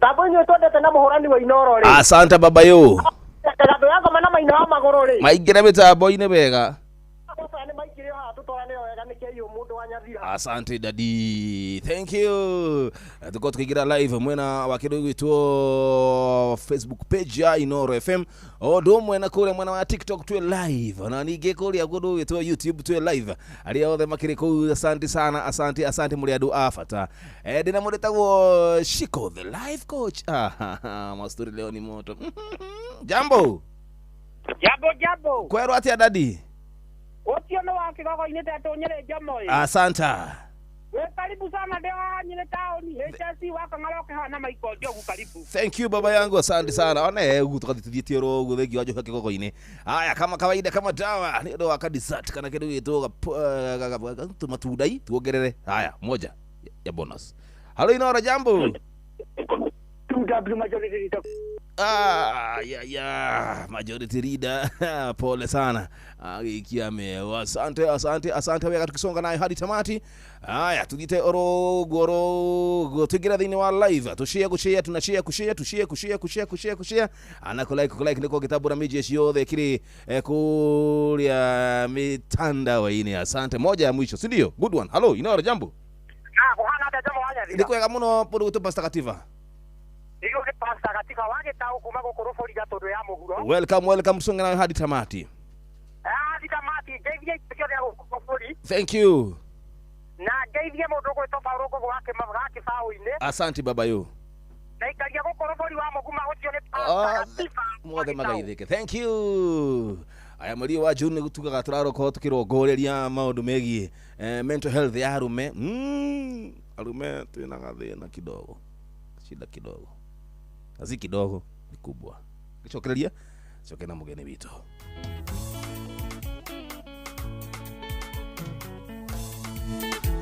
Mĩtambo-inĩ twendete na mũhũrani wa Inoro rĩ. Asante baba yo. Andũ ya ngoma na maina wa magũrũ rĩ. Maingĩre mĩtambo-inĩ wega. Nĩ maingĩre haha tũtwarane wega nĩ kĩiyũ mũndũ wa Nyathira. Asante daddy. Thank you. Tuko tukiingira live mwena wa kindu gwitwo Facebook page ya Inoro FM. O ndu ũmwe na kũrĩa mwena wa TikTok twĩ live na ningĩ kũrĩa kũndũ gwitwo YouTube twĩ live. Arĩa othe makĩrĩ kũu asante sana, asante asante mũrĩ andũ a bata. Ndĩna mũndũ wĩtagwo Shiko the life coach. Ah, mastori leo ni moto. Jambo. Jambo jambo. Kwerwo atĩa daddy? Ũcio nĩ wa kĩgogo-inĩ tetũ Nyĩrĩ Njomo ĩ. Asante. We karibu sana ndio Nyĩrĩ taũni HSC wa Kang'ara ũkĩhana Michael Njogu karibu. Thank you baba yangu, asante sana. Ona ugu tukathitie ro ugu thengi wa Njogu kĩgogo-inĩ. Haya, kama kawaida kama dawa nĩ ũndũ wa ka dessert kana kĩndũ gĩtwo matundai tuongerere. Haya, moja ya bonus. Halo Inoro, jambo. 2W majority leader. Ah, ya ya, majority leader. Pole sana. Agikia mewa. Asante, asante, asante wega tukisonga nayo hadi tamati. Haya, tugite orogo orogo tuingira thĩinĩ wa live. Tushare kushare tunashare kushare tushare kushare kushare kushare kushare. Ana ku like ku like niko kitabura miji ciothe kiri kuria mitandao-inĩ. Asante. Moja ya mwisho, si ndio? Good one. Hello, Inoro, jambo. Na kuhana atĩa Njomo wa Nyathira? Nĩ kwega mũno mũndũ gwĩtwo Pastor Kativa. Nĩguo nĩ Pastor Kativa wa Gĩtaũ kuma gũkũ Rũbũri Gatũndũ ya mũhuro. Welcome, welcome tusonge nayo hadi tamati. Hadi tamati, ngeithie ciothe gũkũ Rũbũri. Thank you. Na ngeithie mũndũ ũgwĩtwo Paul Ngũgũ wa Kĩbaũ-inĩ. Asante baba yo. Na ikaria gũkũ Rũbũri wa Mũguma ũcio nĩ Pastor Kativa wa Mothe Gĩtaũ. magaithĩke. Thank you. Aya mweri wa June nĩ tugaga tũrarokorwo tũkĩrongoreria maũndũ megiĩ mental health ya arume. Arume twĩna gathĩna kidogo, shida kidogo, na si kidogo, ni kubwa. Gĩcokereria coke na mũgeni witũ.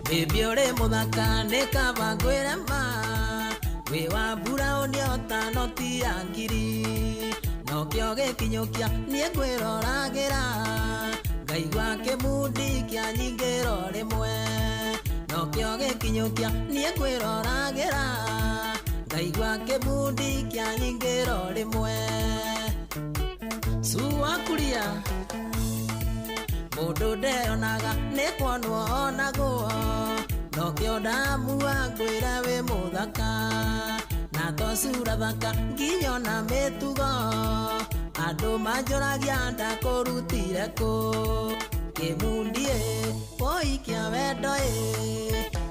Baby ũrĩ mũthaka nĩ kaba ngwĩre ma, wĩ wa mburaũni ota noti ya ngiri, nokĩo gĩkinyũkia niĩ ngwĩroragĩra, ngaigua kĩmundi kĩa nyingĩro rĩmwe, nokĩo gĩkinyũkia niĩ ngwĩroragĩra, ngaigua kĩmundi kĩa nyingĩro rĩmwe. Cua kuria mũndũ ndeonaga nĩ kuonwo onagwo, nokĩo ndamua ngwĩre wĩ mũthaka, na to cura thaka nginya ona mĩtugo, andũ manjũragia ndakũrutire kũ, kĩmundi ĩ woi kĩa wendo ĩ,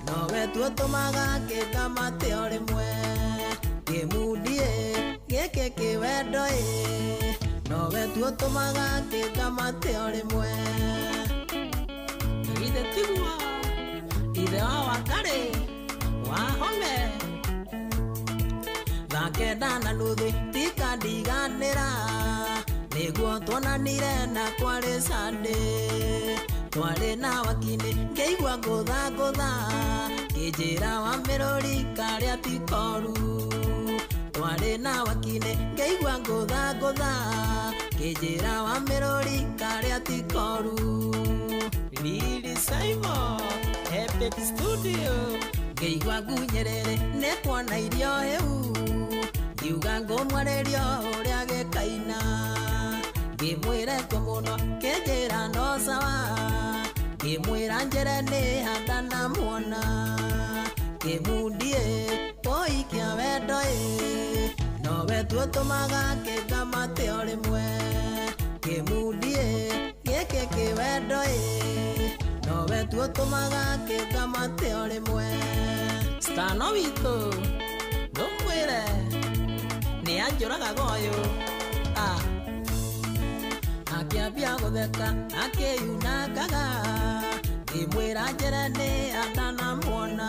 nowe tu ũtũmaga kĩngamate o rĩmwe, kĩmundi ĩ gĩkĩ kĩwendo ĩ, nowe tu ũtũmaga kĩngamate o rĩmwe. Ithe tiguo ithe wa Wakarĩ wahome thaa kenda na nuthu tikandiganĩra, nĩguo tuonanire na kwarĩ Sunday, twarĩ na wakinĩ ngĩigua ngũtha ngũtha, kĩnjĩra wa mĩrũri karĩa ti koru, twarĩ na wakinĩ ngĩigua ngũtha ngũtha, kĩnjĩra wa mĩrũri karĩa ti koru. Lili Simon Epic Studio ngĩigua ngunyĩrĩrĩ nĩ kuona irio hĩu, ngiuga ngũmwarĩrio ũrĩa gĩkaina, ngĩmwĩra kwe mũno kĩnjĩra no sawa, ngĩmwĩra njĩre nĩ handa na muona, kĩmundi ĩ woi kĩa wendo ĩ, nowe tu ũtũmaga kĩngamate o rĩmwe, kĩmundi ĩ gĩkĩ kĩwendo ĩ, nowe tu ũtũmaga kĩngamate o rĩmwe. Stano witũ ndũmwĩre nĩ anjũragaga ũyũ, akĩambia gũtheka akĩyunangaga, ngĩmwĩra njĩre nĩ andanamuona,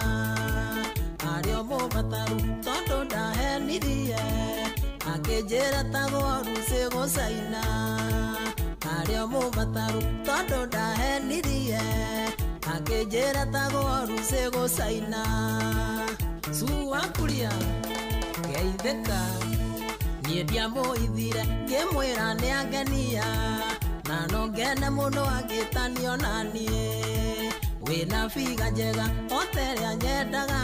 arĩ o mũbataru tondũ ndahenirie, akĩnjĩra tagwo rucĩ gũcaina, arĩ o mũbataru tondũ ndahenirie, akĩnjĩra tagwo rucĩ gũcaina. Cua kuria geithĩka niĩ ndiamũithire ngĩmwĩra nĩ angenia, na no ngene mũno angĩtanio na niĩ, wĩna biga njega o ta ĩrĩa nyendaga,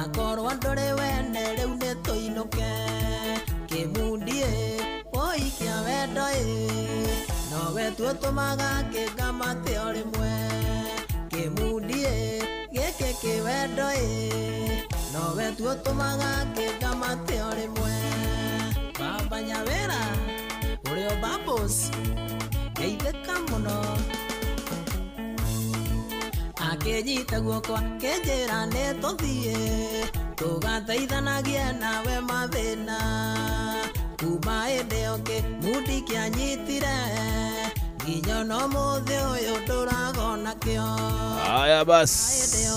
akorwo ndũrĩ wene rĩu nĩ tu ũtũmaga kĩngamate o rĩmwe kĩmundie gĩkĩ kĩwendo ĩ nowe tu ũtũmaga kĩngamate o rĩmwe baba Nyawĩra ũrĩ o Bubbles ngeithĩka mũno akĩnyita guoko akĩnjĩra nĩ tũthiĩ tũgateithanagie nawe mathĩna kuma hĩndĩ ĩyo kĩmundi kĩanyitire nginya ona ũmũthĩ ũyũ ndũragona kĩo. Haya basi,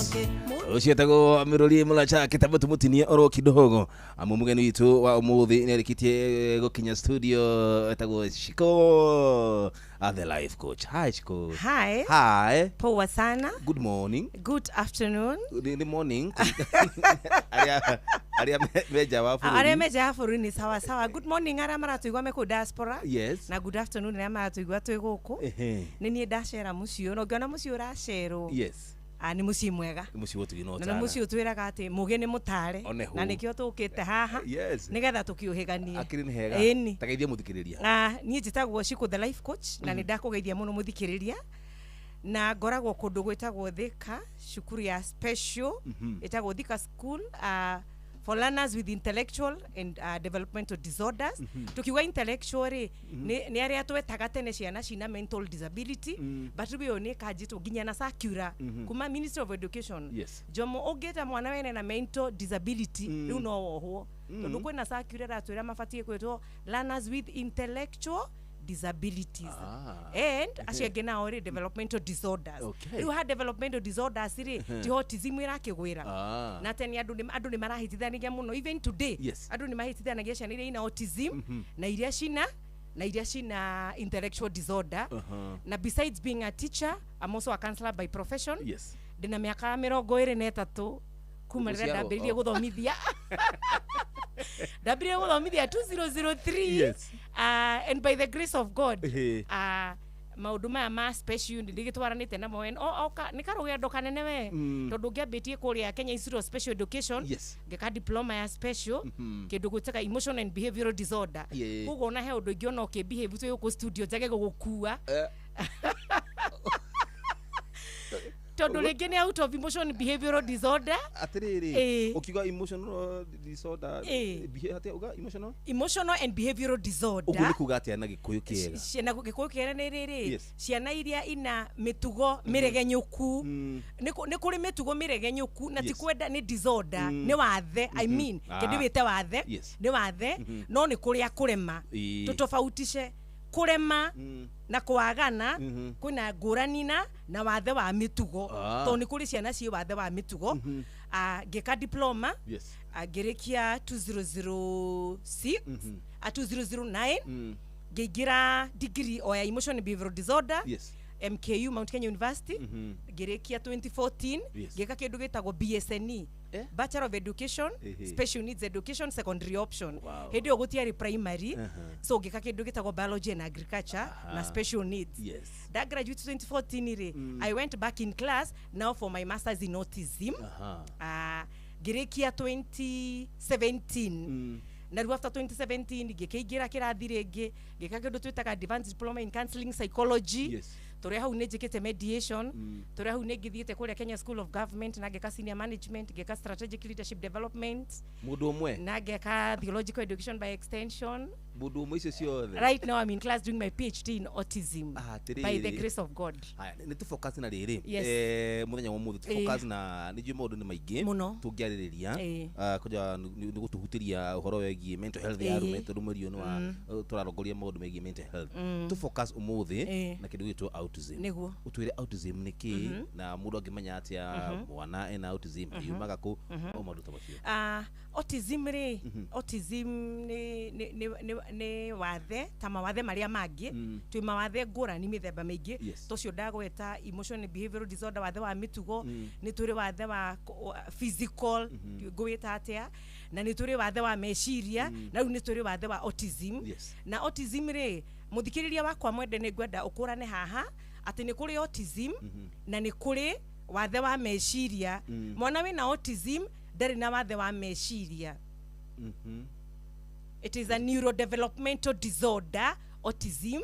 ucietagwo Miruri Mulacha kitambo tumutinie oro kidogo amu mugeni witu wa umuthi niarikitie gukinya studio etagwo Shiko, the life coach. Hi Shiko. Hi. Hi. Poa sana. Good morning. Good afternoon. Good morning. Aria meja wa bũrũri. Aria meja wa bũrũri ni sawa sawa. Good morning aria maratuigua me kũu diaspora. Yes. Na good afternoon aria maratuigua twĩ gũkũ. Nĩ niĩ ndacera mũciĩ ũyũ na ũngĩona mũciĩ ũracerwo. Yes. Nĩ mũciĩ mwega. Mũciĩ ũtugĩ Na nĩ mũciĩ ũtwĩraga atĩ mũgĩ nĩ mũtare. Na nĩkĩo tũkĩte haha. Yes. Nĩgetha tũkĩũhĩganie. Akĩrĩ nĩ hega. Ĩni. Tageithie mũthikĩrĩria. Niĩ njĩtagwo Shiko the life coach na nĩ ndakũgeithia mũno mũthikĩrĩria. Na ngoragwo kũndũ gwĩtagwo Thika, cukuru ya special ĩtagwo Thika School for learners with intellectual and developmental disorders. Tukiuga intellectual rĩ nĩ arĩa twetaga tene ciana cina mental disability, but rĩu ĩyo nĩ ĩkanjĩtwo nginya na circular kuma Ministry of Education. Yes. Jomo ũngĩta mwana wene na mental disability rĩu no wohwo tondũ kwĩna circular ĩratwĩra mabatiĩ kwĩtwo learners with intellectual disabilities. And acio angĩ nao rĩ developmental disorders. Okay. Rĩu ha developmental disorders rĩ ti autism ĩrakĩgwĩra. Na tene andũ nĩ marahĩtithanagia mũno even today. Yes. Andũ nĩ mahĩtithanagia ciana iria ina autism na iria cina intellectual disorder. Na besides being a teacher, I'm also a counselor by profession. Yes. Ndĩna mĩaka 23 kuma rĩrĩa ndambĩrĩirie gũthomithia. Ndambĩrĩirie gũthomithia 2003. Yes. And by the grace of God, maũndũ maya ma special ndigĩtwaranĩte namo nĩ karũgendo kanene we tondũ ngĩambĩtie kũrĩa Kenya Institute of Special Education. Yes. Ngĩka diploma ya special kĩndũ gwĩtaga emotion and behavioral disorder. Koguo ona he ũndũ ingĩona ũkĩ behave twĩ gũkũ studio njage gũgũkua tondũ rĩngĩ nĩ out of emotion behavioral disorder. Atĩrĩrĩ, ũkiuga emotional disorder, uga emotional? Emotional and behavioral disorder. Ũguo nĩ kuga atĩa na Gĩkũyũ kĩega? Na Gĩkũyũ kĩega nĩ rĩrĩ, ciana iria ina mĩtugo mĩregenyũku. Nĩ kũrĩ mĩtugo mĩregenyũku na ti kwenda nĩ disorder, nĩ wathe, I mean, kĩndĩ wĩte wathe, nĩ wathe, no nĩ kũrĩa kũrema. Tũtofautice kũrema na kwagana kwĩna ngũrani na wathe wa mĩtugo tondũ nĩ kũrĩ ciana ciĩ wathe wa mĩtugo. Ngĩka diploma. Yes. Ngĩrĩkia 2006 2009 ngĩingĩra degree o ya emotion and behavioral disorder. Yes. MKU Mount Kenya University. Ngĩrĩkia 2014. Yes. Ngĩka kĩndũ gĩtagwo BSNE. Bachelor of Education, Special Needs Education, secondary option. Wow. Hĩndĩ ĩyo gũtiarĩ primary, so ngĩka kĩndũ gĩtagwo Biology and Agriculture na Special Needs. Yes. That graduate 2014 rĩ, I went back in class now for my masters in autism. Ngĩrĩkia 2017. Na rĩu after 2017 ngĩkĩingĩra kĩrathi rĩngĩ ngĩka kĩndũ twĩtaga advanced diploma in counseling psychology. Yes. Tũrĩa hau nĩ njĩkĩte mediation, tũrĩa hau nĩ ngĩthiĩte kũrĩa Kenya School of Government na ngĩka senior management, ngĩka strategic leadership development, Mũndũ ũmwe na ngĩka theological education by extension. Mũndũ ũmwe icio ciothe. Right now I'm in class doing my PhD in autism. By the grace of God. Haya, nĩ tũ focus na rĩrĩ. Yes. Mũthenya wa ũmũthĩ tũ focus na nĩ njũĩ maũndũ nĩ maingĩ tũngĩarĩrĩria kwanja nĩ gũtũhutĩria ũhoro wĩgiĩ mental health ya arũme tondũ mweri ũyũ nĩ wa tũrarongoria maũndũ megiĩ mental health. Tũ focus ũmũthĩ na kĩndũ gĩtwo autism. Nĩguo. Ũtwĩre autism nĩ kĩĩ na mũndũ angĩmenya atĩa mwana ena autism yumaga kũ o maũndũ ta macio. Autism rĩ, autism nĩ wathe ta mawathe marĩa mangĩ. Twĩ mawathe ngũrani mĩthemba mĩingĩ. Yes. Tocio ndagweta emotion and behavioral disorder, wathe wa mĩtugo, nĩ tũrĩ wathe wa physical ngũwĩta atĩa, na nĩ tũrĩ wathe wa meciria, na rĩu nĩ tũrĩ wathe wa autism. Yes. Na autism rĩ, mũthikĩrĩria wakwa mwende nĩ ngwenda ũkũrane haha atĩ nĩ kũrĩ autism na nĩ kũrĩ wathe wa meciria. Mwana wĩna autism ndarĩ na wathe wa meciria. It is a neurodevelopmental disorder, autism.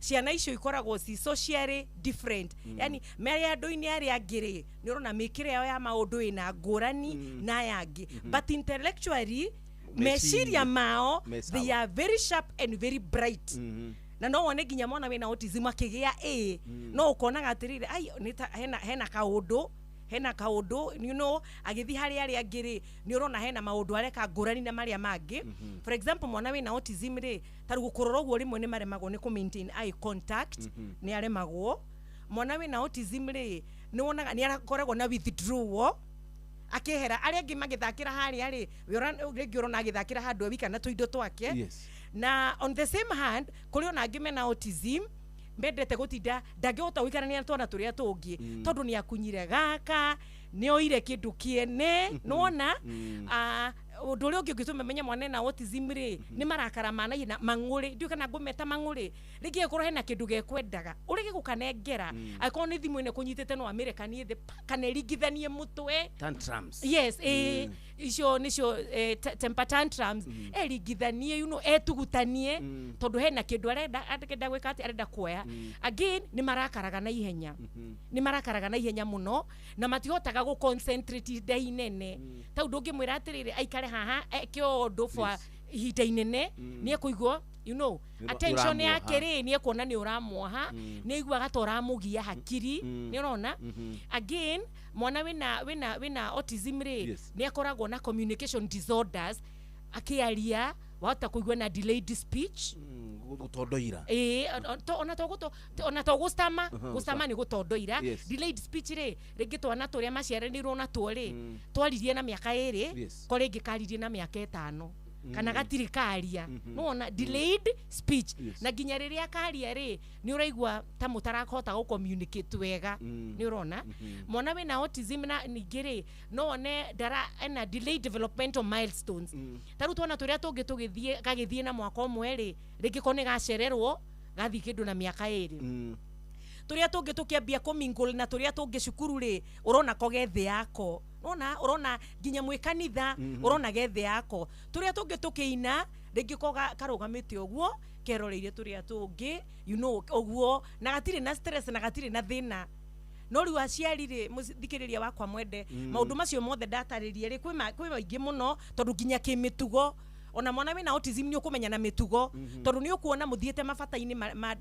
Ciana icio ikoragwo ci socially different, yani marĩ andũ-inĩ arĩa angĩ rĩ, nĩ ũrona mĩkĩre yao ya maũndũ ĩna ngũrani na aya angĩ, but intellectually, meciria mao, Me sawa. they are very sharp and very bright. Na no wone nginya mwana wĩna autism akĩgĩa A, no ũkonaga atĩrĩrĩ, ai, nĩ ta hena kaũndũ, hena kaũndũ, agĩthiĩ harĩ arĩa angĩ rĩ, nĩ ũrona hena maũndũ areka ngũrani na marĩa mangĩ. For example, mwana wĩna autism rĩ, ta rĩu gũkũrora ũguo, rĩmwe nĩ maremagwo nĩ kũ maintain eye contact, nĩ aremagwo. Mwana wĩna autism rĩ, nĩ wonaga nĩ akoragwo na withdrawal, akĩehera arĩa angĩ magĩthakĩra harĩa rĩ, we rĩngĩ ũrona agĩthakĩra handũ e wika na tũindo twake. Na on the same hand, kũrĩ ona angĩ mena autism mendete gũtinda, ndangĩhota gũikarania na twana tũrĩa tũngĩ, tondũ nĩ akunyire gaka, nĩ oire kĩndũ kĩene, nĩwona? Ah, ũndũ ũrĩa ũngĩ ũngĩtũma menye mwana ena autism rĩ, nĩ marakara ma naihenya, mang'ũrĩ, ndiũĩ kana ngũmeta mang'ũrĩ. Rĩngĩ ĩkorwo hena kĩndũ gekwendaga, ũrĩa gĩgũkanengera, angĩkorwo nĩ thimũ ĩno ĩkũnyitĩte, no amĩrekanie thĩ pa, kana ĩringithanie mũtwe. Tantrums. Yes, icio nicio temper tantrums, eringithanie, etugutanie, tondũ hena kĩndũ arenda, arenda gwĩka atĩ arenda kuoya. Again, nĩ marakaraga na ihenya, nĩ marakaraga na ihenya mũno, na matihotaga gũ concentrate ihinda inene. Tau ndũngĩmwĩra atĩrĩrĩ aikare haha eke o ũndũ for ihinda inene, nĩ ekũigua attention Nĩ yake ũramuoha. Rĩ, nĩ ekuona nĩ ũramuoha, nĩ aiguaga ta ũramũgia hakiri, nĩ ũrona? Again, mwana wĩna autism rĩ, nĩ akoragwo na communication disorders, akĩaria wahota kũigua na delayed speech. Gũtondoira. Ĩĩ, ona to gũstama, gũstama nĩ gũtondoira. Delayed speech rĩ, rĩngĩ twana tũrĩa maciaranĩirwo natuo rĩ, twaririe na mĩaka 2, ko rĩngĩ karirie na mĩaka 5, kana gatirĩ karia, nĩwona? Delayed speech. Na nginya rĩrĩa karia rĩ, nĩ ũraigua ta mũtarakũhota gũ communicate wega, nĩ ũrona? Mwana wĩna autism na ningĩ rĩ, no one ndara ena delayed developmental milestones. Ta rĩu twana tũrĩa tũngĩ tũgĩthiĩ gagĩthiĩ na mwaka 1 rĩ, rĩngĩ ko nĩ gacererwo gathiĩ kĩndũ na mĩaka 2. Tũrĩa tũngĩ tũkĩambia kũmingle na tũrĩa tũngĩ cukuru rĩ, ũrona ko ge thĩ yako, nona ũrona nginya mwĩ kanitha ũrona ge thĩ yako. Tũrĩa tũngĩ tũkĩina, rĩngĩ ko karũgamĩte ũguo keroreire tũrĩa tũngĩ, ũguo, na gatirĩ na stress na gatirĩ na thĩna. No rĩu aciari rĩ, mũthikĩrĩria wakwa mwende, maũndũ macio mothe ndatarĩria rĩ, kwĩ maingĩ mũno, tondũ nginya kĩmĩtugo, ona mwana wĩna autism nĩ ũkũmenya na mĩtugo, tondũ nĩ ũkuona mũthiĩte mabata-inĩ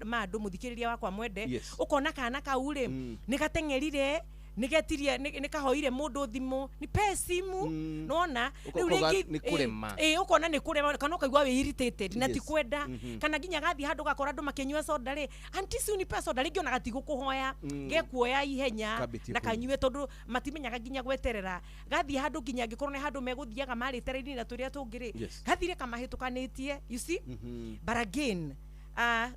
ma andũ, mũthikĩrĩria wakwa mwende, ũkona kana kau rĩ, nĩ gateng'erire, nĩ getirie, nĩ kahoire mũndũ thimũ, nipe simu, nona? Rĩu Ũkauga rĩngĩ nĩ kũrema. Ĩ, ũkona nĩ kũrema, kana ũkaigua wĩ irritated na ti kwenda. Kana nginya gathiĩ handũ gakora andũ makĩnyua soda rĩ, "Aunty, si unipe soda?" Rĩngĩ ona gatigũkũhoya, gekuoya ihenya Kambĩtie na kũnyua. Kanyue, tondũ matimenyaga nginya gweterera. Gathiĩ handũ, nginya angĩkorwo nĩ handũ megũthiaga marĩte raini na tũrĩa tũngĩ rĩ, gathire kamahĩtũkanĩtie, you see? But again,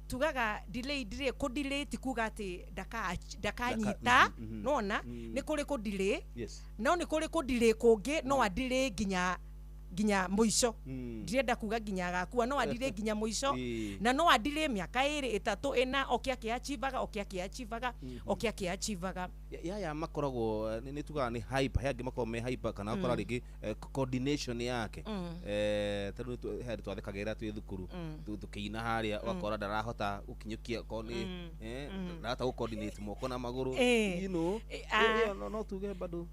tugaga delayed rĩ, kũ delay ti kuga atĩ ndakanyita, nona? Nĩ kũrĩ kũ delay, no nĩ kũrĩ kũ delay kũngĩ, no a delay nginya mũico. Ndirenda kuga nginya agakua, no a delay nginya mũico. Na no a delay mĩaka 2, 3, 4, oke akĩachivaga, oke akĩachivaga, oke akĩachivaga. Yaya makoragwo nĩ tugaga nĩ hyper, he angĩ makoragwo me hyper, kana ũkora rĩngĩ coordination yake, tondũ he andũ twathekagĩrĩra twĩ thukuru, tũkĩina harĩa, ũgakora ndarahota gũkinyũkia, korwo nĩ ndarahota gũ coordinate moko na magũrũ. Ĩyo no tuge bado.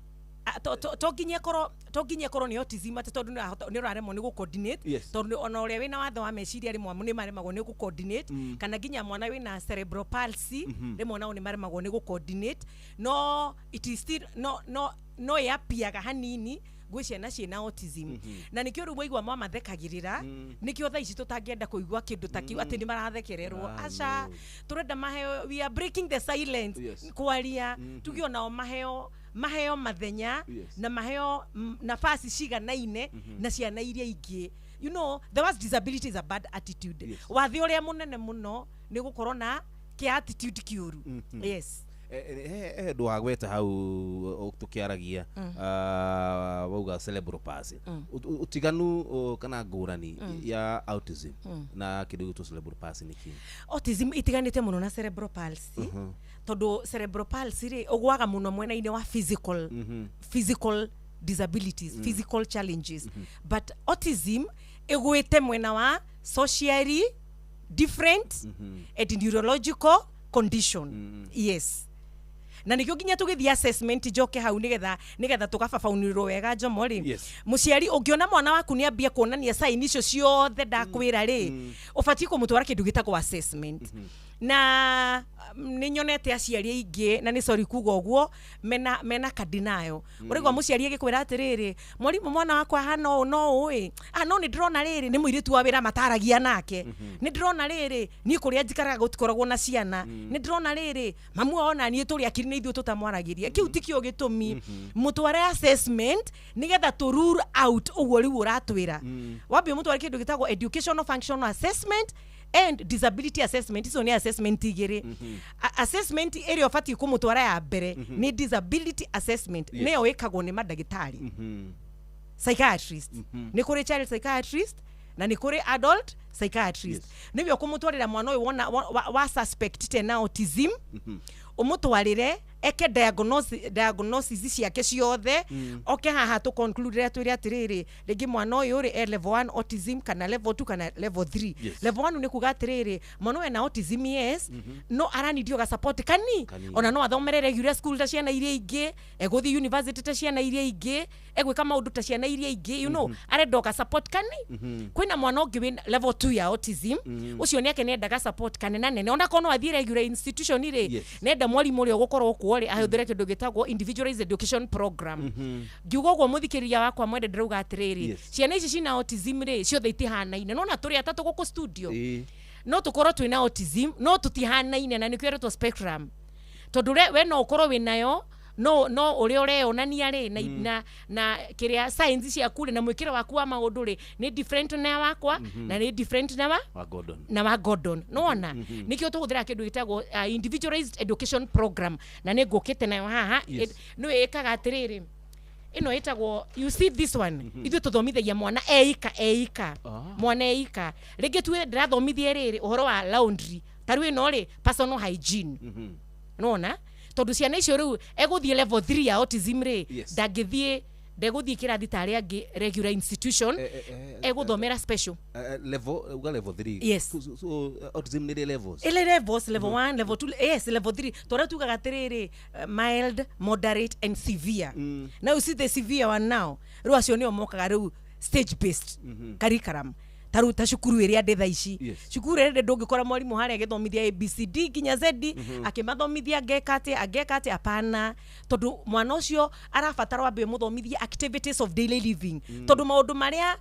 Ah, to nginya ĩkorwo nĩ autism atĩ tondũ nĩ ũraremwo nĩ gũ-coordinate, tondũ ona ũrĩa wĩna wathe wa meciria rĩmwe nĩ maremagwo nĩ gũ-coordinate, kana nginya mwana wĩna cerebral palsy, rĩmwe nao nĩ maremagwo nĩ gũ-coordinate, no it is still no ĩapiaga hanini gwĩ ciana ciĩna autism. Na nĩkĩo rĩu waigua mamathekagĩrĩra, nĩkĩo thaa ici tũtangĩenda kũigua kĩndũ ta kĩu atĩ nĩ marathekererwo. Ah, Aca. No. Tũrenda maheo, we are breaking the silence, kwaria, tuge onao maheo mathenya na maheo nafasi ciganaine na ciana iria ingĩ. The worst disability is a bad attitude. Wathe ũrĩa mũnene mũno nĩ gũkorwo na kĩ attitude kĩũru, yes. He ndå wagweta hau tũkĩaragia, wauga cerebral palsy. Ũtiganu kana ngũrani ya autism na kĩndũ gĩtwo cerebral palsy nĩ kĩ? Autism itiganĩte mũno na cerebral palsy, tondũ cerebral palsy rĩ, ũgwaga mũno mwena-inĩ wa physical disabilities, physical challenges, but autism ĩgwĩte mwena wa socially Different and neurological condition. Yes, na nikio nginya tũgĩthiĩ assessment, njoke hau nĩgetha tũgababaũnĩrwo wega, Njomo rĩ. Mũciari ũngĩona mwana waku nĩ ambia kuonania sign icio ciothe ndakwĩra rĩ, ũbatiĩ kũmũtwara kĩndũ gĩtagwo assessment. Na nĩ nyonete aciari aingĩ, na nĩ sorry kuga ũguo, mena kandi nayo. Ũraigua mũciari agĩkwĩra atĩrĩrĩ, "Mwarimũ, mwana wakwa ahana ũũ no ũũ ĩ, ah, no nĩ ndĩrona rĩrĩ nĩ mũirĩtu wa wĩra mataragia nake, nĩ ndĩrona rĩrĩ niĩ kũrĩa njikaraga gũtikoragwo na ciana, nĩ ndĩrona rĩrĩ mamu wao na niĩ tũrĩ akiri nĩ ithuĩ tũtamwaragĩria." Kĩu tikĩo gĩtũmi. Mũtware assessment nĩgetha tũ rule out ũguo rĩu ũratwĩra. Wambie mũtware kĩndũ gĩtagwo educational functional assessment and disability assessment. Icio nĩ assessment igĩrĩ. Assessment ĩrĩa ũbatiĩ kũmũtwara ya mbere nĩ disability assessment. Nĩyo ĩkagwo nĩ mandagĩtarĩ psychiatrist. Nĩ kũrĩ child psychiatrist na nĩ kũrĩ adult psychiatrist. Nĩwe ũkũmũtwarĩra mwana ũyũ wona wa suspect tena autism, ũmũtwarĩre eke diagnosis ciake ciothe, oke haha tũ conclude twĩre atĩrĩrĩ, rĩngĩ mwana ũyũ rĩ e level 1 autism kana level 2 kana level 3. Level 1 nĩ kuga atĩrĩrĩ, mwana ũyũ ena autism, yes, no aranidio ga support kani. Kanini. Ona no athomere regular school ta ciana iria ingĩ, egũthiĩ university ta ciana iria ingĩ, egwĩka maũndũ ta ciana iria ingĩ, arenda o ga support kani. Kwĩna mwana ũngĩ wĩ level 2 ya autism, ũcio nĩake nĩendaga support kanena nene, ona korwo no athiĩ regular institution rĩ, nenda mwarimũ ũrĩa ũgũkorwo kuo rĩ ahũthĩre kĩndũ gĩtagwo individualized education program. Ngiuga ũguo, mũthikĩrĩria wakwa mwende, ndĩrauga atĩrĩrĩ, ciana ici cina autism rĩ, ciothe itihanaine. Nona tũrĩ atatũ gũkũ studio, no tũkorwo twĩna autism no tũtihanaine, na nĩkĩo ĩretwo spectrum, tondũ we no ũkorwo wĩnayo no ũrĩa ũreyonania rĩ na kĩrĩa signs ciaku rĩ na mwĩkĩre waku wa maũndũ rĩ nĩ different na wakwa na nĩ different na wa wa Gordon. Na wa Gordon. Nĩwona nĩkĩo tũhũthĩraga kĩndũ gĩtagwo individualized education program, na nĩ ngũkĩte nayo haha. Nĩyo ĩkaga atĩrĩrĩ, ĩno ĩtagwo, you see this one, ithuĩ tũthomithagia mwana eika eika. Mwana eika, rĩngĩ tuge ndĩrathomithie rĩrĩ ũhoro wa laundry, ta rĩu ĩno rĩ personal hygiene. Nona tondũ ciana icio rĩu egũthiĩ level 3 ya autism rĩ, ndangĩthiĩ, ndegũthiĩ kĩrathi ta arĩa angĩ regular institution, egũthomera special. Level, uga level 3? Yes. So autism nĩ levels? Ile levels, level 1, level 2, yes, level 3. Tondũ tugaga atĩrĩrĩ, mild, moderate and severe. Now you see the severe one now, rĩu acio nĩo mokaga rĩu stage based curriculum, ta rĩu ta cukuru ĩrĩa ndĩ thaa ici. Cukuru ĩrĩa ndĩ, ndũngĩkora mwarimũ harĩa agĩthomithia ABCD nginya Z, akĩmathomithia angeka atĩa, angeka atĩa, apana, tondũ mwana ũcio arabatara wambe ũmũthomithie activities of daily living, tondũ maũndũ marĩa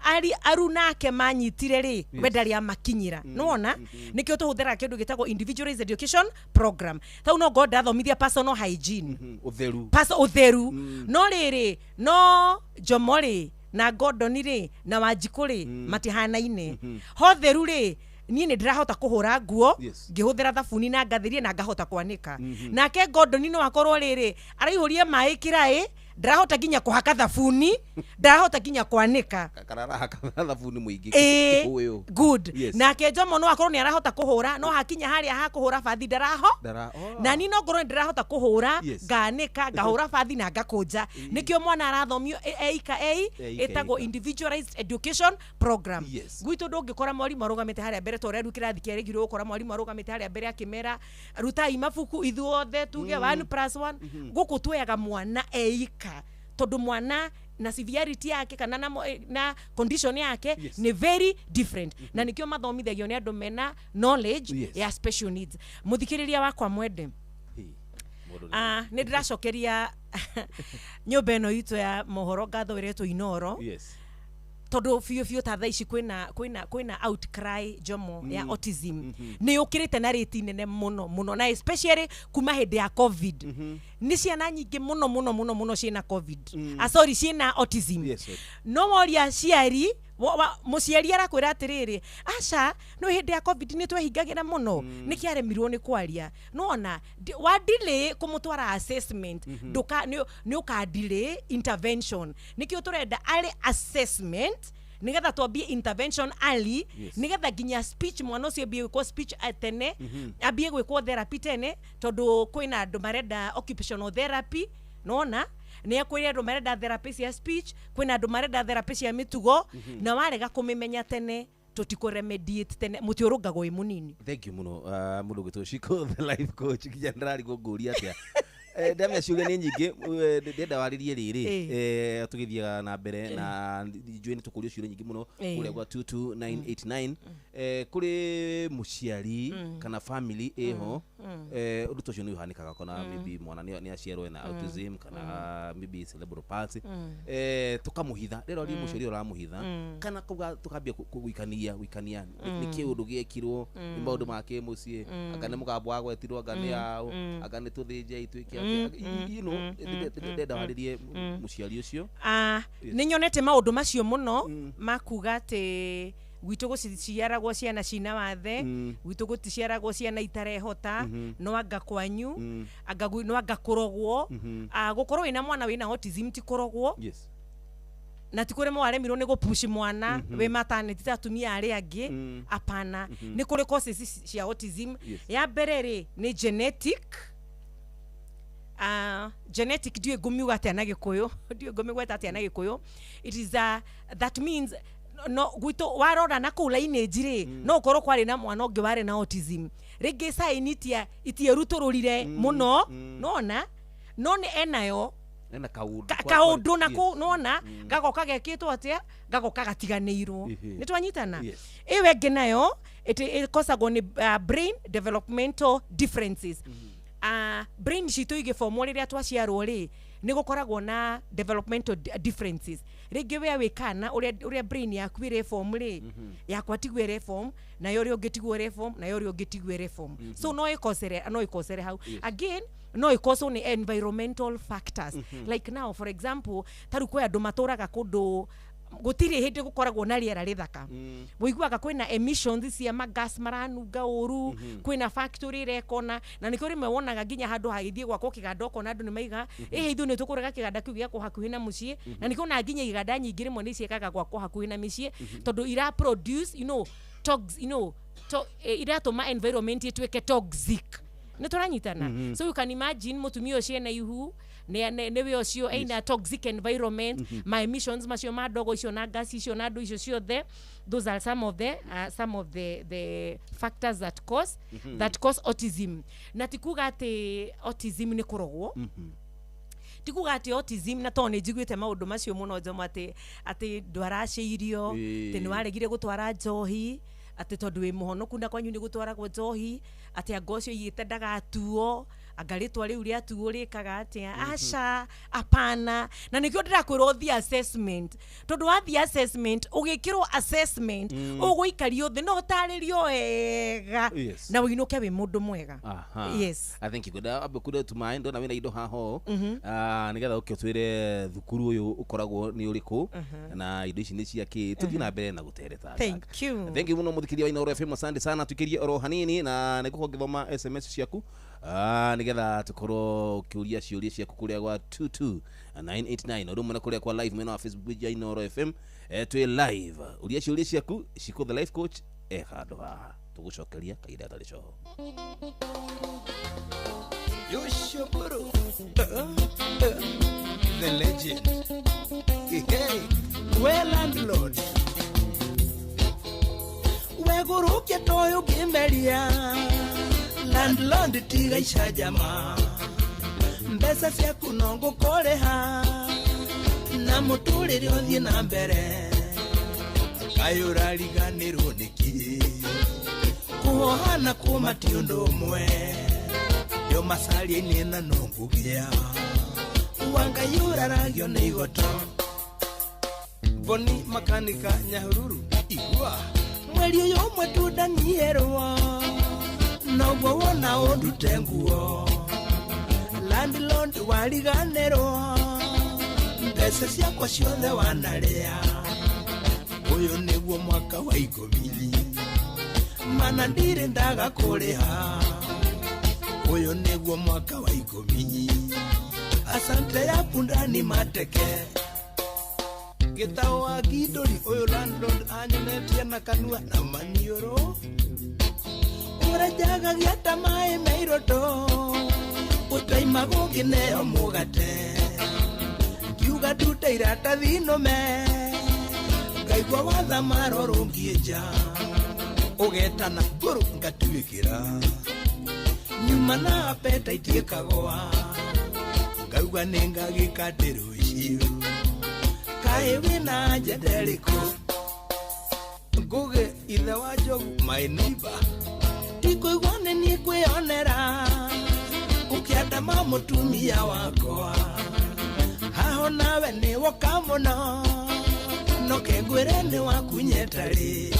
ari arunake manyitire rĩ, we ndarĩ amakinyĩra. Nĩwona nĩkĩo tũhũthĩraga kĩndũ gĩtagwo individualized education program. Tau no ngorwo ndathomithia personal hygiene, Ũtheru. Paso ũtheru, no rĩrĩ no Njomo rĩ na Gordon rĩ na Wanjikũ rĩ matihanaine. Ho theru rĩ, niĩ nĩ ndĩrahota kũhũra nguo ngĩhũthĩra thabuni na ngathĩrie na ngahota kwanĩka. Nake Gordon no akorwo rĩrĩ araihũria maĩ kĩraĩ, ndarahota nginya kũhaka thabuni, ndarahota nginya kwanĩka. Kararahaka thabuni mũingĩ. Ĩĩ. Kĩhũyũ. Good. Nake Njomo no akorwo nĩ arahota kũhũra, no hakinya harĩa ha kũhũra bathi ndaraho. Ndara, oh. Na ni no ngorwo nĩ ndĩrahota kũhũra, nganĩka, ngahũra bathi na ngakũnja. Nĩkĩo mwana arathomio eika ei. Eika, ĩtagwo eika. Individualized education program. Gwitũ ndũngĩkora mwarimũ arũgamĩte harĩa mbere ta ũrĩa rĩu kĩrathi kĩa rĩngĩ ũgũkora mwarimũ arũgamĩte harĩa mbere akĩmera, "Rutai mabuku ithuothe tuge one plus one." Gũkũ tuoyaga mwana eika, tondũ mwana na severity yake kana na condition yake nĩ very different, na nĩkĩo mathomithagio nĩ andũ mena knowledge ya special needs. Mũthikĩrĩria wakwa mwende, Hey, mũndũ ah, nĩ ndĩracokeria nyũmba ĩno itũ ya mohoro ngatho ĩretwo Inoro, tondũ biũ biũ ta thaa ici kwĩna outcry, Njomo, ya autism nĩ yũkĩrĩte na rĩti nene mũno mũno, na especially kuma hĩndĩ ya COVID nĩ ciana nyingĩ mũno mũno mũno mũno ciĩna COVID, ah, sorry, ciĩna autism. No woria aciari, mũciari arakwĩra atĩrĩrĩ, "Aca, no hĩndĩ ya COVID nĩ twehingagĩra mũno, nĩkĩ aremirwo nĩ kwaria?" Nona wa delay kũmũtwara assessment, ndũka nĩ ũka delay intervention. Nĩkĩo tũrenda arĩ assessment nigetha twambie intervention early, nigetha nginya speech, mwana ũcio ambie gwĩkwo speech tene, ambie gwĩkwo therapy tene, tondũ kwĩna andũ marenda occupational therapy, nona nĩ kwĩ andũ marenda therapy cia speech, kwĩna andũ marenda therapy cia mĩtugo, na warega kũmĩmenya tene. Tũtikũ remediate tene, mũtĩ ũrũngagwo wĩ mũnini. Thank you muno, mundu gwitwo Shiko the Life Coach. Nginya ndĩrarigwo ngũria atĩa. Ndamenya ciũria nĩ nyingĩ, ndĩrenda warĩrie rĩrĩ. Tũgĩthiaga na mbere na njũĩ nĩ tũkũrio ciũria nyingĩ mũno kũrĩa gwa 22989. Kũrĩ mũciari kana family ĩho, ũndũ ta ũcio nĩ ũhanĩkaga, kona maybe mwana nĩ aciarwo ena autism kana maybe cerebral palsy, tũkamũhitha rĩrĩa ri mũciari ũramũhitha kana kuga tũkambia gwĩkania nĩ kĩũndũ gĩekirwo nĩ maũndũ ma kĩmũciĩ, anga nĩ mũgambo wagwetirwo, anga nĩ yaũ, anga nĩ tũthĩnjei twĩke atĩa, ndenda warĩrie mũciari ũcio. Ah, nĩ nyonete maũndũ macio mũno ma kuga atĩ gwitũ gũciciaragwo ciana cina wathe, gwitũ gũticiaragwo ciana itarehota, no anga kwanyu anga no anga kũrogwo. Ah, gũkorwo wĩna mwana wĩna autism ti kũrogwo na ti kũrĩ waremirwo nĩ gũpush mwana wĩ maternity ta atumia arĩa angĩ. Apana, nĩ kũrĩ causes cia autism. Ya mbere rĩ, nĩ genetic. Genetic ndiũĩ ngũmiuga atĩa na Gĩkũyũ, ndiũĩ ngũmĩgweta atĩa na Gĩkũyũ. It is a, that means no gwitũ warora na kũu lineage rĩ, no ũkorwo kwarĩ na mwana ũngĩ warĩ na autism, rĩngĩ sign itia itierutũrũrire mũno, nona no nĩ enayo. Ena kaũndũ kaũndũ na kũu nona gagoka gekĩtwo atĩa, gagoka gatiganĩirwo. Nĩ twanyitana? Yes. Ĩyo ĩngĩ nayo ĩkosagwo nĩ brain developmental differences. Brain citũ igĩbomwo rĩrĩa twaciarwo rĩ, nĩ gũkoragwo na developmental differences. Rĩngĩ we wĩ kana ũrĩa brain yaku ĩrĩ rĩ, yakwa tiguo ĩrĩ form, nayo ũrĩa ũngĩ tiguo ĩrĩ form, nayo ũrĩa ũngĩ tiguo ĩrĩ form. So no ĩkosere hau. Again, no ĩkoswo nĩ environmental factors, like now, for example, ta rĩu kwĩ andũ matũraga kũndũ gũtirĩ hĩndĩ gũkoragwo na rĩera rĩthaka. Wĩiguaga kwĩna emissions cia magas maranunga ũru, kwĩna factory ĩrekona, na nĩkĩo rĩmwe wonaga nginya handũ hagĩthiĩ gwakwo kĩganda, ũkona andũ nĩ maiga ĩhĩ, ithuĩ nĩ tũkũrega kĩganda kĩu gĩakwo hakuhĩ na mũciĩ. Na nĩkĩo ona nginya iganda nyingĩ rĩmwe nĩ ciĩkaga gwakwo hakuhĩ na mĩciĩ, tondũ ira produce tox, iratũma environment ĩtuĩke toxic. Nĩ tũranyitana? So you can imagine mũtumia ũcio ena ihu, nĩwe ũcio ena toxic environment, ma emissions macio ma ndogo icio na gas icio na andũ icio ciothe. Those are some of the factors that cause autism. Na ti kuga atĩ autism nĩ kũrogwo, ti kuga atĩ autism, na tondũ nĩ njiguĩte maũndũ macio mũno, Njomo, atĩ ndwaracĩirio, atĩ nĩ waregire gũtwara njohi, atĩ tondũ wĩ mũhonoku na kwanyu nĩ gũtwaragwo njohi, atĩ anga ũcio aigĩte ndagatuo, anga rĩtwa rĩu rĩatuo rĩkaga atĩa. Aca, apana. Na nĩkĩo ndĩrakwĩra ũthiĩ assessment, tondũ wathiĩ assessment, ũgĩkĩrwo assessment, ũgũikario thĩ no ũtarĩrio wega na ũinũke wĩ mũndũ mwega. Yes. I think ngwenda ambe kure tumaĩ, ndona wĩna indo haha ũũ. Ah, nĩgetha ũke ũtwĩre thukuru ũyũ ũkoragwo nĩ ũrĩkũ na indo ici nĩ cia kĩ, tũthiĩ na mbere na gũtereta. Thank you. Thank you muno, mũthikĩria wa Inooro FM, asante sana. Tuikĩrie oro hanini na nĩngũkorwo ngĩthoma SMS ciaku, nĩgetha tũkorwo ũkĩũria ciũria ciaku kũrĩa gwa 22989, ũndũ ũmwe na kũrĩa kwa live mwena wa Facebook page ya Inooro FM. Twĩ live, ũria ciũria ciaku. Shiko the Life Coach e handũ haha, tũgũcokeria kahinda gatarĩ coho. Yoshoboro, the legend. Hey, we landlord. Wegũrũkia toyo ngĩmeria, landlord tiga icanjama, mbeca ciaku no ngũkũrĩha na mũtũrĩre ũthiĩ na mbere. Kaĩ ũrariganĩrwo nĩkĩ kũhoha na kũma ti ũndũ ũmwe? Yo macaria-inĩ na no ngũgĩa wangai ũraragio nĩ igoto. Boni makanika Nyahururu, igua mweri ũyũ ũmwe tu ndanyihĩrwo, noguo wona ũndute nguo. Landlord wariganĩrwo mbeca ciakwa ciothe wanarĩa. Ũyũ nĩguo mwaka wa 10, mana ndirĩ ndaga kũrĩha. Ũyũ nĩguo mwaka wa 10. Asante ya punda ni mateke gĩtaũ wa ngindũri. Ũyũ landlord anyonetie na kanua na maniũrũ, ũrenjagagia ta maĩ me iroto, ũtaima gũkĩneo mũgate, ngiuga ndute iratathi nũme. Ngai. Ndaigua wathamaro rũngiĩ nja ũgetana ngũrũ ngatuĩkĩra nyuma na appetite ĩkagwa ngauga nĩ ngagĩka ndĩ rũciũ kaĩ wĩna njenda ĩrĩkũ Ngũgĩ ithe wa Njogu my neighbor ndikũigua nĩ niĩ kwĩonera ũkĩandama mũtumia wakwa haho nawe nĩ woka mũno no kengwĩre nĩ wakunyetarĩ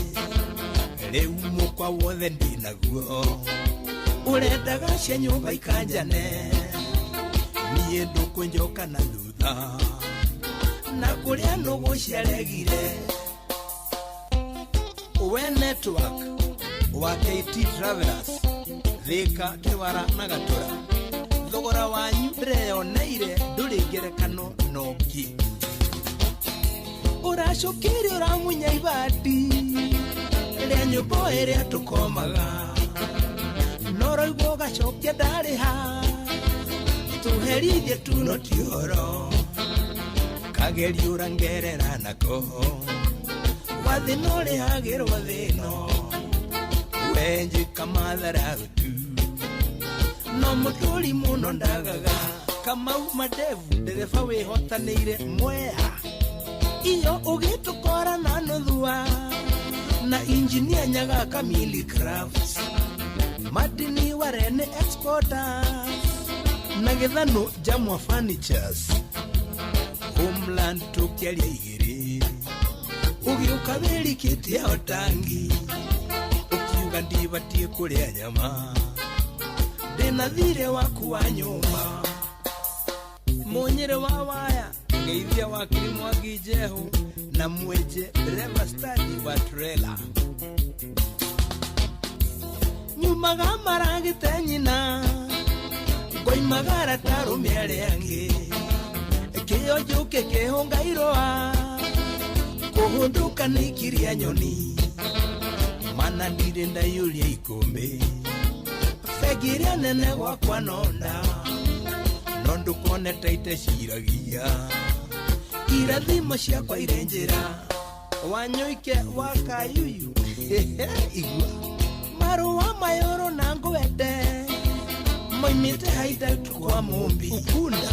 rĩu mũkwa wothe ndinaguo ũrendaga cia nyũmba ikanjane niĩ ndũkũnjoka na thutha na kũrĩa nũgũ ciaregire. We network wa KT Travelers Thika Kĩwara na Gatũra thogora wanyu ndĩreyoneire ndũrĩ ngerekano nongi ũracũkĩire ũramunya ibati rĩa nyũmba ĩrĩa tũkomaga no roigwo ũgacokia ndarĩha tũherithie tu no ti ũhoro kagerio ũrangerera nako wathĩna ũrĩhagĩrwo thĩno wenjĩka matharau tu no mũtũri mũno ndagaga Kamau Madevu ndereba wĩhotanĩire Mwea iyo ũgĩtũkora na nũthua na injinia Nyaga Kamili Crafts Madini Warene Exporters na Gĩthano Jamwa Furnitures Homeland tũkĩaria igĩrĩ ũgĩũka wĩrikĩtie otangi ũkiuga ndibatiĩ kũrĩa nyama ndĩna thirĩ waku wa nyũmba Mũnyĩrĩ wa waya ngeithia wakiri Mwangi Njehu na mwenje dereva stadi wa trela nyumaga maragĩte nyina ngoimagara ta arũme arĩa angĩ kĩo njũke kĩhũnga irũa kũhũndũka nĩ ikiria nyoni mana ndirĩ ndaiyũria ikũmbĩ bengi ĩrĩa nene gwakwa nonda no ndũkone ta iteciragia irathimo ciakwa irĩ njĩra Wanyũike wa Kayuyu igua marũa mayũrũ na ngwende moimĩte hideout kwa Mũmbi Ukunda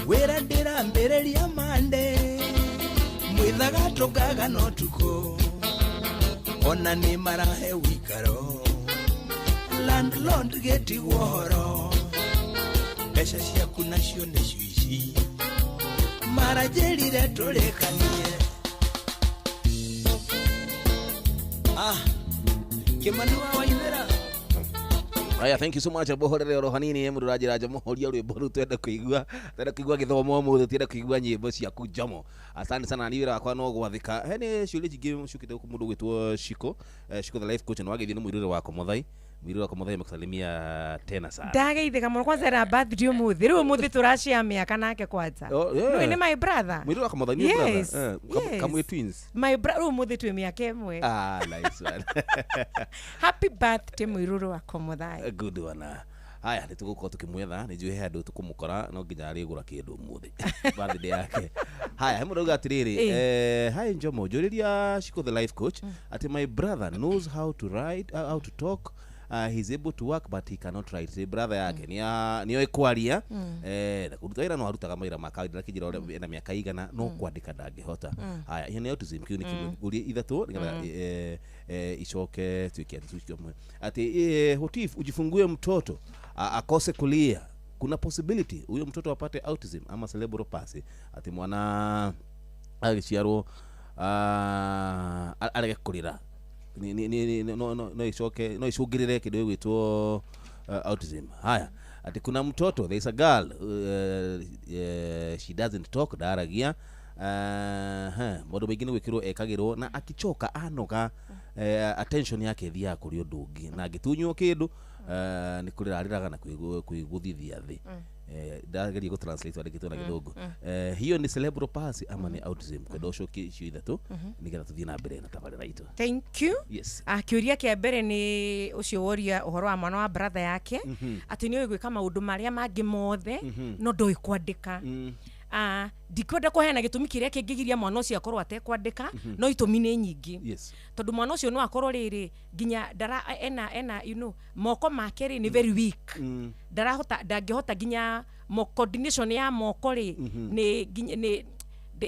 wĩra ndĩrambĩrĩria mande mwithaga tũkaga no tukũ ona nĩ marahe wĩikaro landlord gĩtigwo horo mbeca ciaku nacio nĩcio ici maranjĩrire tũrĩkanie. Ah, Kĩmani wa Waithera. Aya, thank you so much. Bohorere oro hanini mũndũ ũranjĩra Njomo horia rwĩmbo rũu twende kũigua gĩthomo ũmũthĩ twende kũigua nyĩmbo ciaku Njomo. Asante sana, ni wĩra wakwa no gwathĩka. He nĩ ciũria nyingĩ ciũkĩte gũkũ mũndũ ũgwĩtwo Shiko, Shiko the life coach, na wageithio nĩ mũirũrĩ wakwa Mũthai. Mũirũrĩ wakwa Mũthai amekusalimia tena sana. Ndageithĩka mũno kwanza era birthday ũmũthĩ rĩu ũmũthĩ tũrashare mĩaka nake kwanza. Oh, yeah. No, nĩ my brother. Mũirũrĩ wakwa Mũthai nĩ brother. Yes, yes. Kamwe twins. My brother rĩu ũmũthĩ twĩ mĩaka ĩmwe. Ah, nice one. Happy birthday mũirũrĩ wakwa Mũthai. Good one. Haya, nĩ tũgũkorwo tũkĩmwetha nĩ njũĩ he handũ tũkũmũkora no nginya arĩgũra kĩndũ ũmũthĩ birthday yake. Haya, he mũndũ auga atĩrĩrĩ, hi Njomo, njũrĩria Shiko the life coach atĩ my brother knows how to write, how to talk, he's able to work but he cannot write. Brother yake nĩoĩ kwaria na kũruta wĩra no arutaga mawĩra ma kawaida lakini ũrĩa ena mĩaka igana no kwandĩka ndangĩhota. Haya, hiyo nĩ autism kĩu nĩ kĩmwe ngũrie ithatũ nĩgetha icoke tuĩke atĩ tuicio mwe atĩ what if ujifungue mtoto akose kulia, kuna possibility huyo mtoto apate autism ama cerebral palsy, ati mwana agĩciarwo arege kũrĩra no icoke no icũngĩrĩre kĩndũ gĩgwĩtwo autism. Haya, ati kuna mtoto, there is a girl, she doesn't talk, ndaragia, maũndũ maingĩ nĩ gwĩkĩrwo ekagĩrwo na akichoka anoga, attention yake ĩthiaga kũrĩ ũndũ ũngĩ na angĩtunywo kĩndũ nĩ kũrĩra arĩraga na kwĩgũthithia thĩ. Ndageria gũ translate wandĩkĩtwo na gĩthũngũ. Hiyo ni cerebral palsy ama ni autism? Kwenda ũcokie icio ithatũ nĩgetha tũthiĩ na mbere na tabarĩra itũ. Thank you. Yes. Kĩũria kĩa mbere nĩ ũcio woria ũhoro wa mwana wa brother yake atĩ nĩoĩ gwĩka maũndũ marĩa mangĩ mothe no ndoĩ kwandĩka. Ndikwenda kũheana gĩtũmi kĩrĩa kĩngĩgiria mwana ũcio akorwo atekwandĩka, no itũmi nĩ nyingĩ. Tondũ mwana ũcio no akorwo rĩrĩ nginya ndara ena moko make rĩ nĩ very weak. Ndarahota, ndangĩhota nginya coordination ya moko rĩ nĩ nginya nĩ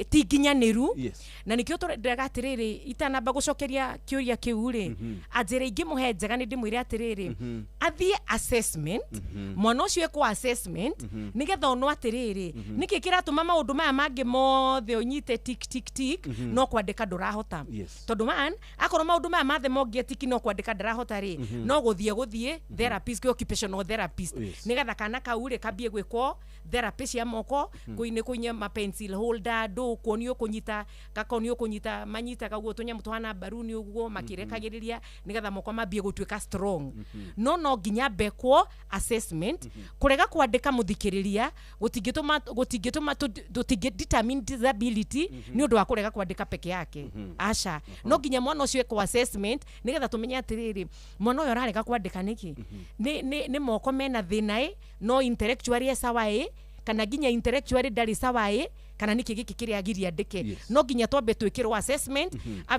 ti nginyanĩru. Na nĩkĩo tũrendaga atĩrĩrĩ, itanamba gũcokeria kĩũria kĩu rĩ, anjĩra ingĩmũhe njega nĩ ndĩmwĩre atĩrĩrĩ, athiĩ assessment, mwana ũcio ekwo assessment nĩgetha onwo atĩrĩrĩ, nĩkĩ kĩratũma maũndũ maya mangĩ mothe ũnyite tik tik tik, no kwandĩka ndũrahota. Tondũ one, akorwo maũndũ maya mathe mongĩ tiki no kwandĩka ndarahota rĩ, no gũthiĩ therapist, kwĩ occupational therapist, nĩgetha kana kau rĩ kambie gwĩkwo therapy cia moko, kũinĩ kũinya ma pencil holder, ndũ kuonio kũnyita, gakonio kũnyita manyitaga ũguo tũnyamũ tũhana mbaruni ũguo makĩrekagĩrĩria, nĩgetha moko mambie gũtuĩka strong. No nginya mbekwo assessment. Kũrega kwandĩka, mũthikĩrĩria, gũtingĩtũma tũtingĩ determine disability nĩ ũndũ wa kũrega kwandĩka peke yake, aca. No nginya mwana ũcio ekwo assessment nĩgetha tũmenye atĩrĩrĩ, mwana ũyũ ararega kwandĩka nĩkĩ? Nĩ moko mena thĩna ĩ, no intellectually e sawa ĩ, kana nginya intellectually ndarĩ sawa ĩ, kana nĩkĩ gĩkĩ kĩrĩa agiria andĩke? No nginya twambe twĩkĩrwo assessment,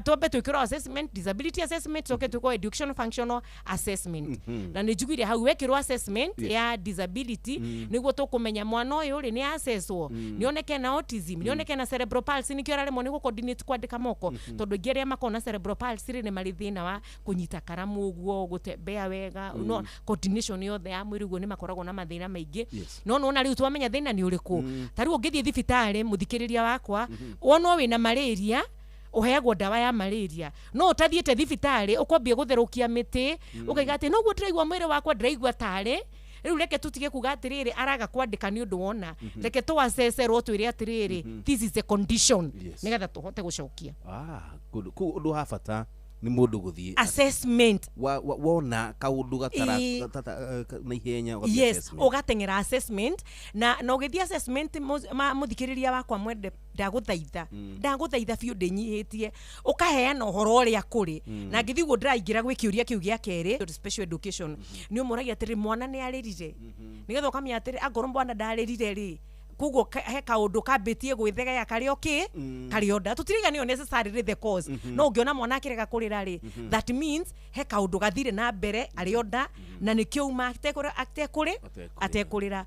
twambe twĩkĩrwo assessment, disability assessment, coke twĩkwo education functional assessment. Na nĩ njugire hau wekĩrwo assessment ya disability nĩguo tũkũmenya mwana ũyũ rĩ nĩ assesswo, nĩ oneke na autism, nĩ oneke na cerebral palsy, nĩkĩo araremwo nĩ gũ-coordinate kwandĩka moko, tondũ aingĩ arĩa makoragwo na cerebral palsy rĩ nĩ marĩ thĩna wa kũnyita karamu ũguo, gũtembea wega, no coordination yothe ya mwĩrĩ ũguo nĩ makoragwo na mathĩna maingĩ. No nona rĩu twamenya thĩna nĩ ũrĩkũ. Ta rĩu ũngĩthiĩ thibitarĩ, mũthikĩrĩria wakwa, wonwo wĩna malaria, ũheagwo ndawa ya malaria. No ũtathiĩte thibitarĩ, ũkwambia gũtherũkia mĩtĩ, ũkaiga atĩ noguo ndĩraigua mwĩrĩ wakwa, ndĩraigua tarĩ rĩu. Reke tũtige kuga atĩrĩrĩ araga kwandĩka nĩ ũndũ wona, reke tũacecerwo twĩre atĩrĩrĩ, this is a condition, nĩgetha tũhote gũcokia. Ah, good. Kũu ũndũ wa bata nĩ mũndũ gũthiĩ assessment. Wona kaũndũ gatara na ihenya ũgathiĩ assessment. Ũgateng'era assessment na ũgĩthiĩ assessment, mũthikĩrĩria wakwa mwende, ndagũthaitha, ndagũthaitha biũ, ndĩnyihĩtie, ũkaheana ũhoro ũrĩa kũrĩ. Na ngĩthiĩ ũguo ndĩraingĩra gwĩ kĩũria kĩu gĩa kerĩ, special education, nĩ ũmũragia atĩrĩ, mwana nĩ arĩrire, nĩgetha ũkamenya atĩrĩ, angorwo mwana ndarĩrire rĩ, koguo he kaũndũ kambĩtie gwĩthegea karĩ o kĩ karĩ o nda. Tũtiraiga nĩyo necessarily the cause, no ũngĩona mwana akĩrega kũrĩra rĩ, that means he kaũndũ gathire na mbere arĩ o nda, na nĩkĩo uma atekũrĩ Atekũrĩra. Atekũrĩra.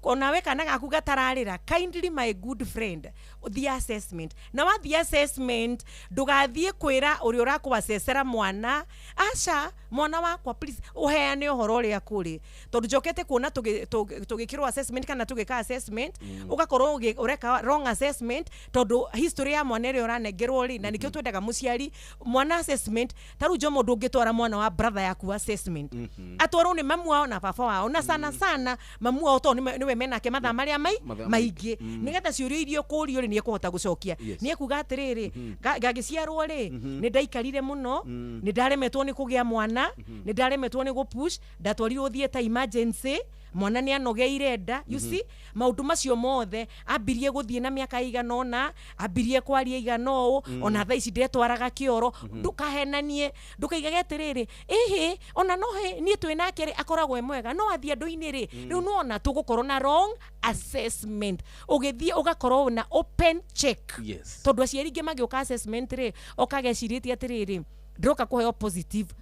Onawe kana gaku gatararĩra, kindly, my good friend, ũthiĩ assessment. Na wathiĩ assessment, ndũgathiĩ kwĩra ũrĩa ũrakũacecera mwana, aca mwana wakwa, please ũheane ũhoro ũrĩa kũrĩ, tondũ njokete kuona tũgĩkĩrwo assessment kana tũgĩka assessment, ũgakorwo ũreka wrong assessment, tondũ history ya mwana ĩrĩa ũranengerwo rĩ, na nĩkĩo twendaga mũciari mwana assessment. Ta rĩu njomo, ndũngĩtwara mwana wa brother yaku assessment, atwarwo nĩ mamu wao na baba wao, na sana sana mamu wao, tondũ nĩwe menake mathaa marĩa Mathaa maingĩ, nĩgetha ciũria iria ũkũrio rĩ, nĩ ekũhota gũcokia. Nĩ ekuga atĩrĩrĩ, ngagĩciarwo rĩ, nĩ ndaikarire mũno, nĩ ndaremetwo nĩ kũgĩa mwana, nĩ ndaremetwo nĩ gũpush, ndatwarirwo theatre emergency, mwana nĩ anogeire nda. You see, maũndũ macio mothe, ambirie gũthiĩ na mĩaka ĩigana ũna, ambirie kwaria igana ũũ, ona thaa ici ndetwaraga kĩoro. Ndũkahenanie, ndũkaigage atĩrĩrĩ, ĩhĩ, ona no he niĩ twĩ nake rĩ, akoragwo e mwega, no athiĩ andũ-inĩ rĩ, rĩu nĩwona tũgũkorwo na wrong assessment. Ũgĩthiĩ ũgakorwo na open check. Tondũ aciari ingĩ magĩũka assessment rĩ, okagecirĩtie atĩrĩrĩ, ndĩroka kũheo positive.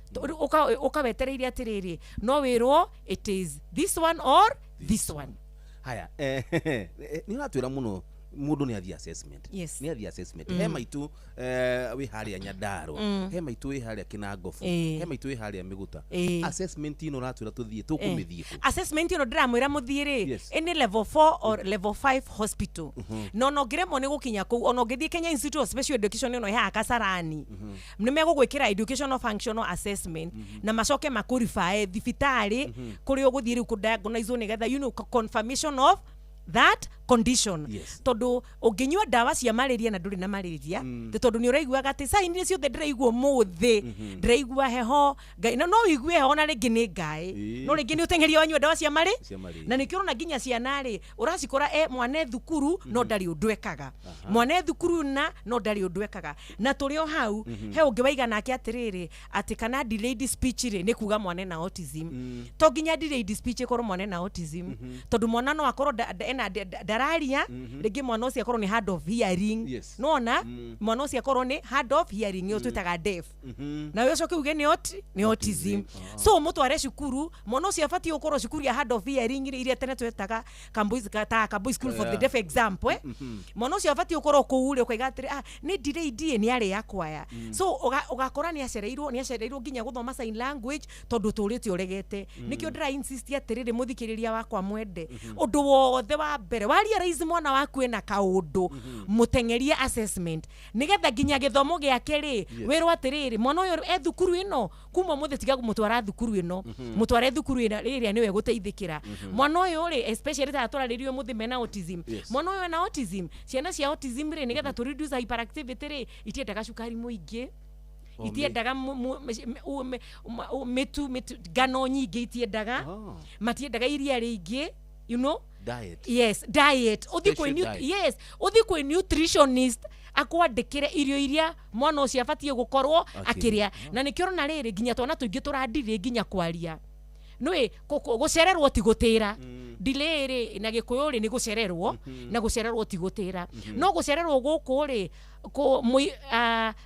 Ũkawetereire atĩrĩrĩ, no wĩrwo it is this one or this one. Haya, nĩ ũratwĩra mũno mũndũ nĩ athiĩ assessment. Nĩ athiĩ assessment. He maitũ wĩ harĩa Nyandarua, he maitũ wĩ harĩa Kĩnangobu, he maitũ wĩ harĩa Mĩgũta. Assessment ĩno ũratwĩra tũthiĩ, tũkũmĩthiĩ kũ? Assessment ĩno ndĩramwĩra mũthiĩ rĩ, ĩnĩ level 4 or level 5 hospital. Na ona ũngĩremwo nĩ gũkinya kũu, ona ũngĩthiĩ Kenya Institute of Special Education ĩno ĩhaha Kasarani, nĩ megũgwĩkĩra educational functional assessment na macoke makũribae thibitarĩ kũrĩa ũgũthiĩ rĩu kũdiagnoswo, nĩgetha confirmation of that condition. Tondũ ũngĩnyua ndawa cia malaria na ndũrĩ na malaria, mm, tondũ nĩ ũraiguaga atĩ sign ciothe ndĩraigua ũmũthĩ, ndĩraigua heho ngai, na no ũigue heho na rĩngĩ nĩ ngaĩ, no rĩngĩ nĩ ũteng'eria wanyua ndawa cia marĩ Cia malaria. Na nĩkĩo ũrona nginya ciana rĩ, ũracikora e mwana e thukuru no ndarĩ ũndũ ekaga, mwana e thukuru na no ndarĩ ũndũ ekaga. Na tũrĩ o hau, he ũngĩ waiga nake atĩrĩrĩ, atĩ kana delayed speech rĩ, nĩ kuga mwana ena autism. To nginya delayed speech ĩkorwo mwana ena autism, tondũ mwana no akorwo ena ndararia rĩngĩ mwana ũcio akorwo nĩ hard of hearing. Yes. Nona mwana ũcio akorwo nĩ hard of hearing ĩyo twĩtaga deaf. Na ũcoke uge nĩ autism. So mũtware cukuru mwana ũcio abatiĩ gũkorwo cukuru ya hard of hearing iria tene twetaga Kambui School for the Deaf example. Mwana ũcio abatiĩ gũkorwo kũu rĩ ũkaiga atĩrĩ nĩ delayed nĩ arĩ akwaya. So ũgakora nĩ acereirwo nginya gũthoma sign language tondũ tũrĩte ũregete. Nĩkĩo ndĩra insist atĩrĩrĩ mũthikĩrĩria wakwa mwende ũndũ wothe wa mbere wa realize mwana waku ena kaũndũ mũteng'erie assessment nĩgetha nginya gĩthomo gĩake rĩ wĩrwo atĩrĩrĩ mwana ũyũ e thukuru ĩno kuma ũmũthĩ tiga mũtwara thukuru ĩno mũtware thukuru ĩrĩa nĩwe gũteithĩkĩra mwana ũyũ rĩ especially ta twararĩrio mũthĩ mena autism. Mwana ũyũ ena autism ciana cia autism rĩ nĩgetha tũ reduce hyperactivity rĩ itiendaga cukari mũingĩ itiendaga mĩtu ngano nyingĩ itiendaga matiendaga iria rĩingĩ you know diet. Yes, diet. Yes, uthi kwĩ nutritionist akwandĩkĩre irio iria mwana ũcio abatiĩ gũkorwo akĩrĩa. Na nĩkĩo ũrona rĩrĩ nginya twana tũingĩ tũrandirĩ nginya kwaria. Nĩũĩ gũcererwo ti gũtĩra. Delay rĩ na Gĩkũyũ rĩ nĩ gũcererwo na gũcererwo ti gũtĩra. No gũcererwo gũkũ rĩ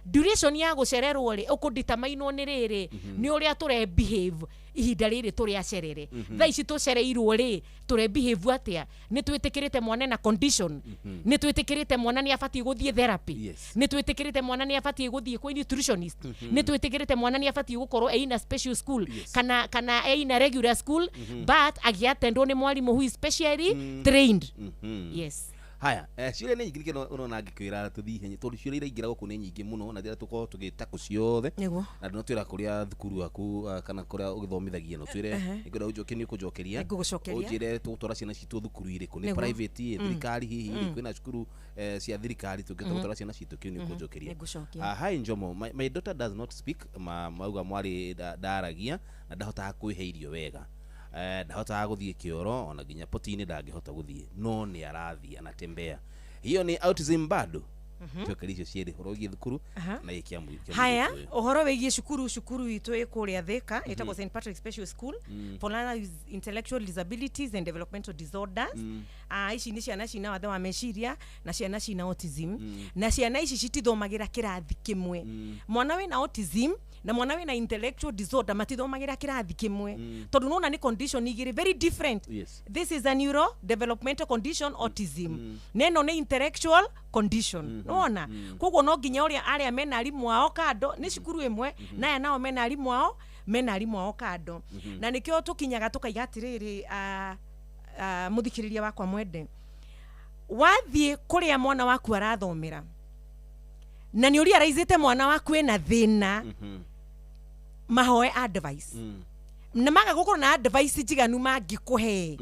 duration ya gũcererwo rĩ ũkũnditamainwo nĩ rĩrĩ nĩ ũrĩa tũre behave ihinda rĩrĩ tũrĩ acerere. Thaa ici tũcereirwo rĩ tũre behave atĩa? Nĩ twĩtĩkĩrĩte mwana na condition. Nĩ twĩtĩkĩrĩte mwana nĩ abatiĩ gũthiĩ therapy. Nĩ twĩtĩkĩrĩte mwana nĩ abatiĩ gũthiĩ kwĩ nutritionist. Nĩ twĩtĩkĩrĩte mwana nĩ abatiĩ gũkorwo e in a special school kana e in a regular school but agĩatendwo nĩ mwarimũ who is specially trained. Yes. Haya, ciũria nĩ nyingĩ nĩkĩo ũrona ngĩkwĩra tũthiĩ ihenya tondũ ciũria iraingĩra gũkũ nĩ nyingĩ mũno na ndĩrenda tũkorwo tũgĩtakũ ciothe na ndũnatwĩra kũrĩa thukuru waku kana kũrĩa ũgĩthomithagia no twĩre nĩngwenda ũnjokie nĩ ũkũnjokeria ũnjĩre tũgũtwara ciana citũ thukuru irĩkũ nĩ private thirikari hihi kwĩna cukuru cia thirikari tũngĩhota gũtwara ciana citũ kĩu nĩ ũkũnjokeria. Hi Njomo, my daughter does not speak. Mauga mwarĩ ndaragia na ndahotaga kwĩhe irio wega. Ndahotaga gũthiĩ kĩoro ona nginya poti-inĩ ndangĩhota gũthiĩ no nĩ arathiĩ anatembea. Hiyo ni autism bado. Tuokeria icio cierĩ ũhoro wĩgiĩ thukuru na gĩkĩ kĩa Haya, ũhoro wĩgiĩ cukuru itũ ĩ kũrĩa Thika ĩtagwo St Patrick Special School for learners with intellectual disabilities and developmental disorders. Ici nĩ ciana cina wathe wa meciria na ciana cina autism na ciana ici citithomagĩra kĩrathi kĩmwe. Mwana wĩna autism na mwana wĩna intellectual disorder matithomagĩra kĩrathi kĩmwe tondũ nona nĩ condition igĩrĩ very different. Yes. This is a neurodevelopmental condition autism. Neno nĩ intellectual condition. Nona koguo no nginya ũrĩa arĩa mena arimũ ao kando nĩ cukuru ĩmwe na aya nao mena arimũ ao kando. Na nĩkĩo tũkinyaga tũkaiga atĩrĩrĩ mũthikĩrĩria wakwa mwende wathiĩ kũrĩa mwana waku arathomera na nĩ ũrealize mwana waku ena thĩna mahoe advice na maga gũkorwo na advice njiganu mangĩkũhe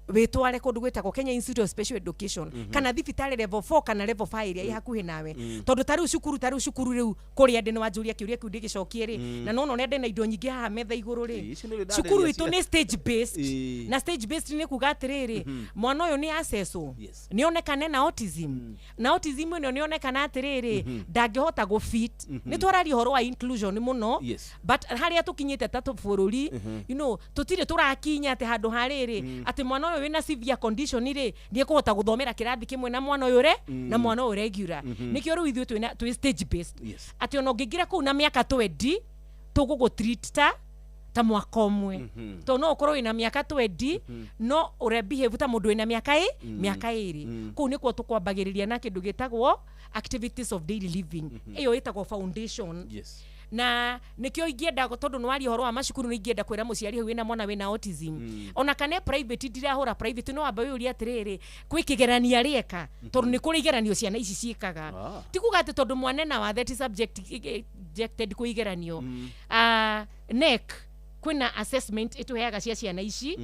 wĩtware kũndũ gwĩtagwo Kenya Institute of Special Education kana thibitarĩ level 4 kana level 5 ĩrĩa ĩ hakuhĩ nawe tondũ ta rĩu cukuru rĩu kũrĩa ndĩ nĩ wanjũria kĩũria kĩu ndĩgĩcokie rĩ na nona ũrĩa ndĩ na indo nyingĩ haha metha igũrũ rĩ cukuru itũ nĩ stage based na stage based nĩ kuga atĩrĩrĩ mwana ũyũ nĩ assesswo nĩ onekane na autism na autism ĩno nĩ onekana atĩrĩrĩ ndangĩhota gũ fit nĩ twararia ũhoro wa inclusion mũno but harĩa tũkinyĩte ta bũrũri you know tũtirĩ tũrakinya atĩ handũ ha rĩrĩ atĩ mwana ũyũ wĩna severe condition rĩ ndiekũhota gũthomera kĩrathi kĩmwe na mwana ũyũ re na mwana ũyũ regular nĩkĩo rĩu ithuĩ twĩ stage based atĩ ona ũngĩingĩra kũu na mĩaka 20 tũgũgũ treat ta mwaka ũmwe tondũ no ũkorwo wĩna mĩaka 20 no ũre behave ta mũndũ wĩna mĩaka 2 kũu nĩkuo tũkwambagĩrĩria na kĩndũ gĩtagwo activities of daily living ĩyo ĩtagwo foundation. Yes. Na nikio ingĩenda tondũ nĩ waria ũhoro wa macukuru nĩ ingĩenda kwĩra mũciari ũyũ wĩna mwana wĩna autism ona kana private ndirahũra private no wambe wĩyũrie atĩrĩrĩ kwĩ kĩgeranio arĩeka tondũ nĩ kũrĩ igeranio ciana ici ciĩkaga ti kuga atĩ tondũ mwana ena wathe ti subjected kwĩ igeranio NEC kwĩna assessment ĩtũheaga cia ciana ici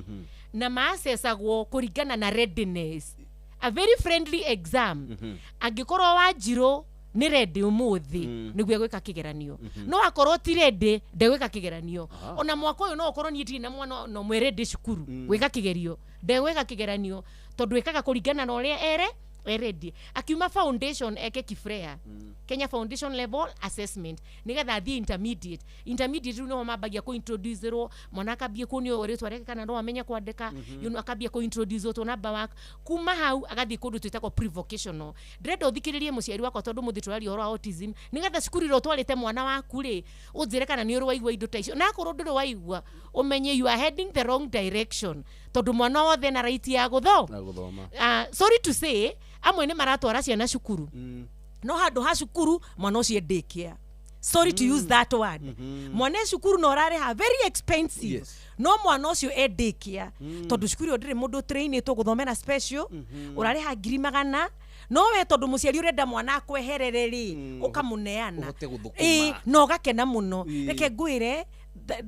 na maasesagwo kũringana na readiness a very friendly exam angĩkorwo Wanjirũ nĩ ready ũmũthĩ nĩguo egwĩka kĩgeranio no akorwo ti ready ndegwĩka kĩgeranio ona mwaka ũyũ no ũkorwo niĩ ndirĩ na mwana no mwe ready cukuru gwĩka kĩgerio ndegwĩka kĩgeranio tondũ ĩkaga kũringana na ũrĩa Ready akiuma foundation eke kifrea Kenya foundation level assessment nigetha athie intermediate. Intermediate riu niho mambagia ku introduce ro mwana akambie kuonio ritwa reke kana no amenye kwandika, you know, akambia ku introduce to number work kuma hau agathie kundu twitagwo pre-vocational. Ndĩrenda ũthikĩrĩrie mũciari wakwa tondu mũthĩ tũraria ũhoro wa autism nigetha cukuru ĩrĩa ũtwarĩte mwana waku rĩ ũnjĩre kana nĩ ũrĩ waigua indo ta icio, na akorwo ndũrĩ waigua ũmenye you are heading the wrong direction tondu mwana wothe na right ya gũthoma. Sorry to say amwe nĩ maratwara ciana cukuru no handũ ha cukuru mwana ũcio daycare. Sorry to use that word. Mwana cukuru no ũrarĩha very expensive. Yes. No mwana ũcio e daycare tondu cukuru ĩyo ndĩrĩ mũndũ trainĩtwo gũthomera special, ũrarĩha 100,000 no we tondu mũciari ũrenda mwana akweherere rĩ ũkamũneana na ũgakena mũno. Reke ngwĩre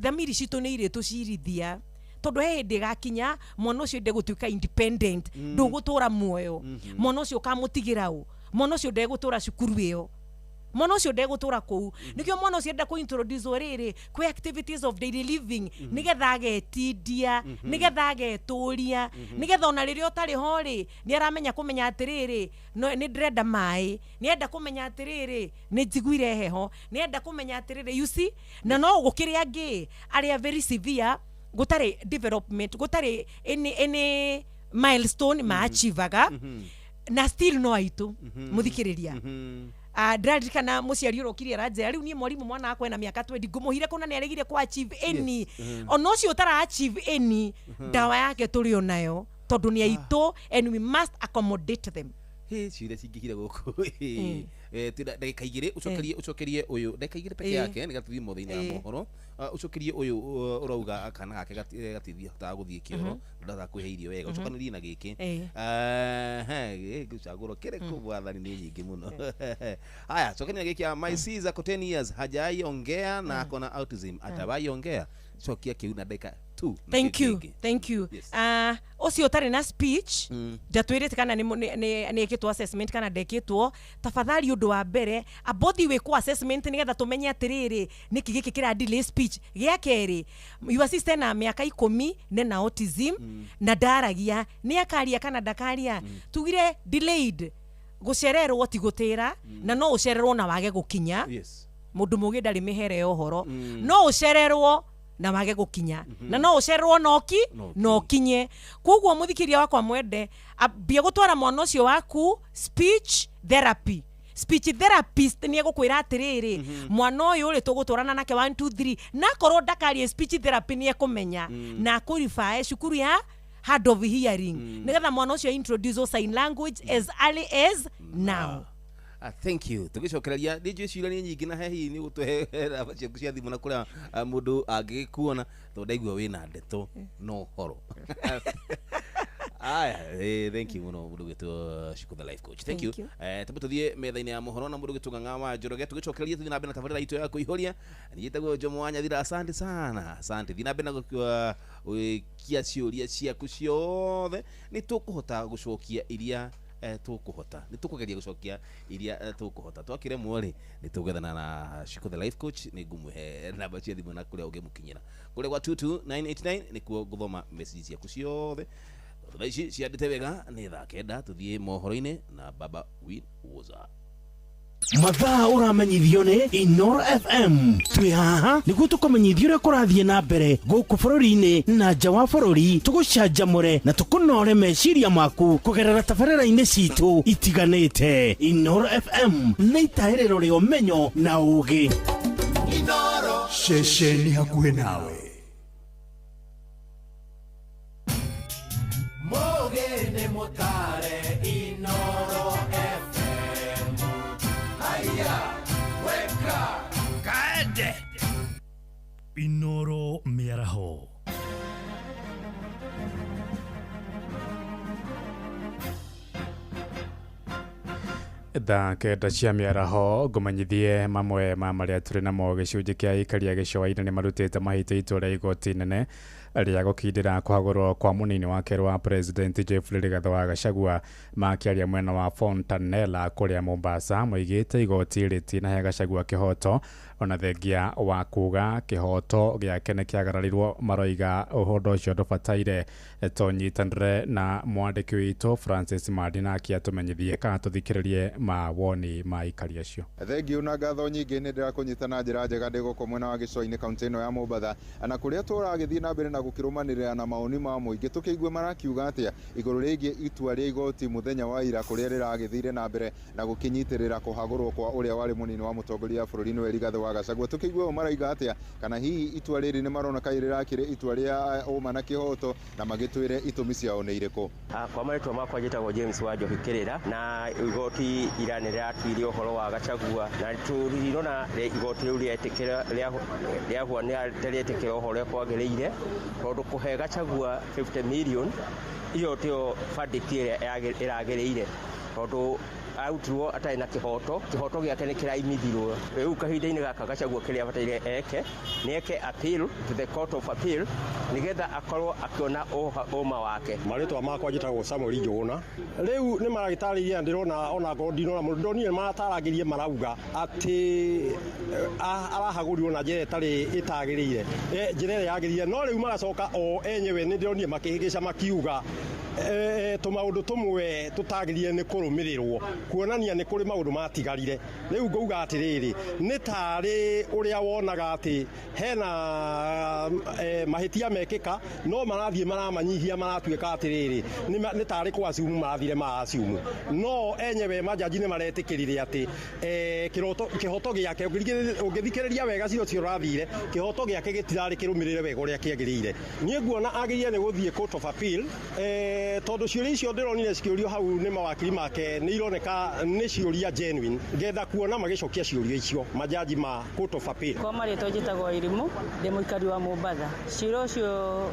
thamiri citũ nĩ irĩ tũcirithia tondu he hĩndĩ ĩgakinya mwana ũcio ende gũtuĩka independent, ndũgũtũra muoyo. Mwana ũcio ũkamũtigĩra ũ? Mwana ũcio ndegũtũra cukuru ĩyo, mwana ũcio ndegũtũra kũu. Nĩkĩo mwana ũcio enda kũ-introduce rĩrĩ kwĩ activities of daily living nĩgetha agetindia, nĩgetha agetũria, nĩgetha ona rĩrĩa ũtarĩ ho rĩ nĩ aramenya kũmenya atĩrĩrĩ nĩ ndĩrenda maĩ, nĩ enda kũmenya atĩrĩrĩ nĩ njiguire heho, nĩ enda kũmenya atĩrĩrĩ, you see. Na no gũkĩrĩ angĩ arĩa very severe gũtarĩ development, gũtarĩ any milestone ma-achievaga na still no aitũ mũthikĩrĩria. Ndĩraririkana mũciari ũrokire aranjĩra rĩu niĩ mwarimũ mwana wakwa ena mĩaka 20 ngũmũhire kũna nĩ aregire kũ achieve any. Ona ũcio ũtara achieve any ndawa yake tũrĩ o nayo tondũ nĩ aitũ and we must accommodate them. Ciũria cingĩhire gũkũ ndagĩka igĩrĩ ũcokerie ũyũ ndagĩka igĩrĩ peke yake nĩgetha tũthiĩ mothe-inĩ ya mohoro. Ũcokerie ũyũ ũrauga kana gake gatithihotaga gũthiĩ kĩoro ndahota kwĩhe irio wega, ũcokanĩrie na gĩkĩ gĩcagũro kĩrĩkũ mwathani nĩ nyingĩ mũno. Haya, cokanĩria gĩkĩ my sis ako 10 years hajai ongea na akona autism, atawahi ongea? Cokia kĩu na ndagĩka 2. Thank you, thank you. Ũcio ũtarĩ na speech ndatwĩrĩte kana nĩ ĩkĩtwo assessment kana ndekĩtwo, tafadhali ũndũ wa mbere abothi wĩkwo assessment nĩgetha tũmenye atĩrĩrĩ nĩkĩ gĩkĩ kĩra delay speech. Gĩa kerĩ, your sister na mĩaka 10 nena autism na ndaragia, nĩ akaria kana ndakaria? Tugire delayed gũcererwo ti gũtĩra, na no ũcererwo na wage gũkinya. Mũndũ mũgĩ ndarĩ mĩhere ya ũhoro, no ũcererwo na wage gũkinya, na no ũcererwo no ũkinye. Koguo mũthikĩria wakwa mwende ambia gũtwara mwana ũcio waku speech therapy. Speech therapist nĩ egũkwĩra atĩrĩrĩ mwana ũyũ rĩ tũgũtwarana nake 1 2 3, na akorwo ndakarie speech therapy nĩ ekũmenya na akũribae cukuru ya hard of hearing nĩgetha mwana ũcio introduce sign language as early as now. Thank you. Tũgĩcokereria nĩ njũĩ ciũria nĩ nyingĩ na hihi nĩ ũgũtũhe namba ciaku cia thimũ na kũrĩa mũndũ angĩgĩkuona tondũ ndaigua wĩna ndeto no ũhoro. Aya, thank you mũno mũndũ ũgwĩtwo Shiko the life coach. Thank you. Tũmbe tũthiĩ metha-inĩ ya mohoro na mũndũ ũgwĩtwo Ng'ang'a wa Njoroge tũgĩcokereria tũthiĩ na mbere na tabarĩra itũ ya kũihũria. Niĩ njĩtagwo Jomo wa Nyathira, asante sana. Asante. Thiĩ na mbere na gũikia ciũria ciaku ciothe nĩ tũkũhota gũcokia iria tũkũhota, nĩ tũkũgeria gũcokia iria tũkũhota. Twakĩremwo rĩ nĩ tũgwethana na Shiko the life coach, nĩ ngũmũhe namba cia thimũ na kũrĩa ũngĩmũkinyĩra kũrĩa gwa 22989 nĩkuo ngũthoma message ciaku ciothe. Thaa ici ciandĩte wega nĩ thaa 9 tũthiĩ mohoro-inĩ na Baba Win Woza. Mathaa ũramenyithio nĩ Inoro FM. Twĩ haha nĩguo tũkũmenyithie ũrĩa kũrathiĩ na mbere gũkũ bũrũri-inĩ na nja wa bũrũri, tũgũcanjamũre na tũkũnore meciria maku kũgerera tabarĩra-inĩ citũ itiganĩte. Inoro FM nĩ itaĩrĩro rĩa ũmenyo na ũũgĩ. Ceceni hakuhĩ nawe. Mũgĩ mutare Inoro FM. Haya, weka kaende Inoro mĩaraho. Thaa 9 cia mĩaraho ngũmenyithie mamwe ma marĩa tũrĩ namo. Gĩcunjĩ kĩa ikaria gĩcũa-inĩ nĩ marutĩte mahĩtia itũra igoti nene Rĩa gũkindĩra kũhagũrwo kwa mũnini wa kerĩ wa President Jeffrey Rigathi wa Gachagua. Makĩaria mwena wa Fontanella kũrĩa Mombasa, moigĩte igoti rĩtinahe Gachagua kĩhoto ona thengia wa kuga kĩhoto gĩake nĩ kĩagararirwo. Maroiga ũhoro ũcio ndũbataire. Tũnyitanĩre na mwandĩki witũ Francis Mandi nake atũmenyithie kana tũthikĩrĩrie mawoni ma aikari acio. Thengiũ na ngatho nyingĩ, nĩ ndĩrakũnyita na njĩra njega ndĩ gũkũ mwena wa gĩcũa-inĩ, kaunti ĩno ya Mombatha, na kũrĩa tũragĩthiĩ na mbere na gũkĩrũmanĩrĩra na maoni ma mũingĩ, tũkĩigue marakiuga atĩa igũrũ rĩgiĩ itua rĩa igoti mũthenya wa ira, kũrĩa rĩragĩthire na mbere na gũkĩnyitĩrĩra kũhagũrwo kwa ũrĩa warĩ mũnini wa mũtongoria wa bũrũri, nĩwe Rigathĩ wa Gachagua. Tũkĩigue o maraiga atĩa, kana hihi itua rĩrĩ nĩ marona kaĩ rĩrakĩrĩ itua rĩa ũma na kĩhoto, na magĩtwĩre itũmi ciao nĩ irĩkũ. Kwa marĩtwa makwa njĩtagwo James wa Njohi Kĩrĩra, na igoti ira nĩ rĩratuire ũhoro wa Gachagua, na tũrirona igoti rĩu rĩetĩkĩra rĩahua nĩ rĩetĩkĩra ũhoro ũrĩa kwagĩrĩire, tondũ kũhe Gachagua 50 million iyo tĩo verdict ĩrĩa ĩragĩrĩire, tondũ arutirwo atarĩ na kĩhoto. Kĩhoto gĩake nĩ kĩraimithirwo. Rĩu kahinda-inĩ gaka, Gachagua kĩrĩa abataire eke nĩ eke appeal to the Court of Appeal, nĩgetha akorwo akĩona ũma wake. Marĩtwa makwa njĩtagwo Samuel Njũgũna. Rĩu nĩ maragĩtarĩria, ndĩrona ona ngorwo ndinona mũndũ, ndonire marataragĩrie, marauga atĩ arahagũrirwo na njĩra ĩtarĩ ĩtagĩrĩire, njĩra ĩrĩa yagĩrĩire, no rĩu magacoka o enyewe nĩ ndĩronire makĩhĩngĩca, makiuga tũmaũndũ tũmwe tũtagĩrĩire nĩ kũrũmĩrĩrwo, kuonania nĩ kũrĩ maũndũ matigarire. Rĩu ngauga atĩrĩrĩ, nĩ tarĩ ũrĩa wonaga atĩ hena mahĩtia mekĩka, no marathiĩ maramanyihia, maratuĩka atĩrĩrĩ, nĩ tarĩ kwa assume marathire ma assume, no enyewe majaji nĩ maretĩkĩrire atĩ kĩhoto gĩake, ũngĩthikĩrĩria wega cira ũcio ũrathire, kĩhoto gĩake gĩtirarĩ kĩrũmĩrĩre wega ũrĩa kĩagĩrĩire. Niĩ nguona agĩrĩire nĩ gũthiĩ Court of Appeal, tondũ ciũria icio ndĩronire cikĩũrio hau nĩ mawakiri make nĩ ironeka nĩ ciũria genuine, ngetha kuona magĩcokia ciũria icio majaji ma Court of Appeal. Kwa marĩtwa njĩtagwo Irimũ, ndĩ mũikari wa Mombatha. Cira ũcio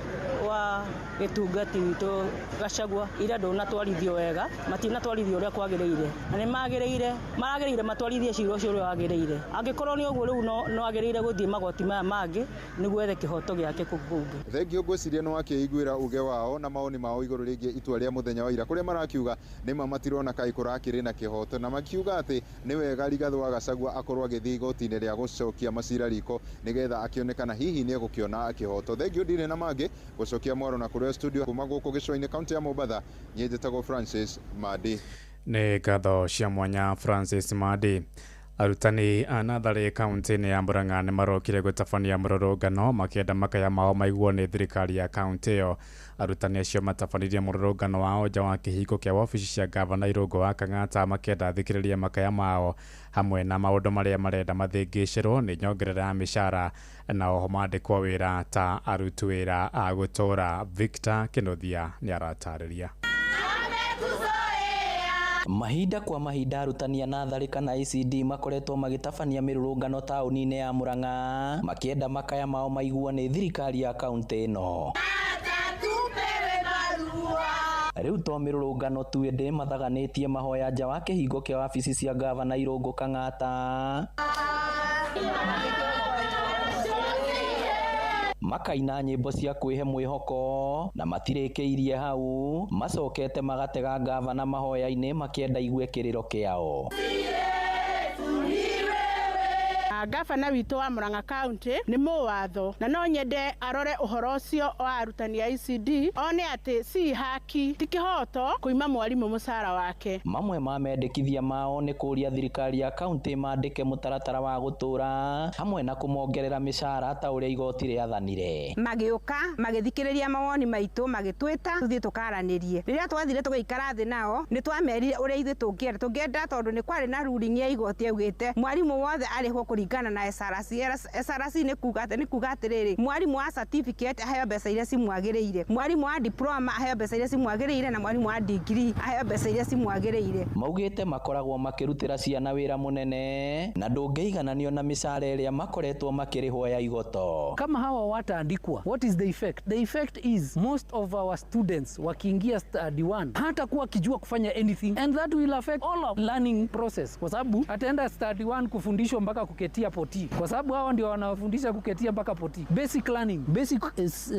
wa gĩtungati witũ Gachagua ira ndũnatwarithio wega, matinatwarithio ũrĩa kwagĩrĩire, na nĩ magĩrĩire maragĩrĩire matwarithie cira ũcio ũrĩa wagĩrĩire. Angĩkorwo nĩ ũguo, rĩu no agĩrĩire gũthiĩ magoti maya mangĩ nĩguo ethe kĩhoto gĩake kũu kũngĩ. Thengiũ, ngwĩciria nĩ wakĩiguĩra uge wao na maoni mao igũrũ rĩgiĩ itua rĩa mũthenya wa ira, kũrĩa marakiuga nĩma matirona kaĩ kũrakĩrĩ na kĩhoto, na makiuga atĩ nĩ wega Rigathĩ wa Gachagua akorwo agĩthiĩ igoti-inĩ rĩa gũcokia macira riko, nĩgetha akĩonekana hihi nĩ egũkĩona kĩhoto. Thengiũ, ndirĩ na mangĩ, gũcokia mwaro na kũrĩa studio. Kuma gũkũ gĩcũa-inĩ, kaunti ya Mombatha, niĩ njĩtagwo Francis Mandi. Nĩ ngatho cia mwanya, Francis Mandi. Arutani a natharĩ kaunti-inĩ ya Murang'a nĩ marokire gũtabania mũrũrũngano makĩenda makaya mao maiguo nĩ thirikari ya kaunti ĩyo. Arutani acio matabanirie mũrũrũngano wao nja wa kĩhingo kĩa wabici cia gavana Irũngũ wa Kang'ata, makĩenda athikĩrĩrie makaya mao hamwe na maũndũ marĩa marenda mathĩngĩcĩrwo nĩ nyongerera ya mĩcara na oho mandĩkwo wĩra ta aruti wĩra a gũtũũra. Victor Kĩnuthia nĩ aratarĩria. Mahinda kwa mahinda, arutani a natharĩ kana ECD makoretwo magĩtabania mĩrũrũngano taũni-inĩ ya Murang'a, makĩenda makaya mao maiguo nĩ thirikari ya kaunti ĩno. Rĩu to mĩrũrũngano tu, ĩndĩ mathaganĩtie mahoya nja wa kĩhingo kĩa wabici cia gavana Irũngũ Kang'ata, makaina nyĩmbo cia kwĩhe mwĩhoko, na matirĩkĩirie hau, macokete magatega gavana mahoya-inĩ makĩenda igue kĩrĩro kĩao. Gavana witũ wa Murang'a County nĩ mũwatho, na no nyende arore ũhoro ũcio wa arutani a ECD, one atĩ si haki, ti kĩhoto kũima mwarimũ mũcara wake. Mamwe ma mendekithia mao nĩ kũria thirikari ya kaunti mandĩke mũtaratara wa gũtũra hamwe na kũmongerera mĩcara ta ũrĩa igoti rĩathanire. Magĩũka magĩthikĩrĩria mawoni maitũ, magĩtwĩta tũthiĩ tũkaranĩrie. Rĩrĩa twathire tũgĩikara thĩ nao, nĩ twamerire ũrĩa ithuĩ tũngĩenda, tondũ nĩ kwarĩ na ruling ya igoti yaugĩte mwarimũ wothe arĩhwo kũringana na SRC. SRC nĩ kuga atĩ, nĩ kuga atĩrĩrĩ, mwarimũ wa certificate aheo mbeca iria cimwagĩrĩire, mwarimũ wa diploma aheo mbeca iria cimwagĩrĩire, na mwarimũ wa degree aheo mbeca iria cimwagĩrĩire. Maugĩte makoragwo makĩrutĩra ciana wĩra mũnene na ndũngĩigananio na mĩcara ĩrĩa makoretwo makĩrĩhwo ya igoto. Kama hawa wataandikwa, what is the effect? The effect is most of our students wakiingia study 1 hatakuwa akijua kufanya anything, and that will affect all of learning process, kwa sababu ataenda study 1 kufundishwa mpaka kuketia. kuketia poti, kwa sababu hawa ndio wanawafundisha kuketia mpaka poti. Basic learning, basic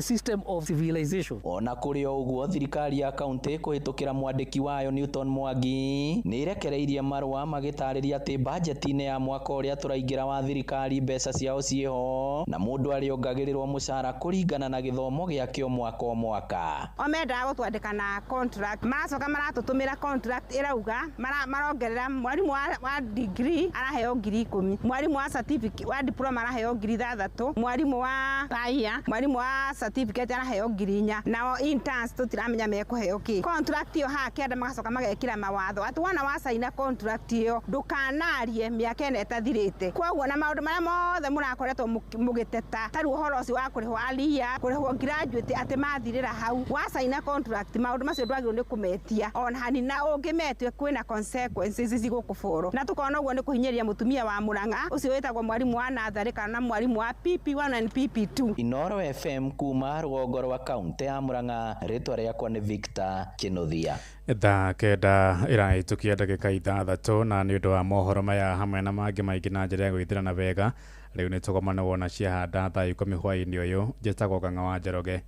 system of civilization. Ona kũrĩ o ũguo, thirikari ya kaunti kũhĩtũkĩra mwandĩki wayo Newton Mwangi nĩ ĩrekereirie marũa magĩtarĩria atĩ bajeti-inĩ ya mwaka ũrĩa tũraingĩra wa thirikari mbeca ciao ciĩho na mũndũ arĩongagĩrĩrwo mũcara kũringana na gĩthomo gĩake o mwaka o mwaka. O mendaga gũtwandĩka na contract, maracoka maratũtũmĩra contract ĩrauga marongerera mwarimũ wa degree araheo 10,000, mwarimũ wa certificate wa diploma araheo 6,000, mwarimũ wa paia, mwarimũ wa certificate araheo 4,000, nao interns tũtiramenya mekũheo kĩ. Contract ĩyo haha kĩanda magacoka magekĩra mawatho atĩ wona wacaina contract ĩyo ndũkanarie mĩaka ĩna ĩtathirĩte. Koguo na maũndũ marĩa mothe mũrakoretwo mũgĩteta ta rĩu ũhoro ũcio wa kũrĩhwo alia, kũrĩhwo graduate atĩ mathirĩra hau, wacaina contract maũndũ macio ndwagĩrĩirwo nĩ kũmetia ona hanini, na ũngĩmetia kwĩna consequences cigũkũbũrwo. Na tũkona ũguo nĩ kũhinyĩrĩria mũtumia wa Murang'a ũcio wĩtagwo mwarimũ wa natharĩ kana na mwarimũ wa PP1 and PP2. Inoro FM kuma rũgongo rwa kaunti ya Murang'a, rĩtwa rĩakwa nĩ Victor Kinuthia. Thaa 9 ĩrahĩtũkia ndagĩka 6 na nĩ ũndũ wa mohoro maya hamwe na mangĩ maingĩ na njĩra ya gwĩthĩrana wega, rĩu nĩ tũgomane wona ciahanda thaa 10 hwaĩ-inĩ ũyũ. Njĩtagwo Kang'a wa Njoroge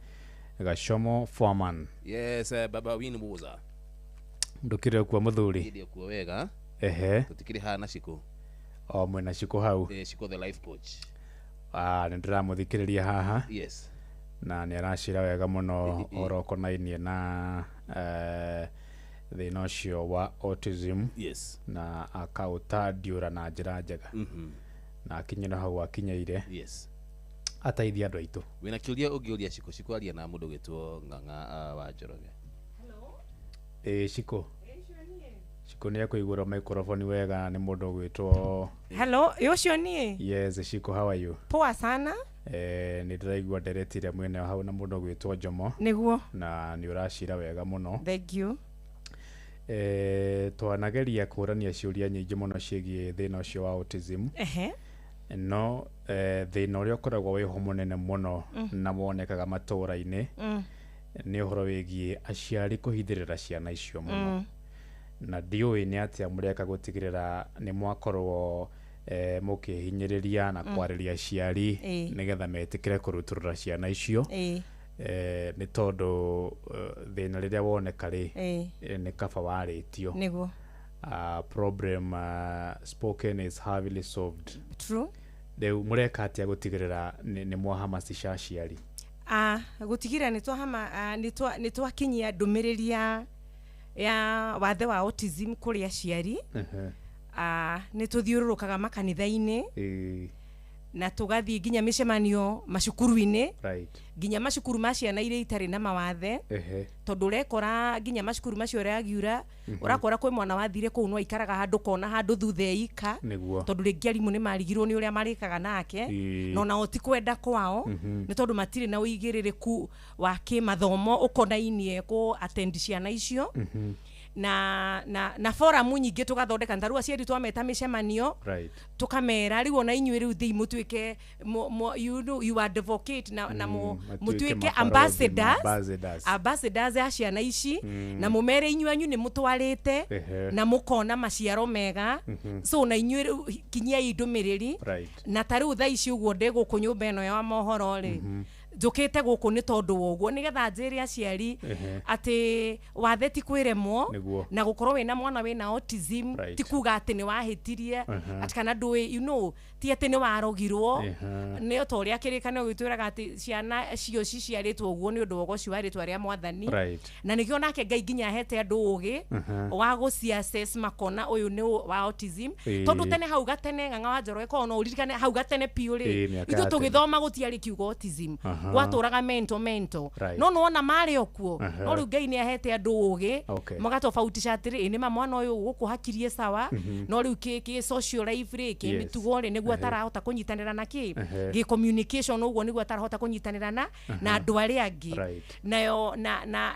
Gachomo Foreman. Yes, baba win Muza. Ndũkĩrĩ okuo mũthuri? Ndĩ okuo wega. Ehe. Tũtikĩrĩ haha na Shiko. O mwena Shiko hau. Shiko the life coach. Nĩ ndĩramũthikĩrĩria haha. Yes. Na nĩ aracira wega mũno ũhoro ũkonainie na thĩna ũcio wa autism. Yes. Na akaũtandiũra na njĩra njega. Na akinyĩra hau akinyĩire. Yes. Ateithia andũ aitũ. Wĩna kĩũria ũngĩũria Shiko? Shiko aria na mũndũ ũgĩtwo Ng'ang'a wa Njoroge. Ĩĩ Shiko. Shiko nĩ ekũigũra microphone wega nĩ mũndũ ũgwĩtwo. Hello, ũcio niĩ? Yes, Shiko, how are you? Poa sana. Nĩ ndĩraigua nderetire mwena hau na mũndũ ũgwĩtwo Njomo. Nĩguo. Na nĩ ũracira wega mũno. Thank you. Twanageria kũrania ciũria nyingĩ mũno ciĩgiĩ thĩna ũcio wa autism. Ehe. No thĩna ũrĩa ũkoragwo wĩho mũnene mũno na wonekaga matũũra-inĩ nĩ ũhoro wĩgiĩ aciari kũhithĩrĩra ciana icio mũno. Na ndiũĩ nĩ atĩa mũreka gũtigĩrĩra nĩ mwakorwo mũkĩhinyĩrĩria na kwarĩria aciari nĩgetha metĩkĩre kũrutũrũra ciana icio. Nĩ tondũ thĩna rĩrĩa woneka rĩ, nĩ kaba warĩtio. Nĩguo. Problem spoken is heavily solved. True. Rĩu mũreka atĩa gũtigĩrĩra nĩ mwahamasisha aciari? Gũtigĩrĩra nĩ twakinyia ndũmĩrĩri ya wathe wa autism kũrĩ aciari. Nĩ tũthiũrũrũkaga makanitha-inĩ na tũgathiĩ nginya mĩcemanio macukuru-inĩ. Right. Nginya macukuru ma ciana iria itarĩ na mawathe. Tondũ ũrekora nginya macukuru macio ũragiura, ũrakora kwĩ mwana wathire kũu no aikaraga handũ kona handũ thutha eika. Tondũ rĩngĩ arimũ nĩ marigirwo nĩ ũrĩa marĩkaga nake, no nao ti kwenda kwao, nĩ tondũ matirĩ na ũigĩrĩrĩku wa kĩmathomo ũkonainie kũ attend ciana icio. Na forum nyingĩ tũgathondeka ta rĩu aciari twameta mĩcemanio. Right. Tũkamera rĩu ona inyuĩ rĩu thĩi mũtuĩke you know, you advocate na mũtuĩke ambassadors a ciana ici, na mũmere inyuĩ anyu nĩ mũtwarĩte na mũkona maciaro mega. So na inyuĩ rĩu kinyiai ndũmĩrĩri. Na ta rĩu thaa ici ũguo ndĩ gũkũ nyũmba ĩno ya mohoro rĩ, njũkĩte gũkũ nĩ tondũ wa ũguo nĩgetha njĩre aciari atĩ wathe ti kwĩremwo na gũkorwo wĩna mwana wĩna autism ti kuga atĩ nĩ wahĩtirie atĩ kana ndũĩ, you know, ti atĩ nĩ warogirwo. Nĩ ta ũrĩa kĩrĩkanĩro gĩtwĩraga atĩ ciana cio ciciarĩtwo ũguo nĩ ũndũ wa ũgoci wa rĩtwa rĩa Mwathani. Na nĩkĩo nake Ngai nginya ahete andũ ũgĩ wa gũci assess makona ũyũ nĩ wa autism. Tondũ tene hau gatene Ng'ang'a wa Njoroge korwo no ũririkane hau gatene biũ rĩ, ithuĩ tũgĩthoma gũtiarĩ kiugo autism, gwatũraga mento. No nĩwona marĩ o kuo. No rĩu Ngai nĩ ahete andũ ũgĩ magatofautisha atĩrĩ, nĩ ma mwana ũyũ gũkũ hakirie sawa, no rĩu kĩ social life rĩ, kĩ mĩtugo rĩ, nĩguo atarahota kũnyitanĩra na kĩ gĩ communication ũguo nĩguo atarahota kũnyitanĩra na andũ arĩa angĩ. Nayo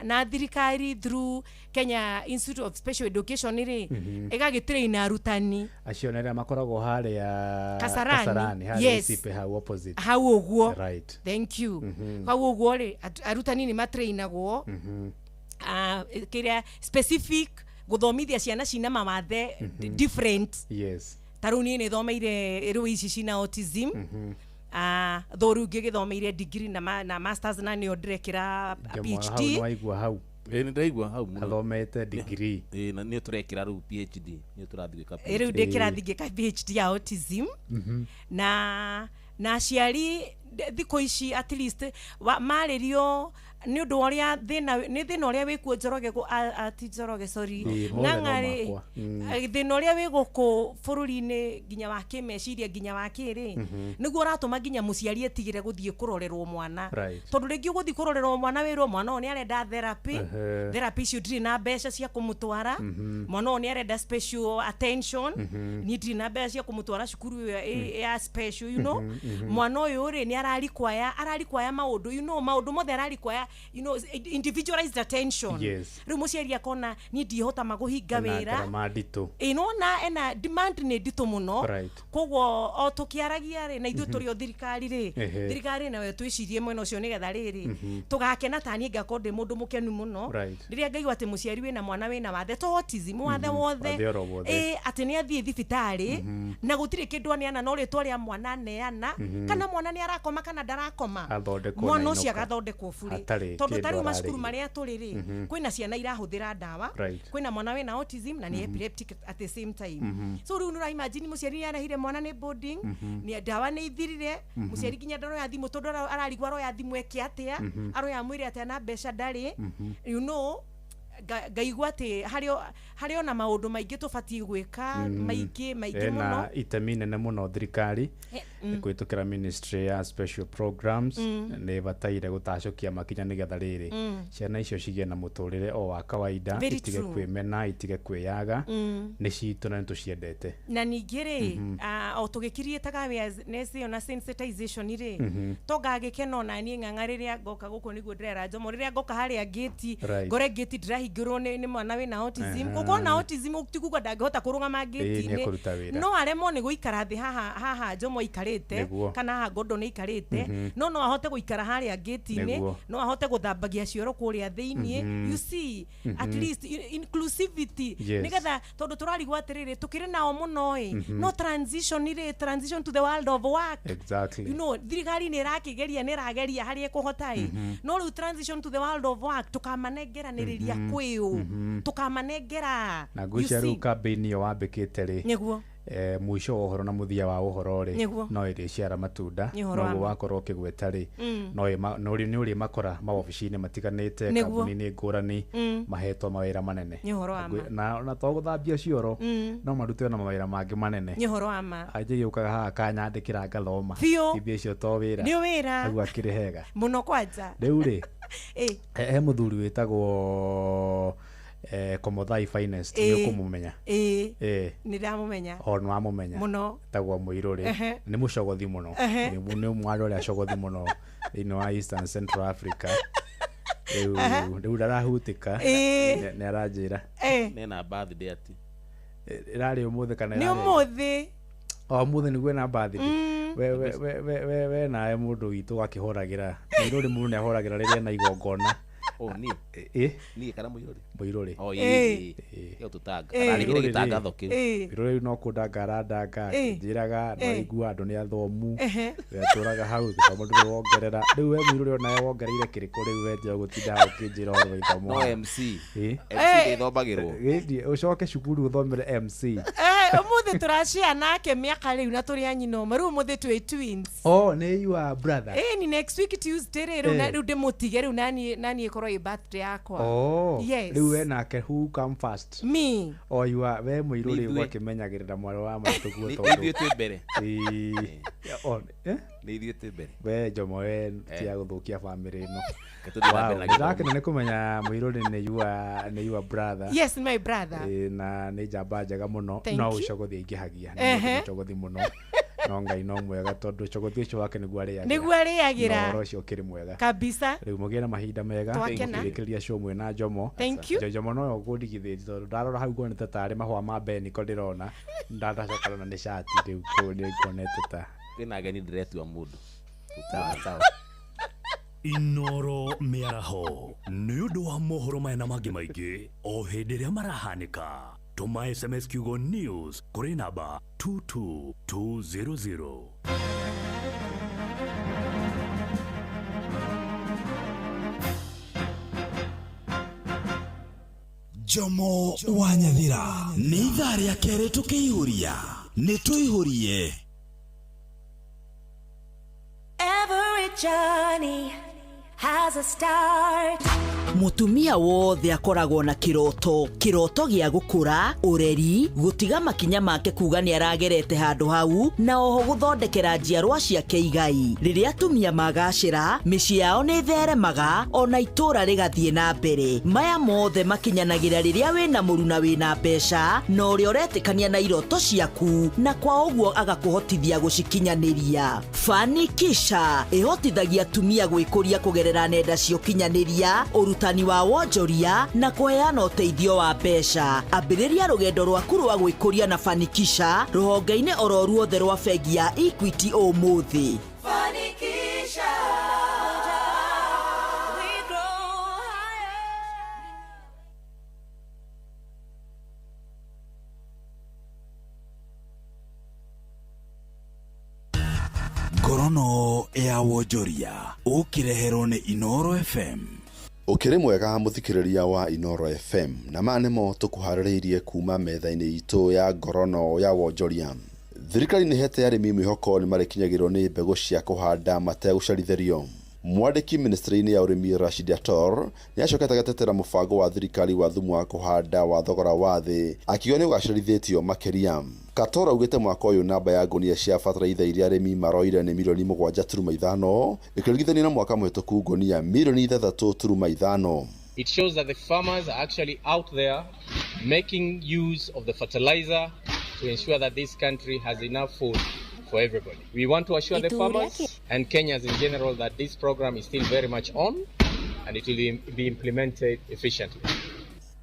na thirikari through Kenya Institute of Special Education rĩ, ĩgagĩtrain arutani acio nĩ arĩa makoragwo harĩa Kasarani, harĩa ICP hau opposite hau ũguo. Right. Thank you. Kau ũguo rĩ, arutani nĩ matrainagwo kĩrĩa specific gũthomithia ciana cina mawathe different. Yes. Ta rĩu niĩ nĩ thomeire rĩu ici cina autism. Though rĩu ngĩgĩthomeire degree na masters na nĩyo ndĩrekĩra Njomo, hau PhD. nĩwaigua hau. Ĩ, nĩndaigua hau mũno. Athomete degree. Ĩ, na nĩyo tũrekĩra rĩu PhD, nĩyo tũrathiĩ gwĩka Rĩu PhD. ndĩ kĩrathi ngĩka PhD ya autism. Na aciari thikũ ici at least marĩrio nĩ ũndũ wa ũrĩa thĩna nĩ thĩna ũrĩa wĩkuo Njoroge ti Njoroge, sorry. Ĩ, mothe no Ng'ang'a-rĩ, makwa. Thĩna ũrĩa wĩ gũkũ bũrũri-inĩ nginya wa kĩmeciria nginya wa kĩrĩ, nĩguo ũratũma nginya mũciari etigĩre gũthiĩ kũrorerwo mwana. Tondũ rĩngĩ ũgũthiĩ kũrorerwo mwana wĩrwo mwana ũyũ nĩ arenda therapy. Therapy icio ndirĩ na mbeca cia kũmũtwara. Mwana ũyũ nĩ arenda special attention. Niĩ ndirĩ na mbeca cia kũmũtwara cukuru ĩyo ya special. Mwana ũyũ rĩ nĩ ararikwaya maũndũ, maũndũ mothe ararikwaya, individualized attention. Rĩu mũciari akona niĩ ndihota magũhinga Na wĩra. ngarama nditũ. Ĩ nona ena demand nĩ nditũ mũno. Koguo o tũkĩaragia rĩ na ithuĩ tũrĩ o thirikari rĩ, thirikari nayo twĩcirie mwena ũcio nĩgetha rĩrĩ tũgakena ta niĩ ngakorwo ndĩ mũndũ mũkenu mũno rĩrĩa ngaigua atĩ mũciari wĩna mwana wĩna wathe to autism, wathe wothe, Wathe oro wothe. Ĩ atĩ nĩ athiĩ thibitarĩ na gũtirĩ kĩndũ aneana no rĩtwa rĩa mwana aneana, kana mwana nĩ arakoma kana ndarakoma, Athondekwo na mwana ũcio inũka. agathondekwo burĩ. Hatarĩ Tondũ ta kĩndũ rĩu macukuru ararĩhio. marĩa tũrĩ rĩ, kwĩna ciana irahũthĩra ndawa, kwĩna mwana wĩna autism na nĩ epileptic at the same time. So rĩu nĩ imagine mũciari nĩ arehire mwana nĩ boarding, nĩ ndawa nĩ ithirire, mũciari nginya ndaroya thimũ tondũ ararigwo aroya thimũ eke atĩa, aroya mwĩre atĩa na mbeca ndarĩ. Ngaigua atĩ harĩ ona maũndũ maingĩ tũbatiĩ gwĩka, maingĩ maingĩ mũno. Ena itemi nene mũno thirikari kũhĩtũkĩra ministry ya special programs nĩ ĩbataire gũtacũkia makinya nĩgetha rĩrĩ ciana icio cigĩe na mũtũrĩre o wa kawaida, Very itige true. kwĩmena, itige kwĩyaga, nĩ citũ na nĩ tũciendete. Na ningĩ rĩ, o tũgĩkiriĩtaga awareness ĩyo na sensitization rĩ, to ngagĩkena ona niĩ Ng'ang'a rĩrĩa ngoka gũkũ nĩguo ndĩrera Njomo rĩrĩa ngoka harĩa ngĩti, ngore ngĩti ndĩrahingĩrwo nĩ mwana wĩna autism. Gũkorwo na autism ti kuga ndangĩhota kũrũgama ngĩti-inĩ. Nĩekũruta wĩra. No aremwo nĩ gũikara thĩ haha haha Njomo aikarĩte, kana haha Gordon aikarĩte, no ahote gũikara harĩa ngĩti-inĩ, no ahote gũthambagia cioro kũrĩa thĩiniĩ. You see, at least inclusivity, nĩgetha tondũ tũrarigwo atĩrĩrĩ tũkĩrĩ nao mũno ĩ, no transition rĩ, transition to the world of work. Thirikari nĩ ĩrakĩgeria, nĩ ĩrageria harĩa ĩkũhota ĩ, no rĩu transition to the world of work tũkamanengeranĩrĩria kwĩũ, tũkamanengera, Na you ngwĩciria rĩu see. campaign ĩyo wambĩkĩte rĩ, mũico wa ũhoro na mũthia wa ũhoro rĩ, no ĩrĩciara matunda. Nĩ ũhoro wa Noguo ma. wakorwo ũkĩgweta rĩ, no nĩ ũrĩmakora mawobici-inĩ matiganĩte, kambuni-inĩ ngũrani, mahetwo mawĩra manene. Nĩ ũhoro wa ma. Na to gũthambia cioro, no marute ona mawĩra mangĩ manene. Nĩ ũhoro wa ma. Anjĩ gĩũkaga haha kanyandĩkĩra ngathoma. Biũ. Ithuĩ icio to wĩra. Nĩ wĩra. Hau akĩrĩ hega mũno kwanja. Rĩu rĩ, Ĩ. he mũthuri wĩtagwo Komothai Finest, nĩ ũkũmũmenya? Ĩ. Ĩ. Nĩ ndamũmenya. O nĩ wamũmenya? Mũno. Etagwo Mũirũrĩ. Nĩ mũcogothi mũno. Nĩ ũmwe wa andũ arĩa acogothi mũno thĩinĩ wa Eastern Central Africa. Rĩu rĩu ndarahutĩka. Nĩ aranjĩra. Nena birthday ati. Ĩrarĩ ũmũthĩ kana Nĩ ĩrarĩ? ũmũthĩ. O ũmũthĩ nĩguo ena birthday. We nawe mũndũ witũ ũgakĩhoragĩra Mũirũrĩ, mũndũ nĩ ahoragĩra rĩrĩa ena igongona. Oh, niĩ. Ĩ. Niĩ kana Mũirũrĩ? Mũirũrĩ. Oh, Ĩ. ĩ. Ĩyo tũtanga. Ararĩkire gĩtangatho kĩu. Mũirũrĩ no kũndanga arandanga, akĩnjĩraga no aigua andũ nĩ athomu. We atũraga hau gĩthomo ndũrĩ wongerera. Rĩu we Mũirũrĩ onawe wongereire kĩrĩkũ rĩu we nja gũtinda ũkĩnjĩra ũhoro wa gĩthomo? No MC. Ĩ. MC ndĩthomagĩrwo. Gĩthiĩ ũcoke cukuru ũthomere MC. Ũmũthĩ tũracĩa nake mĩaka rĩu na tũrĩ a nyina ũmwe, rĩu ũmũthĩ twĩ twins. Oh, nĩ your brother. Ĩ, ni next week Tuesday rĩ, rĩu rĩu ndĩmũtige rĩu nani ĩkorwo ĩ birthday yakwa. Oh, Yes. rĩu we nake who come first? Me. Oh, you are we Mũirũrĩ Nĩ ithuĩ. ũgakĩmenyagĩrĩra mwarĩ wa maitũguo Nĩ tondũ ithuĩ twĩ mbere. Ĩĩ. Oh, eh? Nĩ ithuĩ twĩ mbere. We Njomo, we tiga gũthũkia bamĩrĩ ĩno. Reke tũthiĩ na mbere na gĩthomo. Ndĩrakena nĩ kũmenya Mũirũrĩ nĩ your brother. Yes, my brother. Ĩĩ, na nĩ njamba njega mũno. Thank No you. ũcogothi aingĩhagia. Nĩ mũndũ mũcogothi mũno. No Ngai no mwega tondũ ũcogothi ũcio wake nĩguo arĩagĩra. Nĩguo arĩagĩra. Na ũhoro ũcio ũkĩrĩ mwega. Kabisa. Rĩu mũgĩe na mahinda mega. Twakena. Mũkĩrĩkĩrĩria show mwĩna Njomo. Thank you. Njomo noyo ũkũndigithĩtie tondũ ndarora hau nguonete tarĩ mahũa ma Beniko ndĩrona. Ndacoka ndona nĩ cati rĩu kũu nĩ nguonete ta. Kwĩna ageni ndĩretua mũndũ. Sawa sawa. Inoro mĩaraho nĩ ũndũ wa mohoro maya na mangĩ maingĩ o hĩndĩ ĩrĩa marahanĩka. Tũma SMS kiugo news kũrĩ namba 22200. Jomo wa Nyathira nĩ ithaa rĩa kerĩ tũkĩihũria nĩ tũihũrie. Every journey has a start. Mutumia wothe akoragwo na kiroto, kiroto gĩa gũkũra, ũreri, gũtiga makinya make kuga nĩ aragerete handũ hau, na oho gũthondekera njiarwa ciake igai. Rĩrĩa atumia magacĩra, mĩciĩ yao nĩ ĩtheremaga, ona itũũra rĩgathiĩ na mbere. Maya mothe makinyanagĩra rĩrĩa wĩna mũruna wĩna mbeca, na ũrĩa ũretĩkania na iroto ciaku, na kwa ũguo agakũhotithia gũcikinyanĩria. Fanikisha ĩhotithagia atumia gwĩkũria kũgerera nenda cia ũkinyanĩria, ũrutani wa wonjoria na kũheana ũteithio wa mbeca. Ambĩrĩria rũgendo rwaku rwa gwĩkũria na Fanikisha rũhonge-inĩ oro ruothe rwa bengi ya Equity ũmũthĩ. Fanikisha. We grow higher. Ngorono ya wonjoria ũkĩreherwo nĩ Inoro FM. Ũkĩrĩ mwega mũthikĩrĩria wa Inoro FM, na maya nĩmo tũkũharĩrĩirie kuma metha-inĩ itũ ya ngorono ya wonjoria. Thirikari nĩ ĩhete arĩmi mwĩhoko nĩ marĩkinyagĩrwo nĩ mbegũ cia kũhanda mategũcerithĩrio. Mwandĩki ministry-inĩ ya ũrĩmi Rashid Ator nĩ acokete agatetera mũbango wa thirikari wa thumu wa kũhanda wa thogora wa thĩ, akiuga nĩ ũgacĩrithĩtio makĩria. Kator augĩte mwaka ũyũ namba ya ngũnia cia bataraitha iria arĩmi maroire nĩ milioni 7.5 ĩkĩringithanio na mwaka mũhĩtũku ngũnia milioni 6.5. It shows that the farmers are actually out there making use of the fertilizer to ensure that this country has enough food for everybody. We want to assure the farmers and Kenyans in general that this program is still very much on and it will be implemented efficiently.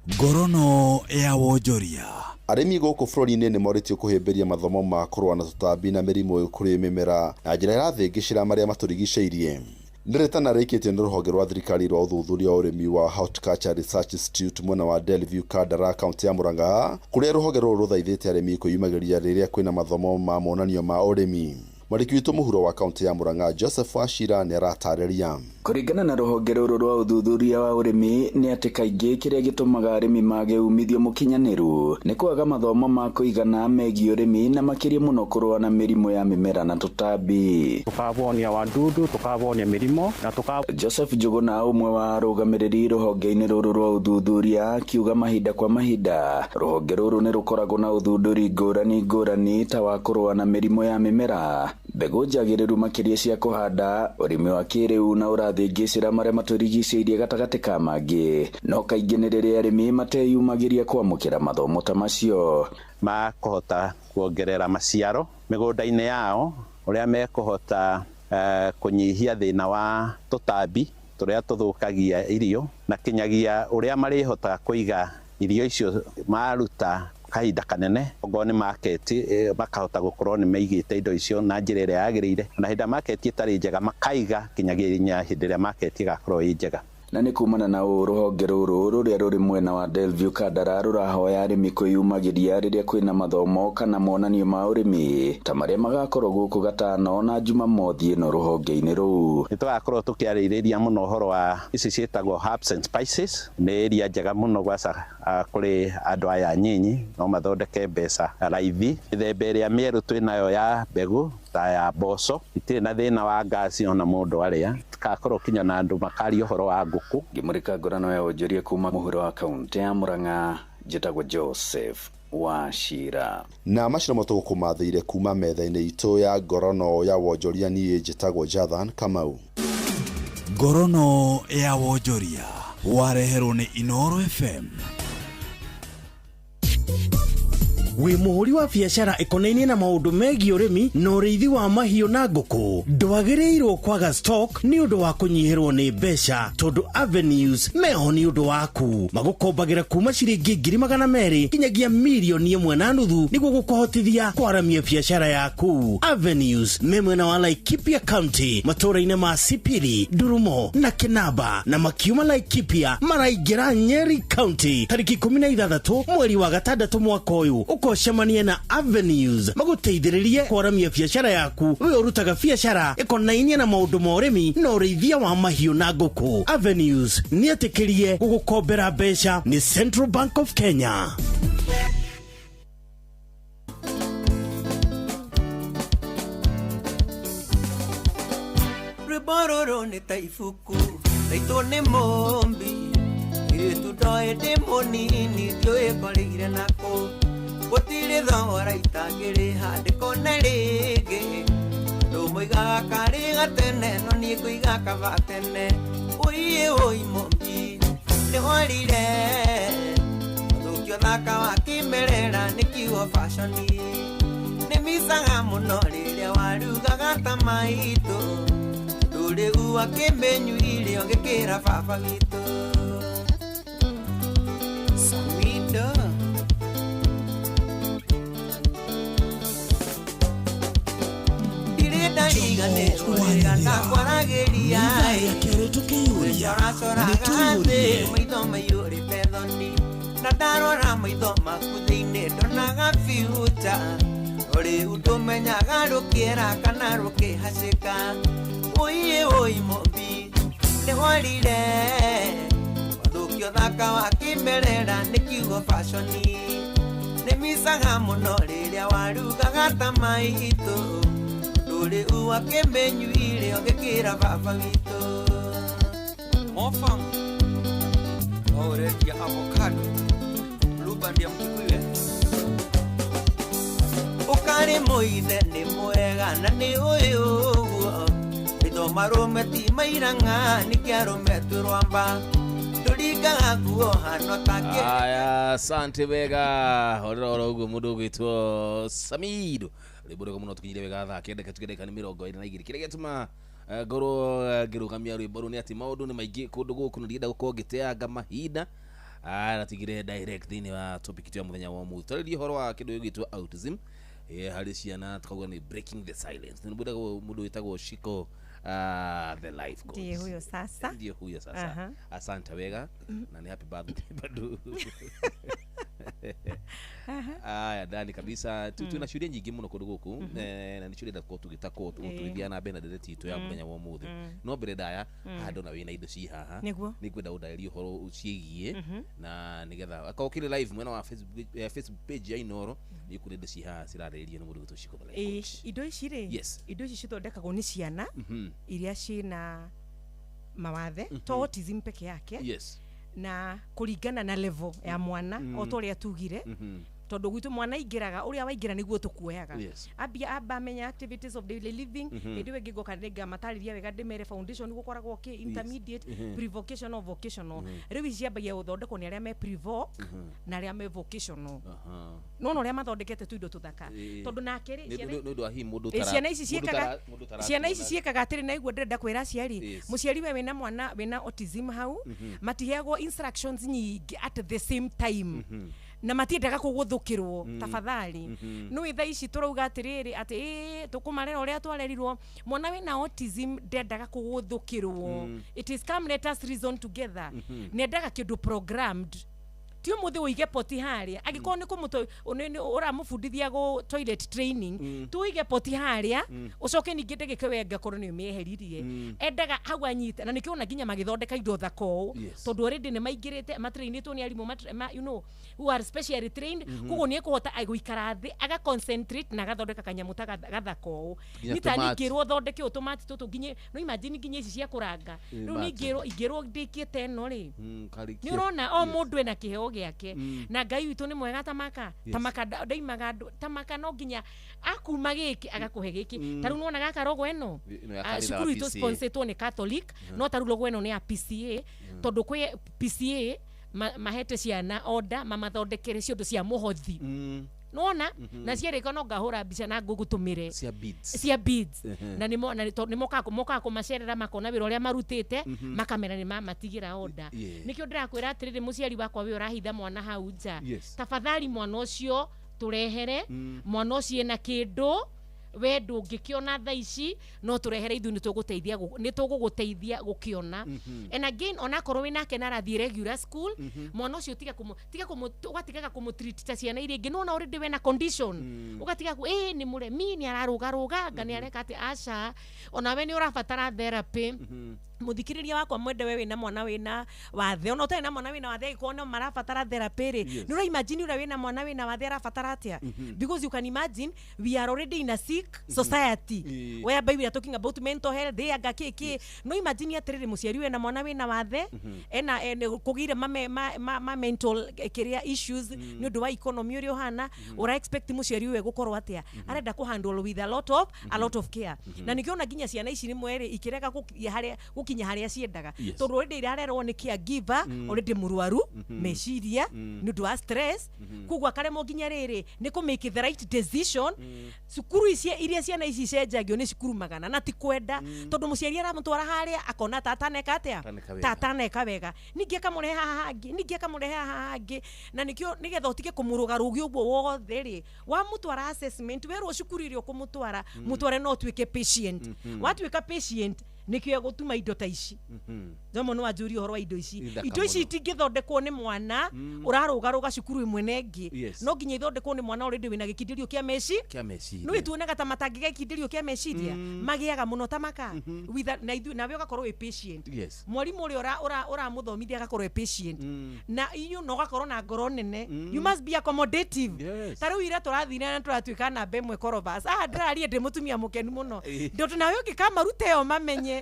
Ngorono ya wonjoria. Arĩmi gũkũ bũrũri-inĩ nĩ morĩtio kũhĩmbĩria mathomo ma kũrũa na tũtambi na mĩrimũ kũrĩ mĩmera na njĩra ĩrathĩngĩcĩra marĩa matũrigicĩirie. Nĩ rĩtana rĩikĩtio nĩ rũhonge rwa thirikari rwa ũthuthuria wa ũrĩmi wa Horticulture Research Institute mwena wa Delview Kandara kaunti ya Murang'a, kũrĩa rũhonge rũrũ rũthaithĩte arĩmi kwĩyumagĩria rĩrĩa kwĩna mathomo ma monanio ma ũrĩmi. Mwandĩki witũ mũhuro wa kaunti ya Murang'a Joseph Wachira nĩ aratarĩria. Kũringana na rũhonge rũrũ rwa ũthuthuria wa ũrĩmi nĩ atĩ kaingĩ kĩrĩa gĩtũmaga arĩmi mage umithio mũkinyanĩru nĩ kwaga mathomo ma kũigana megiĩ ũrĩmi na makĩria mũno kũrũa na mĩrimũ ya mĩmera na tũtambi. Tũkabonia wadudu, tũkabonia mĩrimũ na Joseph Njuguna ũmwe wa arũgamĩrĩri rũhonge-inĩ rũrũ rwa ũthuthuria akiuga mahinda kwa mahinda rũhonge rũrũ nĩ rũkoragwo na ũthundũri ngũrani ngũrani ta wa kũrũa na mĩrimũ ya mĩmera, mbegũ njagĩrĩru makĩria cia kũhanda, ũrĩmi wa kĩrĩu na ũrathĩngĩcĩra marĩa matũrigicĩirie gatagatĩ ka mangĩ, no kaingĩ nĩ rĩrĩa arĩmi mateyumagĩria kwamũkĩra mathomo ta macio. Makũhota kuongerera maciaro mĩgũnda-inĩ yao, ũrĩa mekũhota kũnyihia thĩna wa tũtambi tũrĩa tũthũkagia irio, na kinyagia ũrĩa marĩhotaga kũiga irio icio maruta kahinda kanene okorwo nĩ market makahota gũkorwo nĩ maigĩte indo icio na njĩra ĩrĩa yagĩrĩire, na hĩndĩ market ĩtarĩ njega makaiga kinyagia hĩndĩ ĩrĩa market ĩgakorwo ĩ njega. Na nĩ kumana na ũũ rũhonge rũrũ rũrĩa rũrĩ mwena wa Delview Kandara rũrahoya arĩmi kwĩyumagĩria rĩrĩa kwĩna mathomo kana monanio ma ũrĩmi ta marĩa magakorwo gũkũ gatano na Jumamothi ĩno rũhonge-inĩ rũu. Nĩ tũgakorwo tũkĩarĩrĩria mũno ũhoro wa ici ciĩtagwo herbs and spices, nĩ area njega mũno gwaca kũrĩ andũ aya anyinyi, no mathondeke mbeca raithi. Mĩthemba ĩrĩa mĩerũ twĩnayo ya mbegũ ta ya mboco itirĩ na thĩna wa ngasi ona mũndũ arĩa tũgakorwo kinya na andũ makaria ũhoro wa ngũkũ. Ngĩmũrĩka ngorano ya wonjoria kuma mũhuro wa kaunti ya Murang'a, njĩtagwo Joseph Wachira. Na macio nĩmo tũgũkũmathĩire kuma metha-inĩ itũ ya ngorono ya wonjoria. Niĩ njĩtagwo Jathan Kamau. Ngorono ya wonjoria wareherwo nĩ Inoro FM. Wĩ mũhũri wa biacara ĩkonainie na maũndũ megiĩ ũrĩmi na ũrĩithi wa mahiũ na ngũkũ, ndwagĩrĩirwo kwaga stock nĩ ũndũ wa kũnyihĩrwo nĩ mbeca, tondũ Avenues meho nĩ ũndũ waku. Magũkombagĩra kuma ciringi 200,000 nginyagia 1.5 mirioni nĩguo gũkũhotithia kwaramia biacara yaku. Avenues me mwena wa Laikipia County, matũũra-inĩ ma Sipili, Ndurumo na Kinamba, na makiuma Laikipia maraingĩra Nyeri County tarĩki 16 mweri wa gatandatũ mwaka ũyũ. Ũkocemanie na Avenues magũteithĩrĩrie kwaramia biacara yaku, we ũrutaga biacara ĩkonainie na maũndũ ma ũrĩmi na ũrĩithia wa mahiũ na ngũkũ. Avenues nĩ etĩkĩrie gũgũkombera mbeca nĩ Central Bank of Kenya. Rwĩmbo rũrũ nĩ ta ibuku raitwo nĩ mũmbi irĩtu ndoĩ ndĩ mũnini ndiũĩ ngorĩire nakũ gũtirĩ thogora itangĩrĩha ndĩkone rĩngĩ andũ moigaga karĩ gatene no niĩ ngũiga kaba tene ũiĩ ũi mũmbi nĩ worire ũthũkio thaka wa kĩmerera nĩ kiugo fashoni nĩ micaga mũno rĩrĩa warugaga ta maitũ rĩu akĩmenyuire ũgĩkĩra baba witũ Samido. Ndirĩ ndariganĩrwo rĩrĩa ndakwaragĩria Ithaa kerĩ tũkĩihũria Coracoraga thĩ maitho maiyũrĩte thoni na ndarora maitho maku thĩinĩ ndonaga future rĩu ndũmenyaga rũkĩera kana rũkĩhacĩka ũiĩ ũi mũmbi nĩ worire wathũkio thaka wa kĩmerera nĩ kiugo fashoni nĩ micaga mũno rĩrĩa warugaga ta maitũ rĩu akĩmenyuire ũgĩkĩra baba witũ. Mofam waũrendia avocado blueband ya Mkikuyu eh? Ũkarĩ mũithe nĩ mwega na nĩ ũĩ ũguo maitho marũme ti mairang'a nĩkĩ arũme twĩ ndũringaga nguo hano take. Aya, asante wega horera oro ũguo mũndũ ũgwĩtwo Samido rwĩmbo rwega mũno tũkinyire wega thaa kenda tuge ndagĩka nĩ 22. Kĩrĩa gĩatũma ngorwo ngĩrũgamia rwĩmbo rũu nĩ atĩ maũndũ nĩ maingĩ kũndũ gũkũ na ndienda gũkorwo ngĩteanga mahinda. Na tigire direct thĩinĩ wa topic itũ ya mũthenya wa ũmũthĩ, twarĩrie ũhoro wa kĩndũ gĩgwĩtwo autism harĩ ciana, tukauga nĩ breaking the silence. Nĩ mũndũ wĩtagwo Shiko the life coach. Ndiye huyo sasa. Ndiye huyo sasa. Asante wega na ni happy birthday bado. Aya, ndani kabisa twina ciũria nyingĩ mũno kũndũ gũkũ, na nĩ ciũria ndakorwo tũgĩtakwo tũgĩthiĩ na mbere na ndereti itũ ya mũthenya wa ũmũthĩ. No mbere ndaya haha ndona wĩna indo ci haha. Nĩguo. Nĩngwenda ũndarĩrie ũhoro ciĩgiĩ na nĩgetha akorwo ũkĩrĩ live mwena wa Facebook, Facebook page ya Inoro nĩ ũkuona indo ci haha cirarĩrĩrio nĩ mũndũ gwĩtwo Shiko the Life Coach. Indo ici rĩ, indo ici cithondekagwo nĩ ciana iria ciĩna mawathe, to autism peke yake, na kũringana na level ya mwana, o ta ũrĩa tugire, tondũ gwitũ mwana aingĩraga ũrĩa waingĩra nĩguo tũkuoyaga. Ambia amba amenya activities of daily living. Hĩndĩ ĩyo ĩngĩ ngoka nĩngamatarĩria wega, ndĩmere foundation gũkoragwo kĩ, intermediate, pre-vocational, vocational. Rĩu ici ciambagia gũthondekwo nĩ arĩa me pre-voc na arĩa me vocational. Nona ũrĩa mathondekete tuindo tũthaka, tondũ nake rĩ Nĩ nĩ ũndũ wa hihi mũndũ ciana ici mũndũ ciĩkaga mũndũ ciana ici ũtaratuona. ciĩkaga atĩrĩ, na iguo ndĩrenda kwĩra aciari, mũciari we wĩna mwana wĩna autism hau, matiheagwo instructions nyingĩ at the same time, na matiendaga kũgũthũkĩrwo. Tafadhali, nĩ thaa ici tũrauga atĩrĩrĩ atĩ ĩ tũkũmarera ũrĩa twarerirwo. Mwana wĩna autism ndendaga kũgũthũkĩrwo. It is come let us reason together. Nendaga kĩndũ programmed, ti ũmũthĩ ũige poti harĩa angĩkorwo nĩ kũmũto ũramũbundithia go toilet training, tuige poti harĩa, ũcoke ningĩ ndagĩka ĩyo ĩngĩ nĩ ũmĩeheririe. Endaga hau anyita, na nĩkĩo ona nginya magĩthondeka indo thaka ũũ, tondũ already nĩ maingĩrĩte matrainĩtwo nĩ arimũ who are specially trained. Koguo nĩ ekũhota gũikara thĩ aga concentrate na agathondeka kanyamũ ta gathaka ũũ. Nginya Nĩ ta tũmati. ningĩrwo thondeke ũũ tũmati tũtũ nginye no imagine nginya ici cia kũranga. Rĩu mati. ningĩrwo ingĩrwo ndĩkĩte ĩno rĩ, Karĩkie. nĩ ũrona o mũndũ ena kĩheo gĩake, na Ngai witũ nĩ mwega tamaka. Tamaka ndaimaga andũ tamaka, no nginya akuma gĩkĩ agakũhe gĩkĩ. Ta rĩu nĩwona gaka rogo ĩno. Ĩno ya Ah, kanitha cukuru wa itũ PCA. sponsoretwo nĩ Catholic, no ta rĩu logo ĩno nĩ ya PCA, tondũ kwĩ PCA mahete ciana order mamathondekere ciondo cia mũhothi. Nona na ciarĩka no ngahũra mbica na ngũgũtũmĩre cia beads. Cia beads. Na nĩ na nĩ mokaga kũmacerera makona wĩra ũrĩa marutĩte, makamera nĩ mamatigĩra order. Nĩkĩo ndĩrakwĩra atĩrĩrĩ, mũciari wakwa, we ũrahitha mwana hau nja, tafadhali mwana ũcio tũrehere. Mwana ũcio ena kĩndũ we ndũngĩkĩona thaa ici, no tũrehere ithuĩ, nĩ tũgũgũteithia gũkĩona. And again, onakorwo wĩnake na arathiĩ regular school, mwana ũcio tiga kũmũ tiga kũmũ ũgatigaga kũmũ treat ta ciana iria ingĩ. Nĩwona already wena condition, ũgatiga ku nĩ mũremi, nĩ ararũgarũga, nga nĩ areka atĩ. Aca, onawe nĩ ũrabatara therapy. Muthikiriria wakwa mwende, we wina mwana wina wathe, ona utari na mwana wina wathe, angĩkorwo no marabatara therapy rĩ, nĩ ũra imagine ũrĩa wina mwana wina wathe arabatara atĩa? Because you can imagine, we are already in a sick society whereby we are talking about mental health, anga kĩ kĩ. No imagine atĩrĩrĩ, mũciari wĩna mwana wĩna wathe, ena kũgĩire ma mental kĩrĩa issues nĩ ũndũ wa economy ũrĩa ũhana, ũra expect mũciari ũyũ gũkorwo atĩa? Arenda kũ handle with a lot of care. Na nĩkĩo ona nginya ciana ici rĩmwe rĩ, ikĩrega gũkinya harĩa ciendaga, tondũ already irarerwo nĩ caregiver already mũrwaru meciria nĩ ũndũ wa stress. Koguo akaremwo nginya rĩrĩ nĩ kũ make the right decision. Cukuru ici iria ciana ici icenjagio nĩ cukuru magana, na ti kwenda, tondũ mũciari aramũtwara harĩa akona tata neka atĩa? Ataneka wega. Tata neka wega, ningĩ akamũrehe haha hangĩ, ningĩ akamũrehe haha hangĩ. Na nĩkĩo nĩgetha ũtige kũmũrũgarũgi ũguo wothe rĩ, wamũtwara assessment, werwo cukuru ĩrĩa ũkũmũtwara, mũtware no ũtuĩke patient. Watuĩka patient, nĩkĩo egũtuma indo ta ici. Jomo, nĩ wanjũria ũhoro wa indo ici. Ithaka Indo ici mũno. itingĩthondekwo nĩ mwana ũrarũgarũga cukuru ĩmwe na ĩngĩ. No nginya ithondekwo nĩ mwana already wĩna gĩkindĩrio kĩa meci Kĩa meciria. Nĩ tuonaga ta matangĩgĩa gĩkindĩrio kĩa meciria, magĩaga mũno ta maka With na ithuĩ nawe ũgakorwo wĩ patient. Mwarimũ ũrĩa ũramũthomithia agakorwo e patient na inyuĩ, na ũgakorwo na ngoro nene. You must be accommodative. Ta rĩu ira tũrathire na tũratuĩka namba ĩmwe Corobas. Ah, ndĩraria ndĩ mũtumia mũkenu mũno, ndũndũ nawe ũngĩkamarute ĩyo mamenye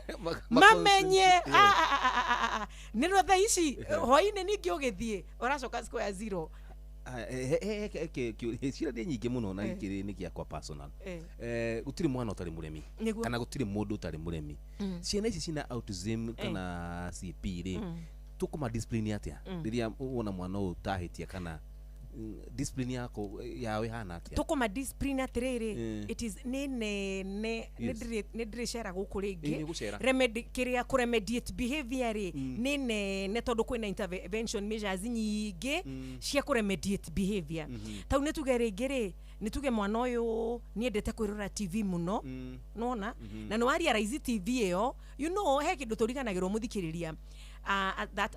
mamenye. Ah, ah, ah, ah, ah, ah. Nĩ rwo thaa ici hwainĩ ningĩ ũgĩthiĩ ũracoka square zero. Cira nĩ nyingĩ mũno na gĩkĩ nĩ gĩakwa personal. Gũtirĩ mwana ũtarĩ mũremi kana gũtirĩ mũndũ ũtarĩ mũremi. Ciana ici cina autism kana CP rĩ, tũkũma discipline atĩa rĩrĩa wona mwana ũyũ tahĩtia, kana discipline yako yao ĩhana atĩa? Tũkũma discipline atĩrĩrĩ, it is nĩ nene. Nĩ ndĩrĩcera gũkũ Ĩ, rĩngĩ. nĩ ũgũcera. Remedy kĩrĩa kũremediate behavior rĩ, nĩ nene, tondũ kwĩna intervention measures nyingĩ cia kũremediate behavior. Tau nĩ tuge rĩngĩ rĩ, nĩ tuge mwana ũyũ nĩendete kwĩrora TV mũno, nona na nĩ wa realize TV ĩyo, he kĩndũ tũriganagĩrwo, mũthikĩrĩria, that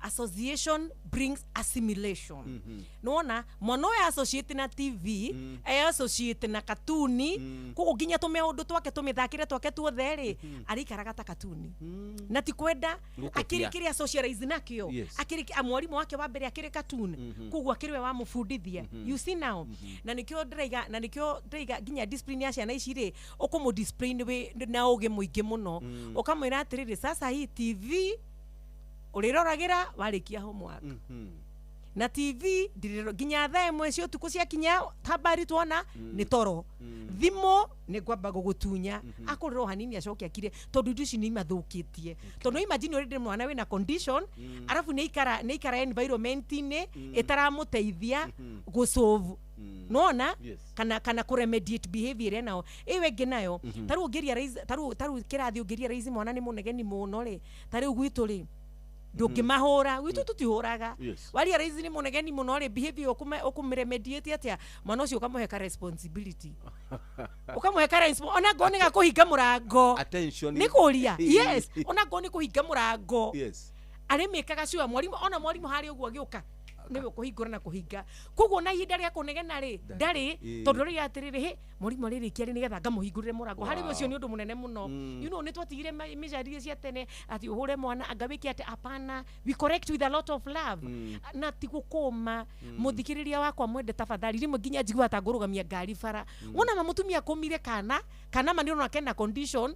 association brings assimilation. Nona mwana ũyũ associate na TV, e associate na katuni, koguo nginya tũmaũndũ twake, tũmĩthakĩre twake tuothe rĩ, arĩikaraga ta katuni, na ti kwenda. Gũkobia. Akĩrĩ kĩrĩa socialize nakĩo, akĩrĩ mwarimũ wake wa mbere akĩrĩ cartoon, koguo akĩrĩ we wamũbundithia. You see now? Na nĩkĩo ndĩraiga nginya discipline ya ciana ici rĩ, ũkũmũ discipline wĩ na ũgĩ mũingĩ mũno, ũkamwĩra atĩrĩrĩ, sasa hii TV ũrĩroragĩra warĩkia homework, na TV ndirĩro nginya thaa 1 cia ũtukũ, ciakinya habari tuona nĩ toro. Thimũ nĩ ngwamba gũgũtunya, akũrĩra o hanini acoke akire, tondũ indo ici nĩ imathũkĩtie. Tondũ no imagine already mwana wĩna condition, arabu nĩ aikara environment-inĩ ĩtaramũteithia gũsolve, nona kana kũremediate behavior ĩrĩa nao ĩyo ĩngĩ nayo. Ta rĩu ũngĩ ta rĩu kĩrathi ũngĩ realize mwana nĩ mũnegeni mũno rĩ, ta rĩu gwitũ rĩ, ndũngĩmahũra, gwitũ tũtihũraga. Wa realize nĩ mũnegeni mũno rĩ, behavior ũkũmĩremediate atĩa mwana ũcio? Ũkamũhe ka responsibility, ũkamũhe ka ona ngorwo nĩ gakũhinga mũrango. Attention. Nĩ kũria, yes, ona ngorwo nĩ kũhinga mũrango, arĩmĩkaga sure mwarimũ, ona mwarimũ harĩa ũguo agĩũka nĩwe ũkũhingũra na kũhinga. Koguo na ihinda rĩa kũnegena rĩ, ndarĩ, tondũ rĩrĩa atĩrĩrĩ, hĩ, mwarimũ arĩrĩkia rĩ, nĩgetha ngamũhingũrĩre mũrango. Harĩ we ũcio nĩ ũndũ mũnene mũno. Nĩ twatigire mĩcaria cia tene atĩ ũhũre mwana anga wĩke atĩ. Apana, we correct with a lot of love na ti gũkũma. Mũthikĩrĩria wakwa mwende, tafadhali, rĩmwe nginya njiguaga ta ngũrũgamia ngari bara, wona ma mũtumia akũmire kana ma nĩ ũrona kena condition.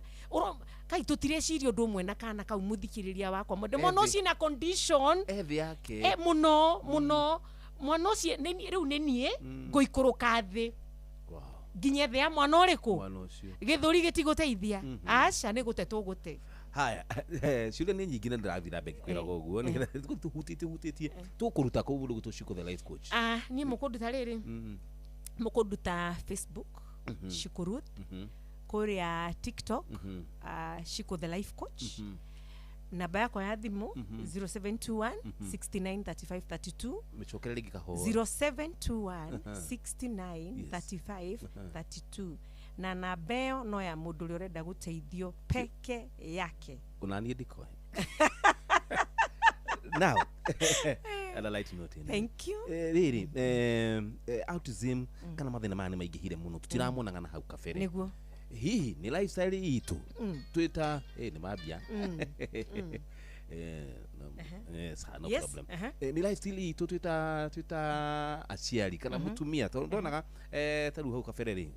Kai tũtireciria ũndũ ũmwe na kana kau. Mũthikĩrĩria wakwa mwende, mwana ũcio na condition Ethĩ yake. Mũno mũno, mwana ũcio rĩu nĩ niĩ ngũikũrũka thĩ nginya thĩ ya mwana ũrĩkũ. Mwana ũcio. Gĩthũri gĩtigũteithia, aca, nĩ gũte tũgũte. Haya, ciũria nĩ nyingĩ na ndĩrathiĩ na mbere ngĩkwĩraga ũguo nĩgetha tũhutĩtie hutĩtie tũkũruta kũu rĩu tũciko the life coach. Ah, niĩ mũkũnduta rĩrĩ, mũkũnduta Facebook, Shiko Ruth, kũrĩa TikTok, Shiko the life coach. Namba yakwa ya thimũ, 0721 69 35 32. Mĩcokere rĩngĩ kahora. 0721 69 35 32, na namba ĩyo no ya mũndũ ũrĩa ũrenda gũteithio peke yake. Ona niĩ ndikoe. Now, on a light note, ĩno. Thank you. Rĩrĩ, autism kana mathĩna maya nĩ maingĩhire mũno, tũtiramonaga na hau kabere. Nĩguo. Hihi nĩ lifestyle itũ twĩta nĩ mambia. No, no problem. Nĩ lifestyle itũ twĩta aciari kana mũtumia, tondũ ndonaga ta rĩu hau kabere rĩ,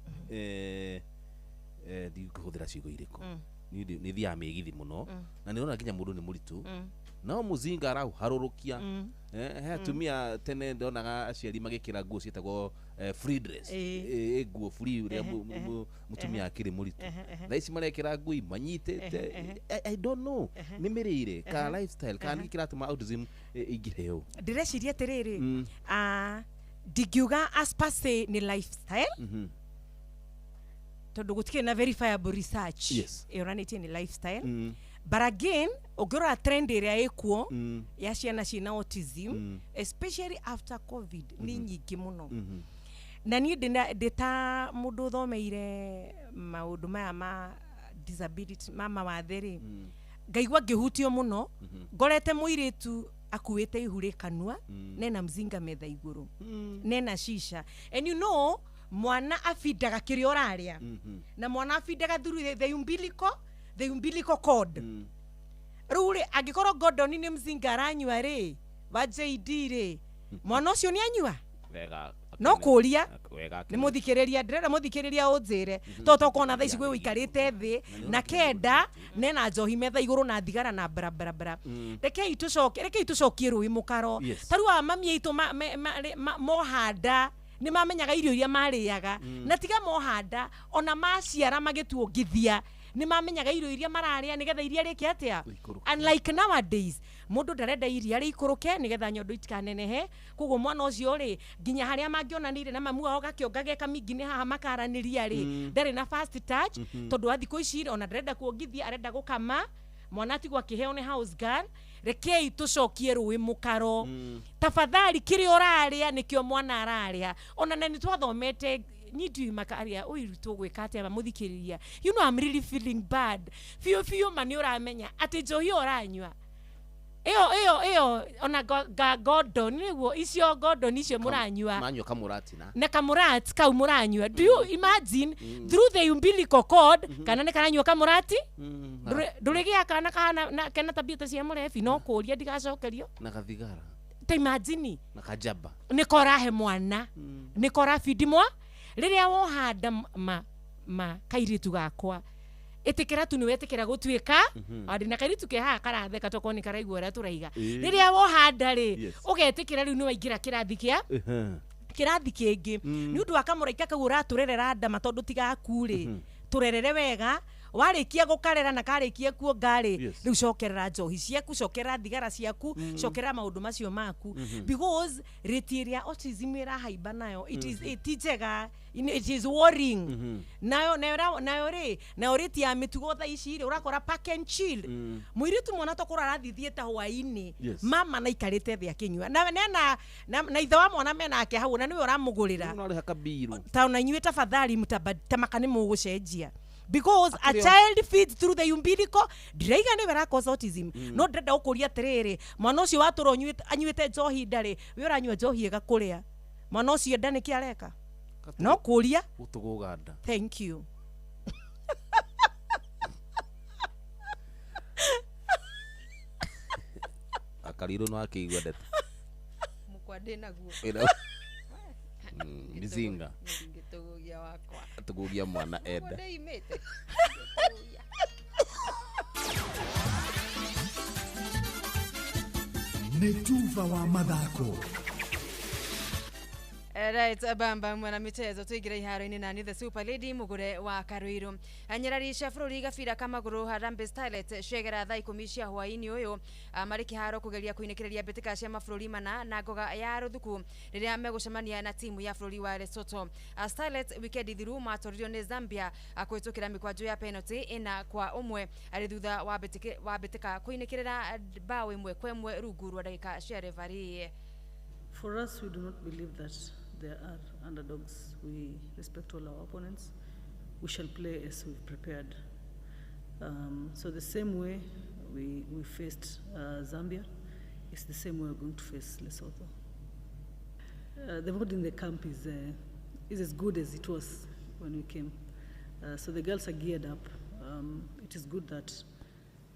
ndikũhũthĩra ciugo irĩkũ. Niĩ nĩ thiaga mĩgithi mũno na nĩ ndona nginya mũndũ nĩ mũritũ, no mũzinga arauharũrũkia. He atumia tene ndonaga aciari magĩkĩra nguo ciĩtagwo free dress, nguo free ũrĩa mũtumia akĩrĩ mũritũ. Thaa ici marekĩra nguo imanyitĩte. I don't know nĩ mĩrĩire kana lifestyle kana nĩkĩ kĩratũma autism ĩingĩre ũũ. Ndĩreciria atĩrĩrĩ, ndingiuga as per se nĩ lifestyle, tondũ gũtikĩrĩ na verifiable research ĩonanĩtie nĩ lifestyle. But again, ũngĩrora trend ĩrĩa ĩkuo ya ciana ciĩna autism, especially after COVID, nĩ nyingĩ mũno. Na niĩ ndĩ ta mũndũ ũthomeire maũndũ maya ma disability, ma mawathe rĩ, ngaigua ngĩhutio mũno ngorete mũirĩtu akuĩte ihu rĩ kanua, nena mzinga metha igũrũ, nena shisha, and you know mwana abindaga kĩrĩa ũrarĩa, na mwana abindaga through the umbilical cord. Rĩu rĩ, angĩkorwo Gordon nĩ mzinga aranyua rĩ, wa JD rĩ, mwana ũcio nĩ anyua? Wega. No kũria. Wega. Nĩ mũthikĩrĩria, ndĩrenda mũthikĩrĩria ũnjĩre, to tokona thaa ici gwĩ ũikarĩte thĩ na kenda nena njohi metha igũrũ na thigara na bra bra bra. Rekei tũcokie rũĩ mũkaro. Ta rĩu aya mami aitũ mohanda nĩ mamenyaga irio iria marĩaga, na tiga mohanda, ona maciara magĩtuongithia nĩ mamenyaga irio iria mararĩa nĩgetha iria rĩke atĩa. Unlike nowadays, mũndũ ndarenda iria rĩikũrũke nĩgetha nyondo itikanenehe. Koguo mwana ũcio rĩ, nginya harĩa mangĩonanire na mamu wao gakĩonga geka mingi nĩ haha makaranĩria rĩ, ndarĩ na first touch, tondũ wa thikũ ici rĩ, ona ndarenda kuongithia, arenda gũkama mwana atigwo akĩheo nĩ house girl. Rekei tũcokie rũĩ mũkaro, tafadhali. Kĩrĩa ũrarĩa nĩkĩo mwana ararĩa. Ona na nĩ twathomete niĩ ndiũĩ makaria ũiru tũgwĩka atĩa mũthikĩrĩria. You know, I'm really feeling bad biũ biũ. Ma nĩ ũramenya atĩ njohi ĩyo ũranyua ĩyo ona Gordon nĩguo, icio Gordon icio mũranyua, manyua kamũratina na kamurat kau mũranyua, do you imagine through the umbilical cord kana nĩ karanyua kamũrati? Ndũrĩgĩa kana kahana na kena tabia ta cia mũrebi? No kũria, ndigacokerio. Na gathigara. Ta imagine. Na kajaba. Nĩko ũrahe mwana, nĩko ũrabindi mwa rĩrĩa wohanda ma kairĩtu gakwa, ĩtĩkĩra tu nĩ wetĩkĩra gũtuĩka andĩ na kairĩtu ke haha karatheka tokorwo nĩ karaigua ũrĩa tũraiga. Rĩrĩa wohanda rĩ, ũgetĩkĩra rĩu nĩ waingĩra kĩrathi kĩa kĩrathi kĩngĩ nĩ ũndũ wa kamũraika kau ũratũrerera ndama, tondũ tigaku rĩ, tũrerere wega. Warĩkia gũkarera na karĩkia kuonga rĩ, rĩu cokerera njohi ciaku, cokerera thigara ciaku, cokerera maũndũ macio maku, because rate ĩrĩa autism ĩrahaimba nayo, it is ti njega. It is worrying. Nayo rĩ, nayo rate ya mĩtugo thaa ici rĩ, ũrakora park and chill, mũirĩtu mwana tokorwo arathiĩ theatre hwaĩ-inĩ, mama na ikarĩte thĩ akĩnyua na ithe wa mwana menake hau, na nĩwe ũramũgũrĩra. Ũrarĩha kabiru. Ta ona inyuĩ tafadhali tamaka nĩ mũgũcenjia, because a Akĩrĩ o- child feeds through the umbilical. Ndiraiga nĩwe rakosa autism, no ndĩrenda gũkũria atĩrĩrĩ, mwana ũcio watũra anyuĩte njohi ndarĩ we ũranyua njohi ĩgakũrĩa mwana ũcio nda, nĩkĩ areka? No kũria. Gũtũgũga nda. Thank you. Akarirwo no akĩigua ndeto. Mũkwa ndĩ naguo. Mizinga. Ngĩtũgũgia wakwa. Atũgũgia mwana enda. Ndĩimĩte. Nĩ tuba wa mathako. Right, bamba mwana michezo tuingire iharo-inĩ na ni the super lady mugure wa Karuiru. Nyarari cia bũrũri gabira ka magũrũ Harambee Starlets ciegera thaa 10 cia hwaĩ-inĩ ũyũ marĩ kĩharo kũgeria kũinĩkĩrĩria mbĩtĩka cia mabũrũri mana na ngoga ya rũthuku rĩrĩa megũcemania na timu ya bũrũri wa Lesotho. Starlets wikendi thiru matoririo nĩ Zambia kũhĩtũkĩra mĩkwanjo ya penalty 4-1 arĩ thutha wa mbĩtĩka kũinĩkĩrĩra bao 1-1 rungu rwa ndagĩka cia referee. For us, we do not believe that there are underdogs. We respect all our opponents. We shall play as we've prepared. So the same way we faced Zambia, it's the same way we're going to face Lesotho. The mood in the camp is as good as it was when we came. So the girls are geared up. It is good that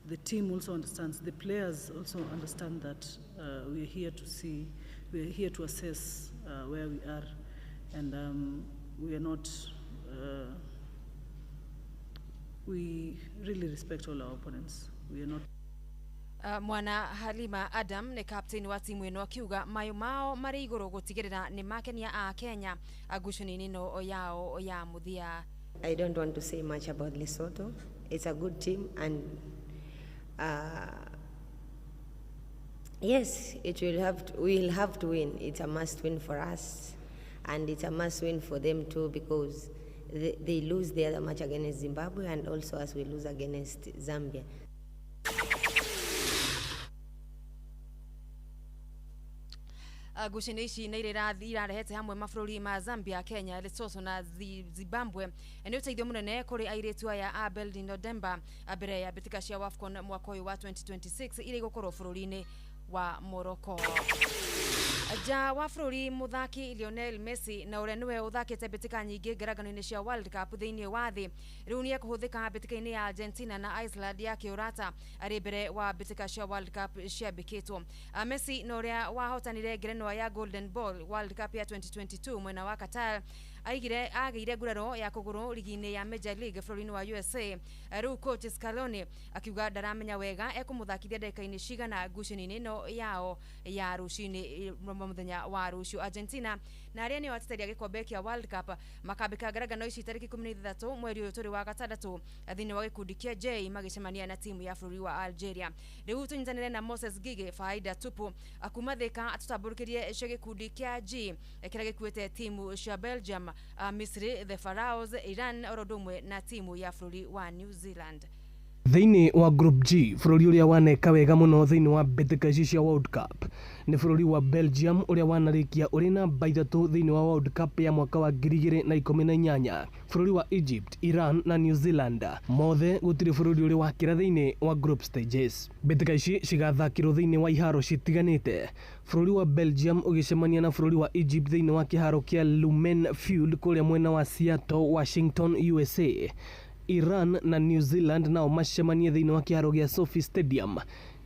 the team also understands, the players also understand that we are here to see, we are here to assess where we are, and we are not, we really respect all our opponents. We are not. Mwana Halima Adam nĩ captain wa timu ĩno akiuga mayo mao marĩ igũrũ gũtigĩrĩra nĩ makenia a Kenya ngucanio-inĩ ĩno yao ya mũthia. I don't want to say much about Lesotho. It's a good team, and yes, it will have to, we'll have to win. It's a must win for us, and it's a must win for them too, because they lose the other match against Zimbabwe, and also us we lose against Zambia. Ngucanio ici nĩ irarehete hamwe mabũrũri ma Zambia, Kenya, Lesotho na Zimbabwe. Nĩ ũteithio mũnene kũrĩ airĩtu aya a Beldino Demba mbere ya mbĩtĩka cia WAFCON mwaka ũyũ wa 2026 iria igũkorwo bũrũri-inĩ wa Morocco. Ja wa bũrũri mũthaki Lionel Messi na ũrĩa nĩwe ũthakĩte mbĩtĩka nyingĩ ngerangano-inĩ cia World Cup thĩinĩ wa thĩ rĩu nĩ ekũhũthĩka mbĩtĩka-inĩ ya Argentina na Iceland ya kĩũrata arĩ mbere wa mbĩtĩka cia World Cup ciambĩkĩtwo. Messi na ũrĩa wahotanire ngerenwa ya Golden Ball World Cup ya 2022 mwena wa Qatar agĩire nguraro ya kũgũrũ ligi-inĩ ya Major League bũrũri-inĩ wa USA. Rĩu coach Scaloni akiuga ndaramenya wega ekũmũthakithia ndagĩka-inĩ cigana ngucanio-inĩ ĩno yao ya rũcinĩ mũthenya wa rũciũ. Argentina na arĩa nĩo ateteria gĩkombe kĩa World Cup makambĩka ngarangano ici tarĩki 16 mweri ũyũ tũrĩ wa gatandatũ thĩinĩ wa gĩkundi kĩa J magĩcemania na timu ya bũrũri wa Algeria. Rĩu tũnyitanĩre na Moses Gige faida tupu akuma Thika atũtambũrũkĩrie cia gĩkundi kĩa G kĩrĩa gĩkuĩte timu cia Belgium, Misri, the Pharaohs, Iran oro ũndũ ũmwe na timu ya bũrũri wa New Zealand. Thĩinĩ wa Group G bũrũri ũrĩa waneka wega mũno thĩinĩ wa mbĩtĩka ici cia World Cup nĩ bũrũri wa Belgium ũrĩa wanarĩkia ũrĩ namba 3 thĩinĩ wa World Cup ya mwaka wa 2018. Bũrũri wa Egypt, Iran na New Zealand mothe gũtirĩ bũrũri ũrĩ wakĩra thĩinĩ wa group stages. Mbĩtĩka ici cigathakĩrwo thĩinĩ wa iharo citiganĩte. Bũrũri wa Belgium ũgĩcemania na bũrũri wa Egypt thĩinĩ wa kĩharo kĩa Lumen Field kũrĩa mwena wa Seattle, Washington, USA. Iran na New Zealand nao macemanie thĩinĩ wa kĩharo gĩa SoFi Stadium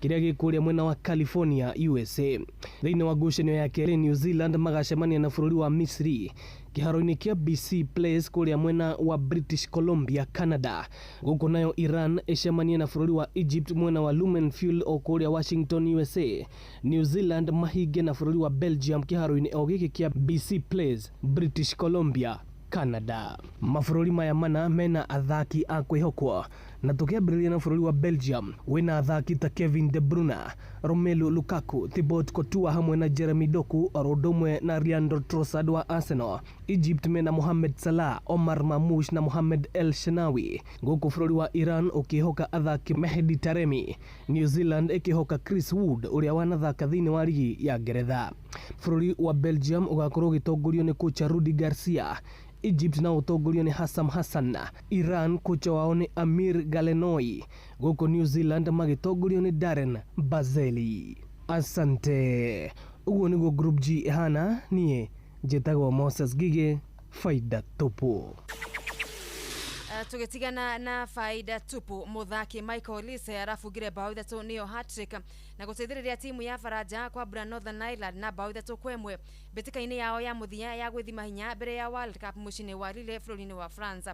kĩrĩa gĩ kũrĩa mwena wa California, USA. Thĩinĩ wa ngucanio ya kerĩ, New Zealand magacemania na bũrũri wa Misri kĩharo-inĩ kĩa BC Place kũrĩa mwena wa British Columbia, Canada. Gũkũ nayo Iran ĩcemanie na bũrũri wa Egypt mwena wa Lumen Field o kũrĩa Washington, USA. New Zealand mahinge na bũrũri wa Belgium kĩharo-inĩ o gĩkĩ kĩa BC Place, British Columbia, Canada. Mabũrũri maya mana mena athaki a kwĩhokwo, na tũkĩambĩrĩria na bũrũri wa Belgium wĩna athaki ta Kevin De Bruyne, Romelu Lukaku, Thibaut Courtois hamwe na Jeremy Doku oro ũndũ ũmwe na Leandro Trossard wa Arsenal. Egypt mena Mohamed Salah, Omar Marmoush na Mohamed El Shenawy. Gũkũ bũrũri wa Iran ũkĩhoka athaki Mehdi Taremi. New Zealand ĩkĩhoka Chris Wood ũrĩa wanathaka thĩinĩ wa ligi ya Ngeretha. Bũrũri wa Belgium ũgakorwo ũgĩtongorio nĩ kocha Rudi Garcia. Egypt na ũtongorio nĩ Hassam Hassan. Iran kocha wao nĩ Amir Galenoi. Gũkũ New Zealand magĩtongorio nĩ Darren Bazeli. Asante. Ũguo nĩguo Group G ĩhana. Niĩ njĩtagwo Moses Gige, faida tupu. Tũgĩtigana na faida tupu, mũthaki Michael Olise arabungire bao 3 nĩyo hat-trick na gũteithĩrĩria timu ya Faranja kwambũra Northern Ireland na bao 3-1 mbĩtĩka-inĩ yao ya mũthia ya gwĩthima hinya mbere ya World Cup mũciĩ-inĩ wa Lille bũrũri-inĩ wa France.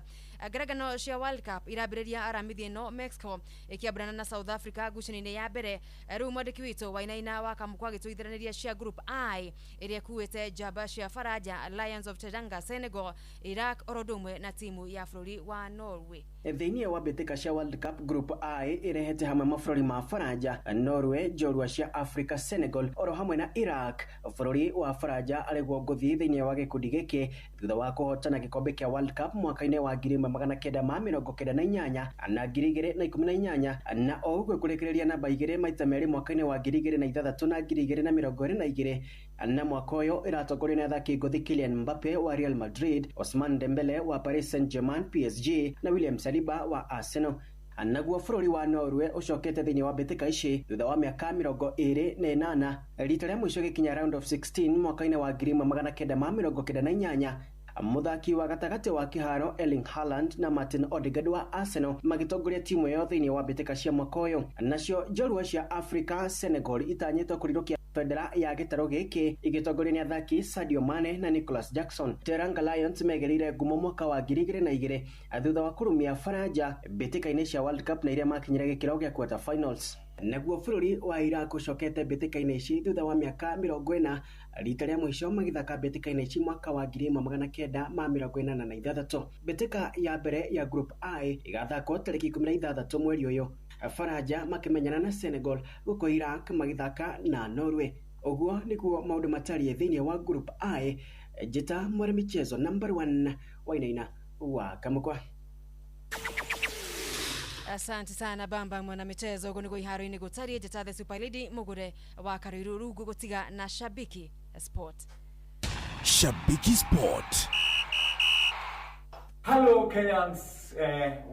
Ngerekano cia World Cup irambĩrĩria aramithi ĩno Mexico ĩkĩambũrana na South Africa ngucanio-inĩ ya mbere. Rĩu mwandĩki witũ Wainaina wa Kamũkwa agĩtũithanĩria cia Group I ĩrĩa ĩkuĩte njamba cia Faranja, Lions of Teranga, Senegal, Iraq oro ũndũ ũmwe na timu ya bũrũri wa Norway. Thĩinĩ wa mbĩtĩka cia World Cup Group I ĩrehete hamwe mabũrũri ma Faranja, Norway, njorua cia Africa, Senegal oro hamwe na Iraq. Bũrũri wa Faranja arĩguo ngũthi thĩinĩ wa gĩkundi gĩkĩ thutha wa kũhotana gĩkombe kĩa World Cup mwaka-inĩ wa 1998 na 2018 na o ũguo kũrĩkĩrĩria namba 2 maita merĩ mwaka-inĩ wa 2006 na 2022 na mwaka ũyũ ĩratongorio nĩ athaki ngũthi Kylian Mbappe wa Real Madrid, Ousmane Dembele wa Paris Saint-Germain PSG na William Saliba wa Arsenal. Naguo bũrũri wa Norway ũcokete thĩinĩ wa mbĩtĩka ici thutha wa mĩaka 28 rita rĩa mũico gĩkinya round of 16 mwaka-inĩ wa 1998. Mũthaki wa gatagatĩ wa kĩharo Erling Haaland na Martin Odegaard wa Arsenal magĩtongoria timu ĩyo thĩinĩ wa mbĩtĩka cia mwaka ũyũ. Nacio njorua cia Africa Senegal itanyĩtwo kũrirũkia bendera ya gĩtarũ gĩkĩ igĩtongorio nĩ athaki Sadio Mane na Nicholas Jackson. Teranga Lions megereire ngumo mwaka wa 2002 thutha wa kũrumia Faranja mbĩtĩka-inĩ cia World Cup na iria makinyire gĩkĩro gĩa quarter finals. Naguo bũrũri wa Iraq ũcokete mbĩtĩka-inĩ ici thutha wa mĩaka 40 rita rĩa mũico magĩthaka mbĩtĩka-inĩ ici mwaka wa 1986. Mbĩtĩka ya mbere ya Group I ĩgathakwo tarĩki 16 mweri ũyũ, Faranja makĩmenyana na Senegal gũkũ Iraq magĩthaka na Norway. Ũguo nĩguo maũndũ matariĩ thĩinĩ wa Group I. Njĩta mwere michezo number 1 Wainaina wa Kamũkwa. Asante sana Bamba mwana michezo ugo niguo iharo-inĩ gũtariĩ. Njĩta the Super Lady mũgũre wa Karũirũ rungu gũtiga na Shabiki Sport. Shabiki Sport. Hello Kenyans,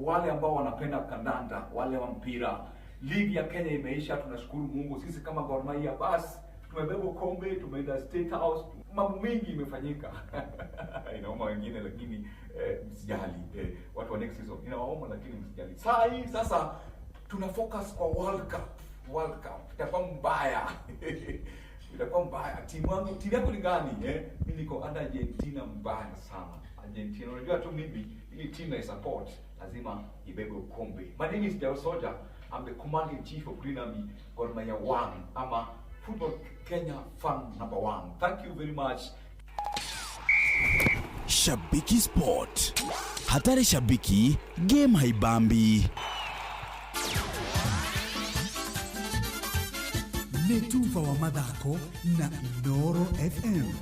wale ambao wanapenda kandanda, wale wa mpira. Ligi ya Kenya imeisha, tunashukuru Mungu. Sisi kama Gor Mahia bas tumebeba kombe, tumeenda State House, mambo mengi imefanyika. Inauma wengine lakini msijali. Watu wa next season inawauma lakini msijali. Sasa tuna focus kwa World Cup. World Cup itakuwa mbaya. Itakuwa mbaya. Timu yangu, timu yako ni gani? Mimi niko under Argentina mbaya sana. Argentina, unajua tu mimi ili team na support lazima ibebe ukombe. My name is Dao Soja. I'm the commander in chief of Green Army, Gor Mahia 1. I'm a Football Kenya fan number 1. Thank you very much. Shabiki Sport. Hatari shabiki, game haibambi. Nĩ tuba wa mathako na Inooro FM.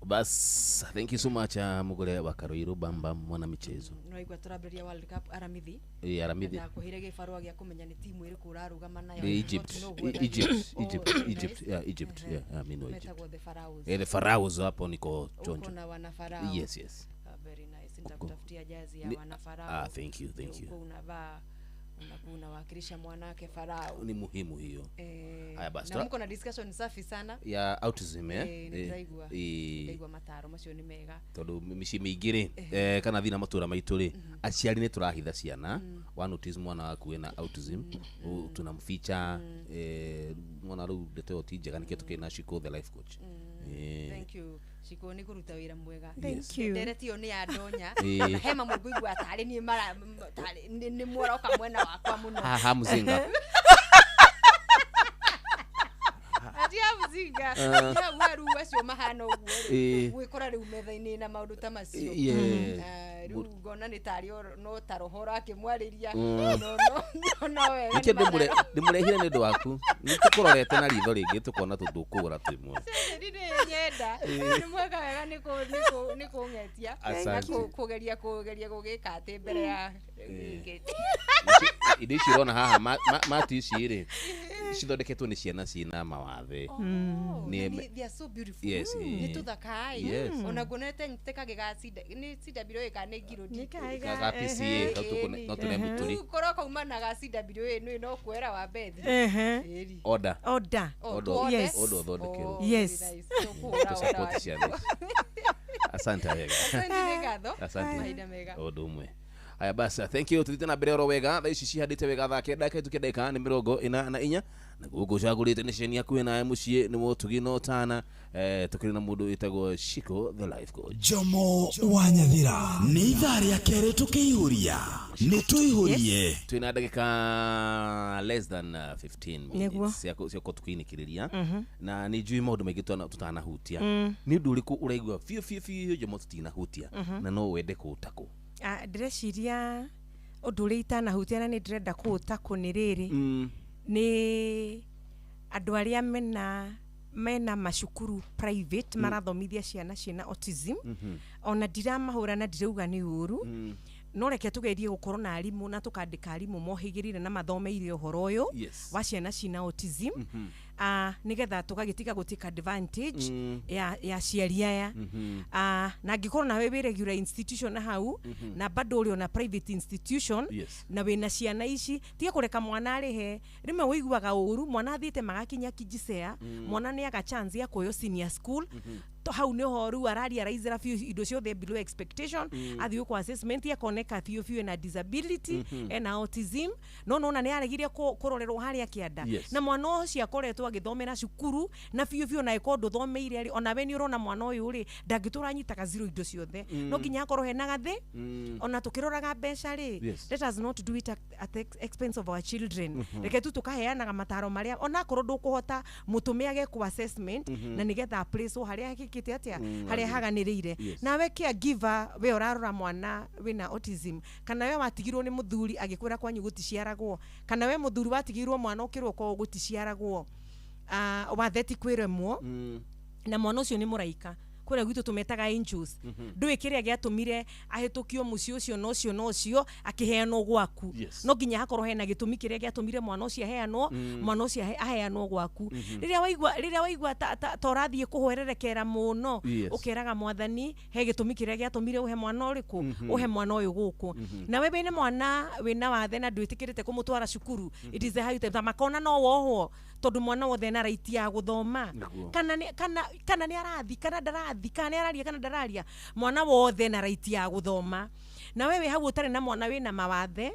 Bas, thank you so much mugure wa Karoiro Bamba mwana michezo. Nĩwaigua tũrambĩrĩria World Cup aramithi. Aramithi. Ndakwĩhire gĩbarũa gĩa kũmenya nĩ timu ĩrĩkũ ũrarũgama nayo. Egypt. Egypt. Yeah, Egypt. Yeah, I mean Egypt. Metagwo the Pharaohs. The Pharaohs hapo niko chonjo. Uko na wana Pharaoh. Yes, yes. Very nice. Nitakutafutia jazi ya wana Pharaoh. Thank you, thank you. Uko unavaa unawakilisha mwanake Farao. Ni muhimu hiyo. Haya basi. Na mko na discussion safi sana ya autism. Ndaigua mataro macio ni mega. Tondu mĩciĩ mĩingĩ rĩ kana thina matura maitũ rĩ aciari nĩ tũrahitha ciana wa notice mwana waku ena autism tunamficha mwana rĩu ndeto ĩyo ti njega nĩkĩo tũkĩrĩ na Shiko the life coach. Thank you Shiko nĩ kũruta wĩra mwega. Thank you. Ndereti ĩyo nĩ ya ndonya. He mamwe ngũigua tarĩ niĩ mara tarĩ nĩ mwaroka mwena wakwa mũno. Ha mzinga. Atia mzinga. Ya waru wacio mahana ũguo rĩ. Gwĩkora rĩu metha-inĩ na maũndũ ta macio. Rĩu ngona nĩ tarĩ no ta roho ũrakĩmwarĩria. No no wega. Nĩkĩo ndĩmũrehire nĩ ũndũ waku. Nĩ tũkũrorete na ritho rĩngĩ tũkona tũndũkũgũra twĩmwe. Nĩ nyenda. Nĩ mweka wega nĩ kũng'etia na kũgeria gũgĩka atĩ mbere ya indo ici ũrona haha mati ici rĩ cithondeketwo nĩ ciana ciĩna mawathe. They are so beautiful. Yes. Nĩ tũthaka-ĩ. Ona nguonete nyitĩte kagĩ ga nĩ CWA kana nĩ ngirũndi. Ga PCA no tũne mũturi. Rĩu korwo kauma na ga CWA nĩ no kwera wa Bethi. Order. Order. Order. Yes. Order ũthondekerwo. Yes. Tũ support ciana ici. Asante wega. Asante nĩ ngatho. Asante. Mahinda mega. Ũndũ ũmwe. Haya basi, thank you. Tuthiĩte na mbere oro wega. Thaa ici cihandĩte wega thaa kenda kaitukia ndagĩka nĩ 44 na gũkũ ũcagũrĩte nĩ ceni hakuhĩ nawe mũciĩ nĩ wotugi no tana. Tũkĩrĩ na mũndũ wĩtagwo Shiko the life coach. Jomo wa Nyathira nĩ ithaa rĩa kerĩ tũkĩihũria nĩ tũihũrie. Twĩna ndagĩka less than 15 Nĩguo. minutes cia gũkorwo tũkĩinĩkĩrĩria na nĩ njũĩ maũndũ maingĩ tũtanahutia. Nĩ ũndũ ũrĩkũ ũraigua biũ biũ biũ Jomo tũtinahutia na no wende kũũtakũ? Ndĩreciria ũndũ ũrĩa itanahutia na nĩ ndĩrenda kũũtakũ nĩ rĩrĩ, nĩ andũ arĩa mena macukuru private marathomithia ciana ciĩna autism. Ona ndiramahũra na ndirauga nĩ ũru, no reke tũgerie gũkorwo na arimũ na tũkandĩka arimũ mohĩgĩrĩire na mathomeire ũhoro ũyũ wa ciana ciĩna autism, nĩgetha tũgagĩtiga gũtake advantage ya aciari aya. Na angĩkorwo nawe wĩ regular institution hau na bado ũrĩ ona private institution na wĩna ciana ici, tiga kũreka mwana arĩhe. Rĩmwe ũiguaga ũru mwana athiĩte magakinya kijicea, mwana nĩ aga chance ya kuoywo senior school, to hau nĩho rĩu ararealize biũ indo ciothe below expectation. Athiĩ kwa assessment akoneka biũ biũ ena disability, ena autism, no nona nĩ aregire kũrorerwo harĩa kĩanda. Na mwana ũcio akoretwo agĩthomera cukuru na biũ biũ, na ĩkorwo ndũthomeire rĩ, ona we nĩ ũrona mwana ũyũ rĩ ndangĩtũra anyitaga zero indo ciothe, no nginya akorwo hena gathĩ. Ona tũkĩroraga mbeca rĩ, let us not do it at the expense of our children. Reke tu tũkaheanaga mataro marĩa onakorwo ndũkũhota mũtũme agekwo assessment na nĩgetha place harĩa hekĩkĩte atĩa, harĩa haganĩrĩire. Nawe caregiver, we ũrarora mwana wĩna autism, kana we watigirwo nĩ mũthuri agĩkwĩra kwanyu gũticiaragwo, kana we mũthuri watigirwo mwana ũkĩrwo kwao gũticiaragwo, wathe ti kwĩremwo, na mwana ũcio nĩ mũraika kũrĩa gwitũ tũmetaga angels. Ndũĩ kĩrĩa gĩatũmire ahĩtũkio mũciĩ ũcio na ũcio na ũcio akĩheanwo gwaku. No nginya hakorwo hena gĩtũmi kĩrĩa gĩatũmire mwana ũcio aheanwo, mwana ũcio aheanwo gwaku. Rĩrĩa waigua ta ũrathiĩ kũhwererekera mũno, ũkeraga Mwathani he gĩtũmi kĩrĩa gĩatũmire ũhe mwana ũrĩkũ, ũhe mwana ũyũ gũkũ. Nawe wĩna mwana wĩna wathe na ndwĩtĩkĩrĩte kũmũtwara cukuru, it is a high time ta makona no wohwo tondũ mwana wothe ena right ya gũthoma. Kana nĩ arathi kana ndarathi, kana nĩ araria kana ndararia, mwana wothe ena right ya gũthoma. Na wewe hau ũtarĩ na mwana wĩna mawathe,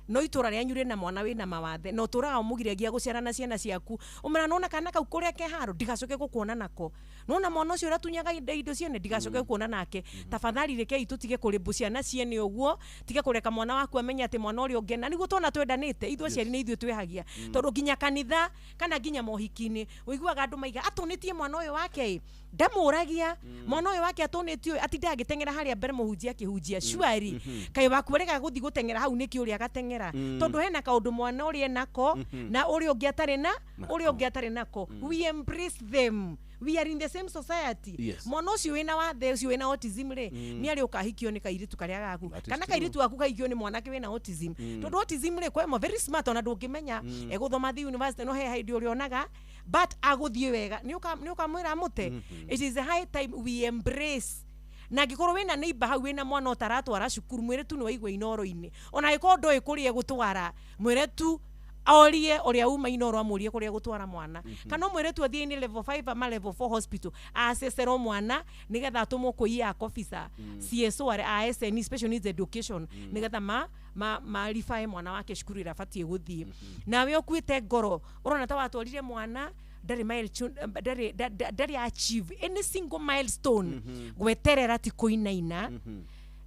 no itũra rĩanyu rĩna mwana wĩna mawathe, na ũtũraga ũmũgiragia gũciara na ciana ciaku, ũmera nona kana kau kũrĩa ke haro ndigacoke gũkuona nako, nona mwana ũcio ũratunyaga indo ciene ndigacoke gũkuona nake. Tafadhali rekei tũtige kũrĩmbũ ciana ciene ũguo, tige kũreka mwana waku amenye atĩ mwana ũrĩa ũngĩ, na nĩguo twana twendanĩte ithuĩ aciari nĩ ithuĩ twĩhagia, tondũ nginya kanitha kana nginya mohiki-inĩ ũiguaga andũ maiga atũnĩtie mwana ũyũ wake ĩ, ndamũragia mwana ũyũ wake atũnĩtie ũyũ atindaga agĩteng'era harĩa mbere mũhunjia akĩhunjia cuari, kaĩ waku arega gũthiĩ gũteng'era hau nĩkĩ ũrĩa agateng'era, tondũ hena kaũndũ mwana ũrĩa enako na ũrĩa ũngĩ atarĩ na ũrĩa ũngĩ atarĩ nako. We embrace them, we are in the same society. Mwana ũcio wĩna wathe ũcio wĩna autism rĩ, nĩ arĩ ũkahikio nĩ kairĩtu karĩa gaku, kana kairĩtu gaku kahikio nĩ mwanake wĩna autism, tondũ autism rĩ kwemo very smart, ona ndũngĩmenya egũthoma thiĩ university, no he hĩndĩ ũrĩonaga but agũthiĩ wega nĩ ũkamwĩra mũte. It is a high time we embrace. Na angĩkorwo wĩna neighbor hau wĩna mwana ũtaratwara cukuru, mwĩre tu nĩ waigua inoro-inĩ, ona angĩkorwo ndũĩ kũrĩa egũtwara, mwĩre tu orie ũrĩa uma inoro amũrie kũrĩa egũtwara mwana, kana ũmwĩre tu athiĩ-inĩ level 5 ama level 4 hospital acecerwo mwana nĩgetha atũmwo kwĩ IAC officer, CSO a SNE, special needs education, nĩgetha ma refer mwana wake cukuru ĩrĩa abatiĩ gũthiĩ. Nawe ũkuĩte ngoro ũrona ta watwarire mwana ndarĩ milestone, ndarĩ achieve any single milestone, gweterera ti kũinaina,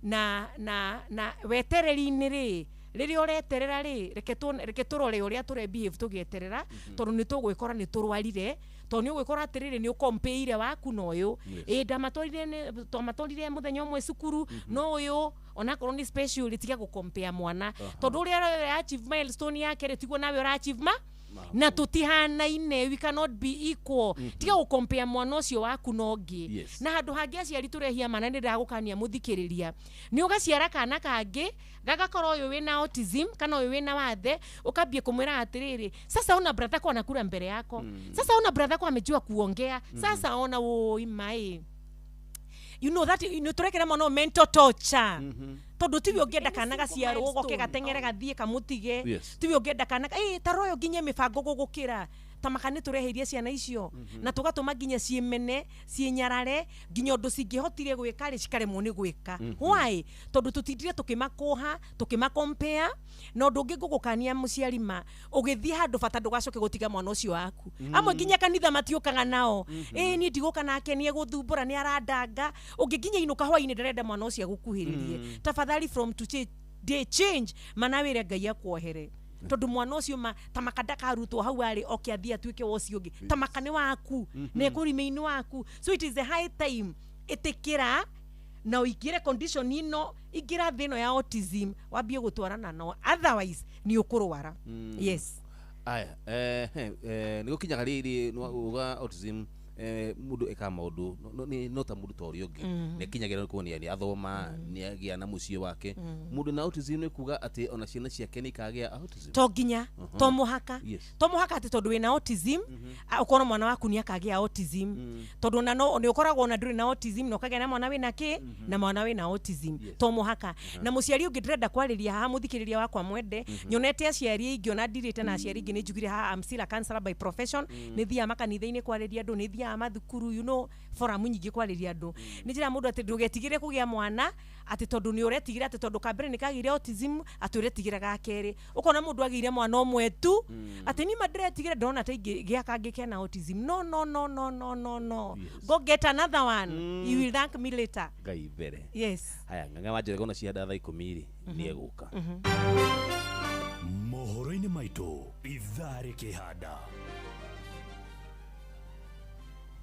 na wetereri-inĩ rĩ, rĩrĩa ũreterera rĩ, reke tũrore ũrĩa tũre behave tũgĩeterera, tondũ nĩ tũgwĩkora nĩ tũrwarire, tondũ nĩ ũgwĩkora atĩrĩrĩ nĩ ũkompeire waku na ũyũ, ĩ ndamatwarire mũthenya ũmwe cukuru, no ũyũ onakorwo nĩ special, tiga gũkompea mwana, tondũ ũrĩa ũra achieve milestone yake rĩ, tiguo nawe ũra achieve ma na tũtihanaine, we cannot be equal. Tiga gũkompea mwana ũcio waku na ũngĩ. Na handũ hangĩ aciari tũrehia mana, nĩ ndĩragũkania mũthikĩrĩria, nĩ ũgaciara kana kangĩ gagakorwo ũyũ wĩna autism kana ũyũ wĩna wathe, ũkambia kũmwĩra atĩrĩrĩ, sasa ona brother yako anakula mbele yako, sasa ona brother yako amejua kuongea, sasa ona woi mai, you know that nĩ tũrekera mwana ũyũ mental torture, tondũ tiwe ũngĩenda kana gaciarwo goke gateng'ere gathiĩ kamũtige, tiwe ũngĩenda kana ĩ ta royo nginye mĩbango gũgũkĩra. Tamaka nĩ tũreheirie ciana icio na tũgatũma nginya ciĩmene ciĩnyarare nginya ũndũ cingĩhotire gwĩka rĩ cikaremwo nĩ gwĩka. Why? Tondũ tũtindire tũkĩmakũha tũkĩmakompea. Na ũndũ ũngĩ ngũgũkania mũciari ma ũgĩthiĩ handũ bata ndũgacoke gũtiga mwana ũcio waku. Amwe nginya kanitha matiũkaga nao. Ĩĩ niĩ ndigũka nake nĩ egũthumbũra nĩ arandanga. Ũngĩ nginya inũka hwainĩ ndarenda mwana ũcio agũkuhĩrĩrie. Tafadhali from today change mana wĩre Ngai akuohere. Tondu mwana ũcio ma tamaka ndakarutwo hau arĩ oke athiĩ atuĩke wa ũcio ũngĩ. Tamaka nĩ waku na ekũrime-inĩ waku. So it is the high time ĩtĩkĩra na ũingĩre condition ino ingĩra thĩ ĩno ya autism wambie gũtwarana nao, otherwise nĩ ũkũrwara. Yes. Aya nĩ gũkinyaga rĩrĩ uga autism mundu eka maundu no ta mundu ta ũrĩa ũngĩ nĩkinyagira kuonia nĩ athoma nĩ agĩa na mũciĩ wake. Mundu na autism nĩ kuga atĩ ona ciana ciake nĩ ikagĩa autism? To nginya, to mũhaka. To mũhaka atĩ tondũ wĩna autism ũkorwo mwana waku nĩ akagĩa autism. Tondũ ona no nĩ ũkoragwo ona ndũrĩ na autism na ũkagĩa na mwana wĩna kĩ na mwana wĩna autism. To mũhaka. Na mũciari ũngĩ ndĩrenda kwarĩria haha mũthikĩrĩria wakwa mwende, nyonete aciari aingĩ ona ndirĩte na aciari aingĩ nĩ njugire haha I'm still a counselor by profession. Nĩ thiaga makanitha-inĩ kwarĩria andũ, nĩ thiaga mathukuru, you know, forum nyingĩ kwarĩria andũ. Nĩ njĩra mũndũ atĩ ndũgetigĩre kũgĩa mwana atĩ tondũ nĩ ũretigĩra atĩ tondũ kambere nĩ kagĩire autism atĩ ũretigĩra ga kerĩ. Ũkona mũndũ agĩire mwana ũmwe tu atĩ niĩ ma ndĩretigĩra ndona ta ingĩgĩa kangĩ kena autism. No no no no no no no. Go get another one. You will thank me later. Ngai mbere. Yes. Haya ng'ang'a wa Njoroge ona cianda thaa 10 rĩ nĩ egũka. Mohoro-inĩ maitũ ithaa rĩkĩhanda.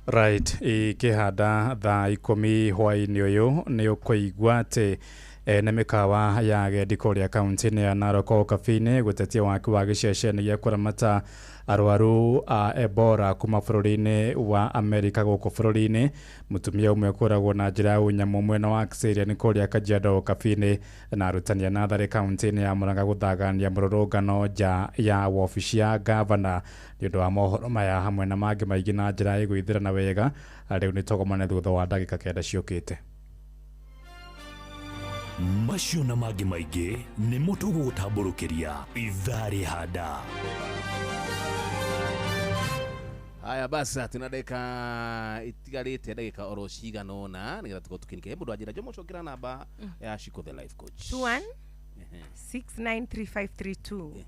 Right, ikihanda thaa 10 hwaĩ-inĩ ũyũ nĩ ũkũigua atĩ ene mĩkawa ya agendi kũrĩa kaunti-inĩ ya Narok Ũkabi-inĩ gũtetia waki wa gĩceceni gĩa kũramata arwaru a Ebola kuma bũrũri-inĩ wa Amerika gũkũ bũrũri-inĩ. Mũtumia ũmwe kũragwo na njĩra ya ũnyamũ mwena wa Kiserian kũrĩa Kajiado Ũkabi-inĩ na arutani a natharĩ kaunti-inĩ ya Murang'a gũthagania mũrũrũngano nja ya wabici ya gavana. Nĩ ũndũ wa mohoro maya hamwe na mangĩ maingĩ na njĩra ĩgũithĩrana wega, rĩu nĩ tũgomane thutha wa ndagĩka 9 ciũkĩte. Macio na mangĩ maingĩ nĩmo tũgũgũtambũrũkĩria ithaa rĩhanda. Haya basi tuna dakika itigarĩte ndagĩka oro cigana ũna nĩgetha tũkorwo tũkĩnĩkĩria mũndũ anjĩra Jomo cokera namba ya Shiko the life coach 21 693532.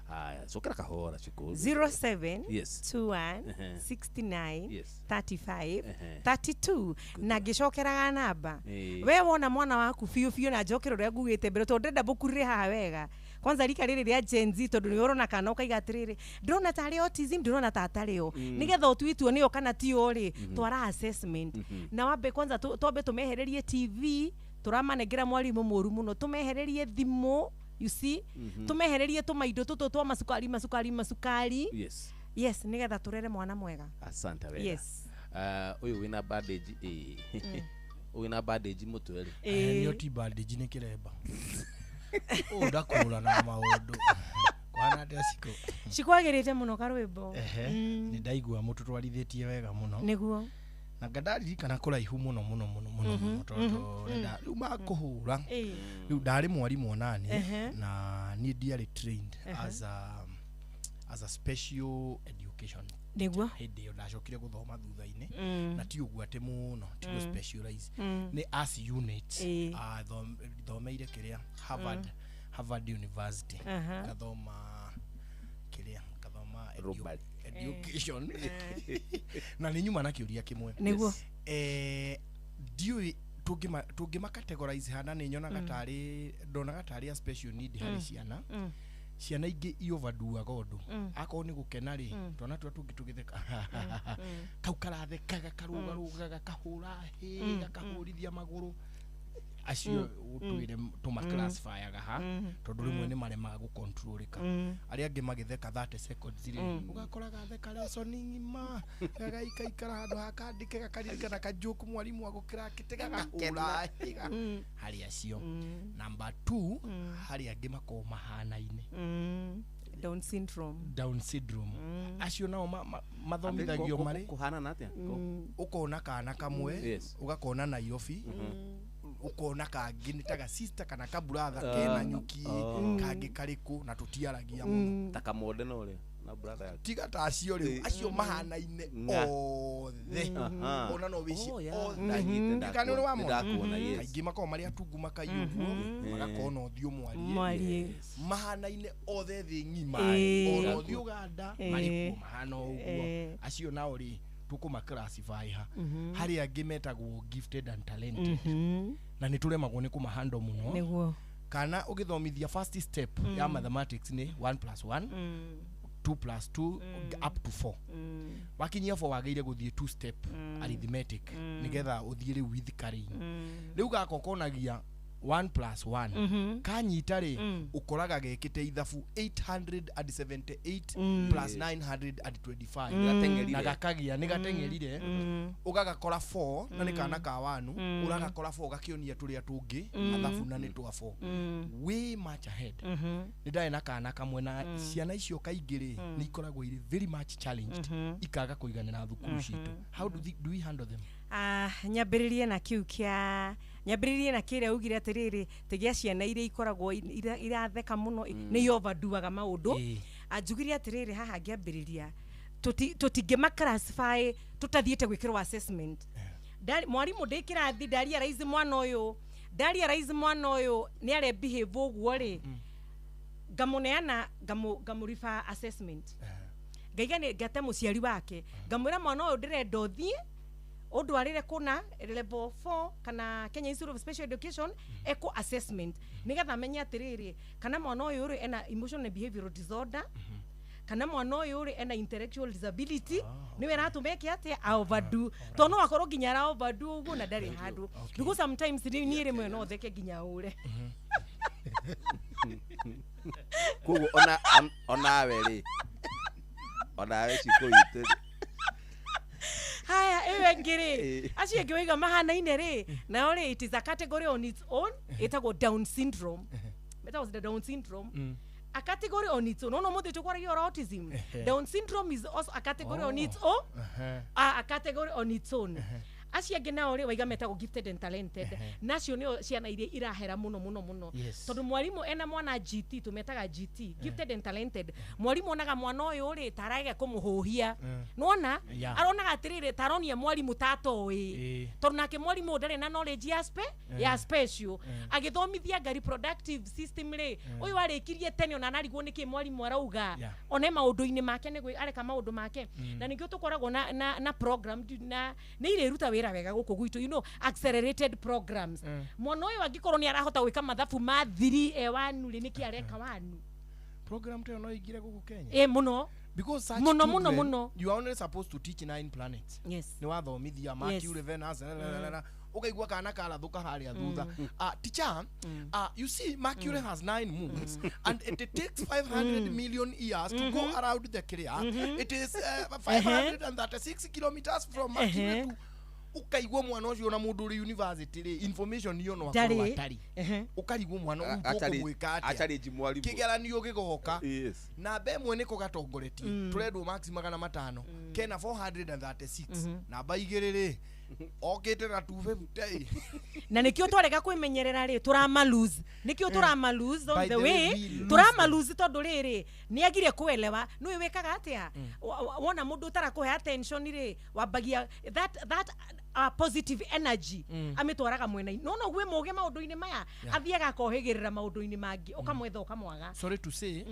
Haya cokera kahora Shiko. 07 21 69 35 32. Na ngĩcokeraga namba we wona mwana waku biũ biũ na njokera ũrĩa ngugĩte mbere tondũ ndĩrenda mũkurire haha wega. Kwanza rika rĩrĩ rĩa Gen Z tondũ nĩ ũrona kana ũkaiga atĩrĩrĩ ndĩrona tarĩ autism ndĩrona ta atarĩ o, nĩgetha ũtue itua nĩyo kana ti o rĩ, twara assessment na wambe kwanza twambe tũmehererie TV tũramanengera mwarimũ mũru mũno, tũmehererie thimũ, you see, tũmehererie tũmaindo tũtũ twa macukari macukari macukari. Yes. Yes, nĩgetha tũrere mwana mwega. Asante wega. Yes. Ũyũ wĩna bandage ũyũ wĩna bandage mũtwe rĩ. Nĩyo ti bandage nĩ kĩremba. Ũndakũra na maũndũ. Kwana atĩa Shiko? Shiko agĩrĩte mũno karwĩmbo. Nĩ ndaigua mũtũtwarithĩtie wega mũno. Nĩguo. Na ngandaririkana kũraihu mũno mũno mũno mũno mũno tondũ rĩu makũhũra rĩu ndarĩ mwarimũ onani na niĩ ndiarĩ trained as a special education. Nĩguo. Hĩndĩ ĩyo ndacokire gũthoma thutha-inĩ na ti ũguo atĩ mũno ti gũ specialize nĩ as unit. Thomeire kĩrĩa Harvard University ngathoma kĩrĩa ngathoma education na nĩ nyuma na kĩũria kĩmwe. Nĩguo. Ndiũĩ tũngĩma categorize hana nĩ nyonaga tarĩ ndonaga tarĩ a special need harĩ ciana. Ciana ingĩ i overduaga ũndũ akorwo nĩ gũkena rĩ twana tũrĩa tũngĩ tũgĩtheka kau karathekaga karũgarũgaga kahũra hĩ gakahũrithia magũrũ acio ũtwĩre tũma classifyaga ha tondũ rĩmwe nĩ maremaga gũcontrolĩka. Arĩa angĩ magĩtheka 30 seconds rĩ ũgakora gatheka lesson ng'ima gagaikaikara handũ hakandĩke gakaririkana kajoke mwarimũ agũkĩra akĩte gagahũra hĩ harĩ acio. Number 2 harĩ angĩ makoragwo mahanaine Down syndrome. Down syndrome. Acio nao mathomithagio marĩ kũhanana atĩa? Ũkona kana kamwe ũgakona Nairobi ukona kangĩ nĩ ta sister kana kaburatha kena nyuki kangĩ karĩkũ na tũtiaragia mũno ta kamonde no rĩ Na brother yake. Tiga ta acio rĩu, acio mahanaine othe. Ona no wĩci othe. Ndikana ũrĩ wamona. Ndakuona, yes. Kaingĩ makoragwo marĩ atungu makai ũguo, magakorwo na ũthiũ mwarie. Mwarie. Mahanaine othe thĩ ng'ima. Ona ũthiĩ Uganda marĩ kuo mahana ũguo. Acio nao rĩ, tũkũma classify ha. Harĩ angĩ metagwo gifted and talented. Na nĩ tũremagwo nĩ kũmahandle mũno. Nĩguo. Kana ũgĩthomithia first step ya mathematics nĩ 1 plus 1, 2 plus 2, up to 4. Wakinyia 4 wagĩrĩire gũthiĩ 2 step arithmetic nĩgetha ũthiĩ rĩu with carrying. Rĩu gaka konagia 1 plus 1 kanyita rĩ, ũkoraga gekĩte ithabu 878 plus 925 na gakagia nĩ gateng'erire, ũgagakora 4 na nĩ kana ka wanu, ũragakora 4 gakĩonia tũrĩa tũngĩ mathabu na nĩ twa 4, way much ahead. Nĩ ndarĩ na kana kamwe, na ciana icio kaingĩ rĩ, nĩ ikoragwo irĩ very much challenged, ikaga kũiganĩra thukuru citũ. How do we handle them? Nyambĩrĩrie na kĩu kĩa nyambĩrĩrie na kĩrĩa ugire atĩrĩrĩ, tĩgĩa ciana iria ikoragwo iratheka mũno nĩ overdoaga maũndũ. Anjugire atĩrĩrĩ, haha ngĩambĩrĩria tũtingĩma classify tũtathiĩte gwĩkĩrwo assessment. Mwarimũ ndĩ kĩrathi ndarealize mwana ũyũ, ndarealize mwana ũyũ nĩ are behave ũguo rĩ, ngamũneana, ngamũriba assessment. Ngaiga nĩ ngate mũciari wake, ngamwĩra mwana ũyũ ndĩrenda ũthiĩ ũndwarĩre kũna level 4 kana Kenya Institute of Special Education eko assessment, nĩgetha amenye atĩrĩrĩ kana mwana ũyũ rĩ ena emotional and behavioral disorder, kana mwana ũyũ rĩ ena intellectual disability, nĩwe ĩratũma eke atĩa a overdo, tondũ no akorwo nginya ara overdo ũguo na ndarĩ handũ. Because sometimes niĩ rĩmwe no theke nginya ũre. Koguo onawe rĩ, onawe cikũ itũ. Haya, ĩyo ĩngĩ rĩ, acio ĩngĩ waiga mahanaine rĩ, nayo rĩ, it is a category on its own, ĩtagwo Down syndrome. Ĩtagwo the Down syndrome. A category on its own. No, mũthĩ tũkwaragia ũhoro autism. Down syndrome is also a category on its own. A category on its own. Acio angĩ nao rĩ, waiga metagwo gifted and talented. Nacio nĩo ciana iria irahera mũno mũno mũno. Tondũ mwarimũ ena mwana GT, tũmetaga GT, gifted and talented. Mwarimũ onaga mwana ũyũ rĩ, tarage kũmũhũhia. Nĩwona? Aronaga atĩrĩrĩ, taronia mwarimũ tatoĩ. Tondũ nake mwarimũ ndarĩ na knowledge ya ya special. Agĩthomithia nga reproductive system rĩ, ũyũ arĩkirie tene ona ararigwo nĩkĩ mwarimũ arauga. One maũndũ-inĩ make nĩ areka maũndũ make. Na ningĩ tũkoragwo na program na nĩ irĩruta wĩra wega gũkũ gwitũ, you know, accelerated programs. Mwana ũyũ angĩkorwo nĩ arahota gwĩka mathabu ma thiri e wanu rĩ, nĩkĩ areka wanu? Program ta ĩyo no ĩingĩre gũkũ Kenya? Mũno. Because such Muno, children, muno, muno. you are only supposed to teach 9 planets. Yes. Nĩ wathomithia Mercury, Venus, ukaigua kana karathuka harĩa thutha. Teacher, you see Mercury has 9 moons and it takes 500 million years to go around the clear. It is 536 kilometers from Mercury to ukaigua mwana ũcio na mũndũ ũrĩ university rĩ, information iyo no akorwo atarĩ. Ũkarigwo mwana ũyũ ũkũmwĩka atĩa, kĩgeranio gĩgoka namba ĩmwe nĩko gatongoretie, tũrendwo max 500, kena 436, namba 2 rĩ okĩte na 250. Na nĩkĩo twarega kwĩmenyerera rĩ, tũrama lose. Nĩkĩo tũrama lose on the way, tũrama lose tondũ rĩrĩ nĩ agire kuelewa. Nĩwe wĩkaga atĩa wona mũndũ ũtarakũhe attention rĩ, wambagia that positive energy amitwaraga mwena-inĩ. No no gwĩ mũgĩ maũndũ-inĩ maya, athiaga akohĩgĩrĩra maũndũ-inĩ mangĩ, ũkamwetha ũkamwaga. Sorry to say,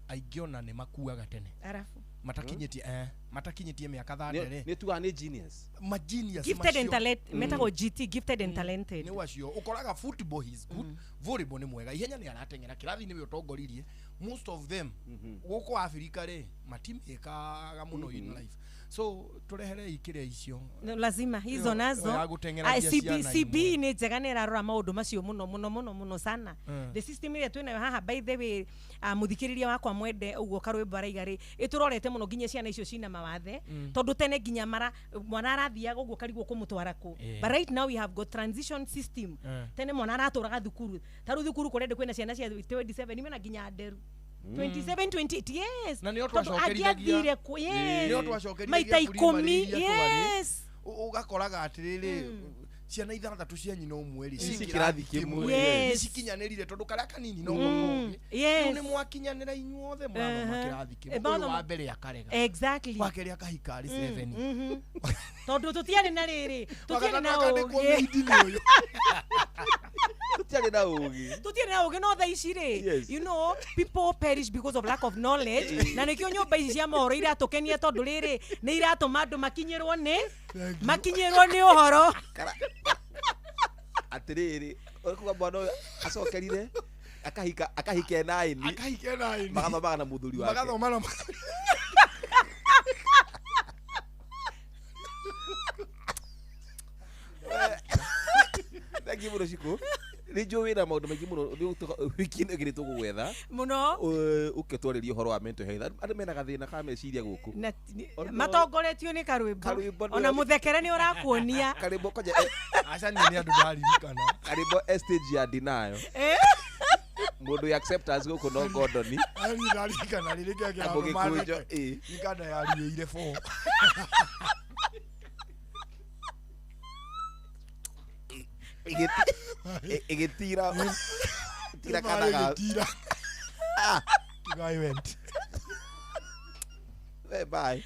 aingĩ ona nĩ makuaga tene. Arafu matakinyĩtie matakinyĩtie mĩaka 30 rĩ, nĩ tugaga nĩ genius, ma genius, gifted and talented, metagwo GT, gifted and talented. Nĩ wacio ũkoraga football he is good, volleyball nĩ mwega, ihenya nĩ arateng'era, kĩrathi nĩwe ũtongoririe. Most of them gũkũ Afrika rĩ, matimĩkaga mũno in life. So tureherei kĩrĩa icio. No, lazima hizo nazo CB nĩ njega nĩ ĩrarora maũndũ macio mũno mũno mũno mũno sana. The system ĩrĩa twĩnayo haha, by the way, mũthikĩrĩria wakwa mwende ũguo karwĩmbo araiga rĩ, ĩtũrorete mũno nginya ciana icio cina mawathe, tondũ tene nginya mara mwana arathiaga ũguo karigwo kũmũtwara kũ. But right now we have got transition system. Tene mwana aratũraga thukuru, ta rĩu thukuru kũrĩa kwĩna ciana cia 27 mena nginya nderu 27 28, yes. Na nĩo twacokerithagia, nĩo twacokerithagia maita 10, yes. Ugakoraga atĩrĩrĩ, Ciana ithathatũ cia nyina ũmwe rĩ Ci ci kĩrathi kĩmwe. nĩ Yes. cikinyanĩrire tondũ karĩa kanini no Mm. kokogĩ. Yes. Rĩu nĩ mwakinyanĩra inyuothe mũrathoma kĩrathi kĩmwe. Eh, Ũyũ wa mbere akarega. Exactly. Wa kerĩ akahika arĩ 7. Tondũ tũtiarĩ na rĩrĩ, tũtiarĩ na Wagatatu akandĩkwo ũgĩ. maid nĩ ũyũ. Tũtiarĩ na ũgĩ. Tũtiarĩ na ũgĩ no thaa ici rĩ, Yes. you know, people perish because of lack of knowledge, na nĩkĩo nyũmba ici cia mohoro iratũkenia tondũ rĩrĩ nĩ iratũma andũ makinyĩrwo nĩ ũhoro. Atĩrĩrĩ, ũkuga mwana ũyũ acokerire akahika e 9. Akahika e 9. Magathomaga na mũthuri wake. Magathoma na Thank you mũno Shiko. Nĩ njũĩ wĩna maũndũ maingĩ mũno wiki ĩno ĩngĩ tũgũgwetha mũno ũke twarĩrie ũhoro wa mental health. Andũ mena gathĩna ka meciria gũkũ. Matongoretio nĩ karwĩmbo. Karwĩmbo nĩ- Ona mũthekere nĩ ũrakuonia. Karwĩmbo kwanja Aca niĩ nĩ andũ ndaririkana. Karwĩmbo e stage ya denial. Mũndũ ya acceptance gũkũ no Gordon. Niĩ ndaririkana rĩrĩ Na kĩakĩra mũgĩkũnjo, ĩ. Nĩ kanda yaruĩire 4. Ĩgĩtira tira kana ga Ĩgĩtira. Kiuga I went. Bye bye.